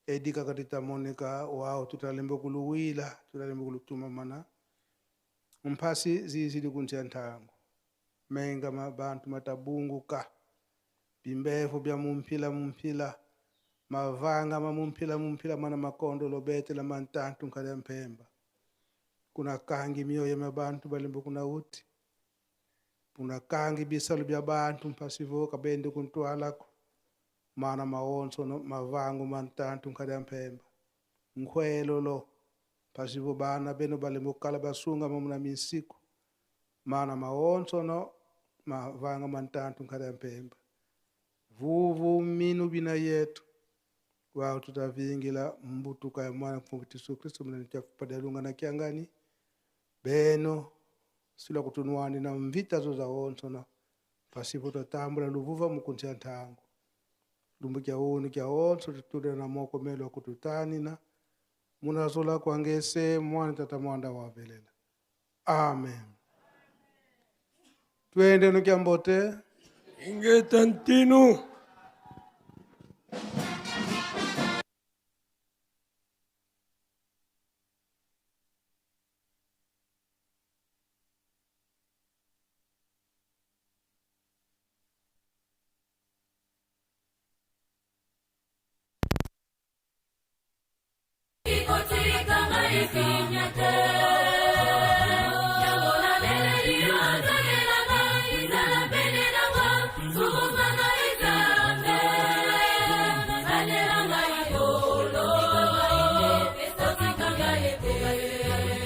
edika katita monika wao tutalembe kuluwila tutalembe kulutuma mana mpasi zizidi kunsia ntangu menga mabantu matabunguka bimbefu bya mumpila mumpila mavanga mamumpila mumpila mana makondo lobete la mantantu nkale mpemba kuna kangi mioyo mabantu balembe kuna uti kuna kangi bisalu bya bantu mpasivo kabende kuntwalako mana maonso no mavangu mantantu nkale mpemba nkhwelo lo pasivo bana beno balembe kukala basunga mamuna minsiku mana maonso no mavanga mantantu nkale mpemba vuvu minu bina yetu wao tutavingila mbutuka ya mwana mfungiti Yesu Kristo mna nichakupadalunga na kiangani beno sila kutunuani na mvita zo za onso na Pasipo twatambula luvuva mukunzi ya nthangu. Lumbu kya unu kya onso tutule na moko melo wa kututanina. Munazola kwangese mwana tata mwanda wavelela. Amen. Twende nukyambote. Ingeta ntinu. Ikotika ngai kimia te. Yango nabeleli yo, nzambe na ngai, zala pene na nga, sukuma ngai Nzambe. Batela ngai kolo, otika ngai te. Yango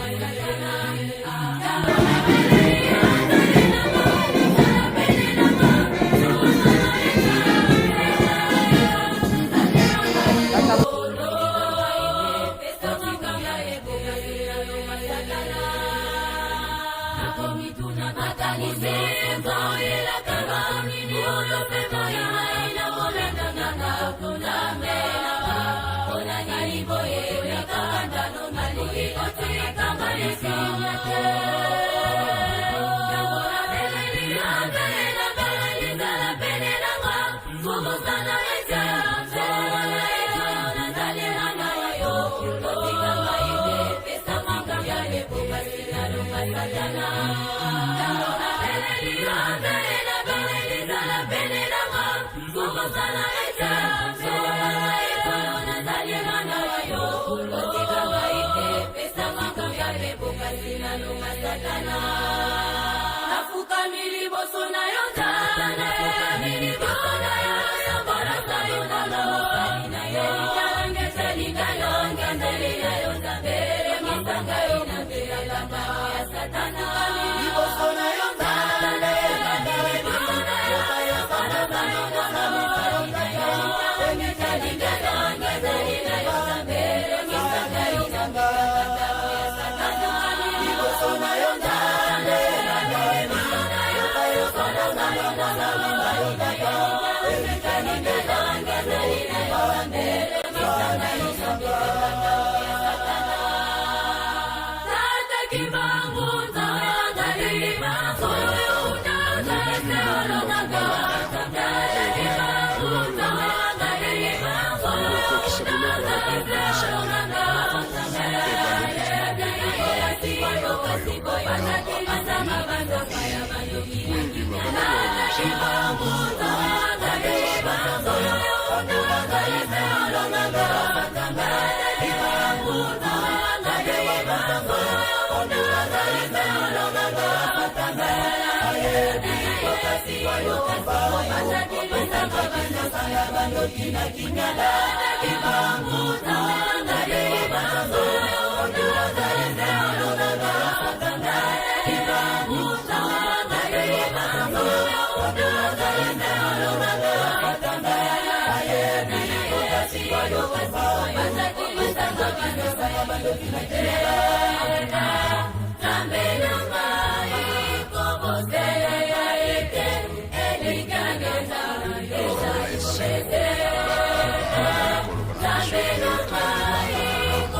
nabeleli yo, nzambe na ngai, zala pene na nga, sukuma ngai Nzambe. Batela ngai kolo, otika ngai te. Nakomituna makanisi nzoyelaka nini oyo mpe ngai nakolanda nganga Nzambe nanga mpona nini boye oyakaka nalingi kotika ngai kimia te. Yango nabeleli yo, Nzambe na ngai, zala pene na nga, kobosana ete nazali mwana wa yo. Kotika ngai te, pesa nguya ekokasi nalonga Satana. Yango nabeleli yo, Nzambe na ngai, zala pene na nga, kobosana ete nazali mwana wa yo. Kotika ngai te, pesa nguya ekokasi nalonga Satana. Nafukami liboso na yo Nzambe, nafukami liboso na yo, yambolasa yo nkolo na yo, ngezelinga yo, ngezelinga yo Nzambe, masanga yo nabelaka ya Satana. Liboso na yo Nzambe, liboso na yo, yambolasa yo nkolo na yo, ngezelinga yo, ngezelinga yo Nzambe, masanga yo nabelaka ya Satana. Liboso na yo Nzambe, liboso na yo, yambolasa yo nkolo na yo, ngezelinga yo, ngezelinga yo Nzambe, masanga yo nabelaka ya Satana. Tata Kimbangu, Nzambe azali, oyo unazali olongaka. Tata Kimbangu, Nzambe azali, oyo unazali olongaka. Tata Kimbangu, Nzambe azali, oyo unazali olongaka. Tata Kimbangu, Nzambe azali, oyo unazali olongaka.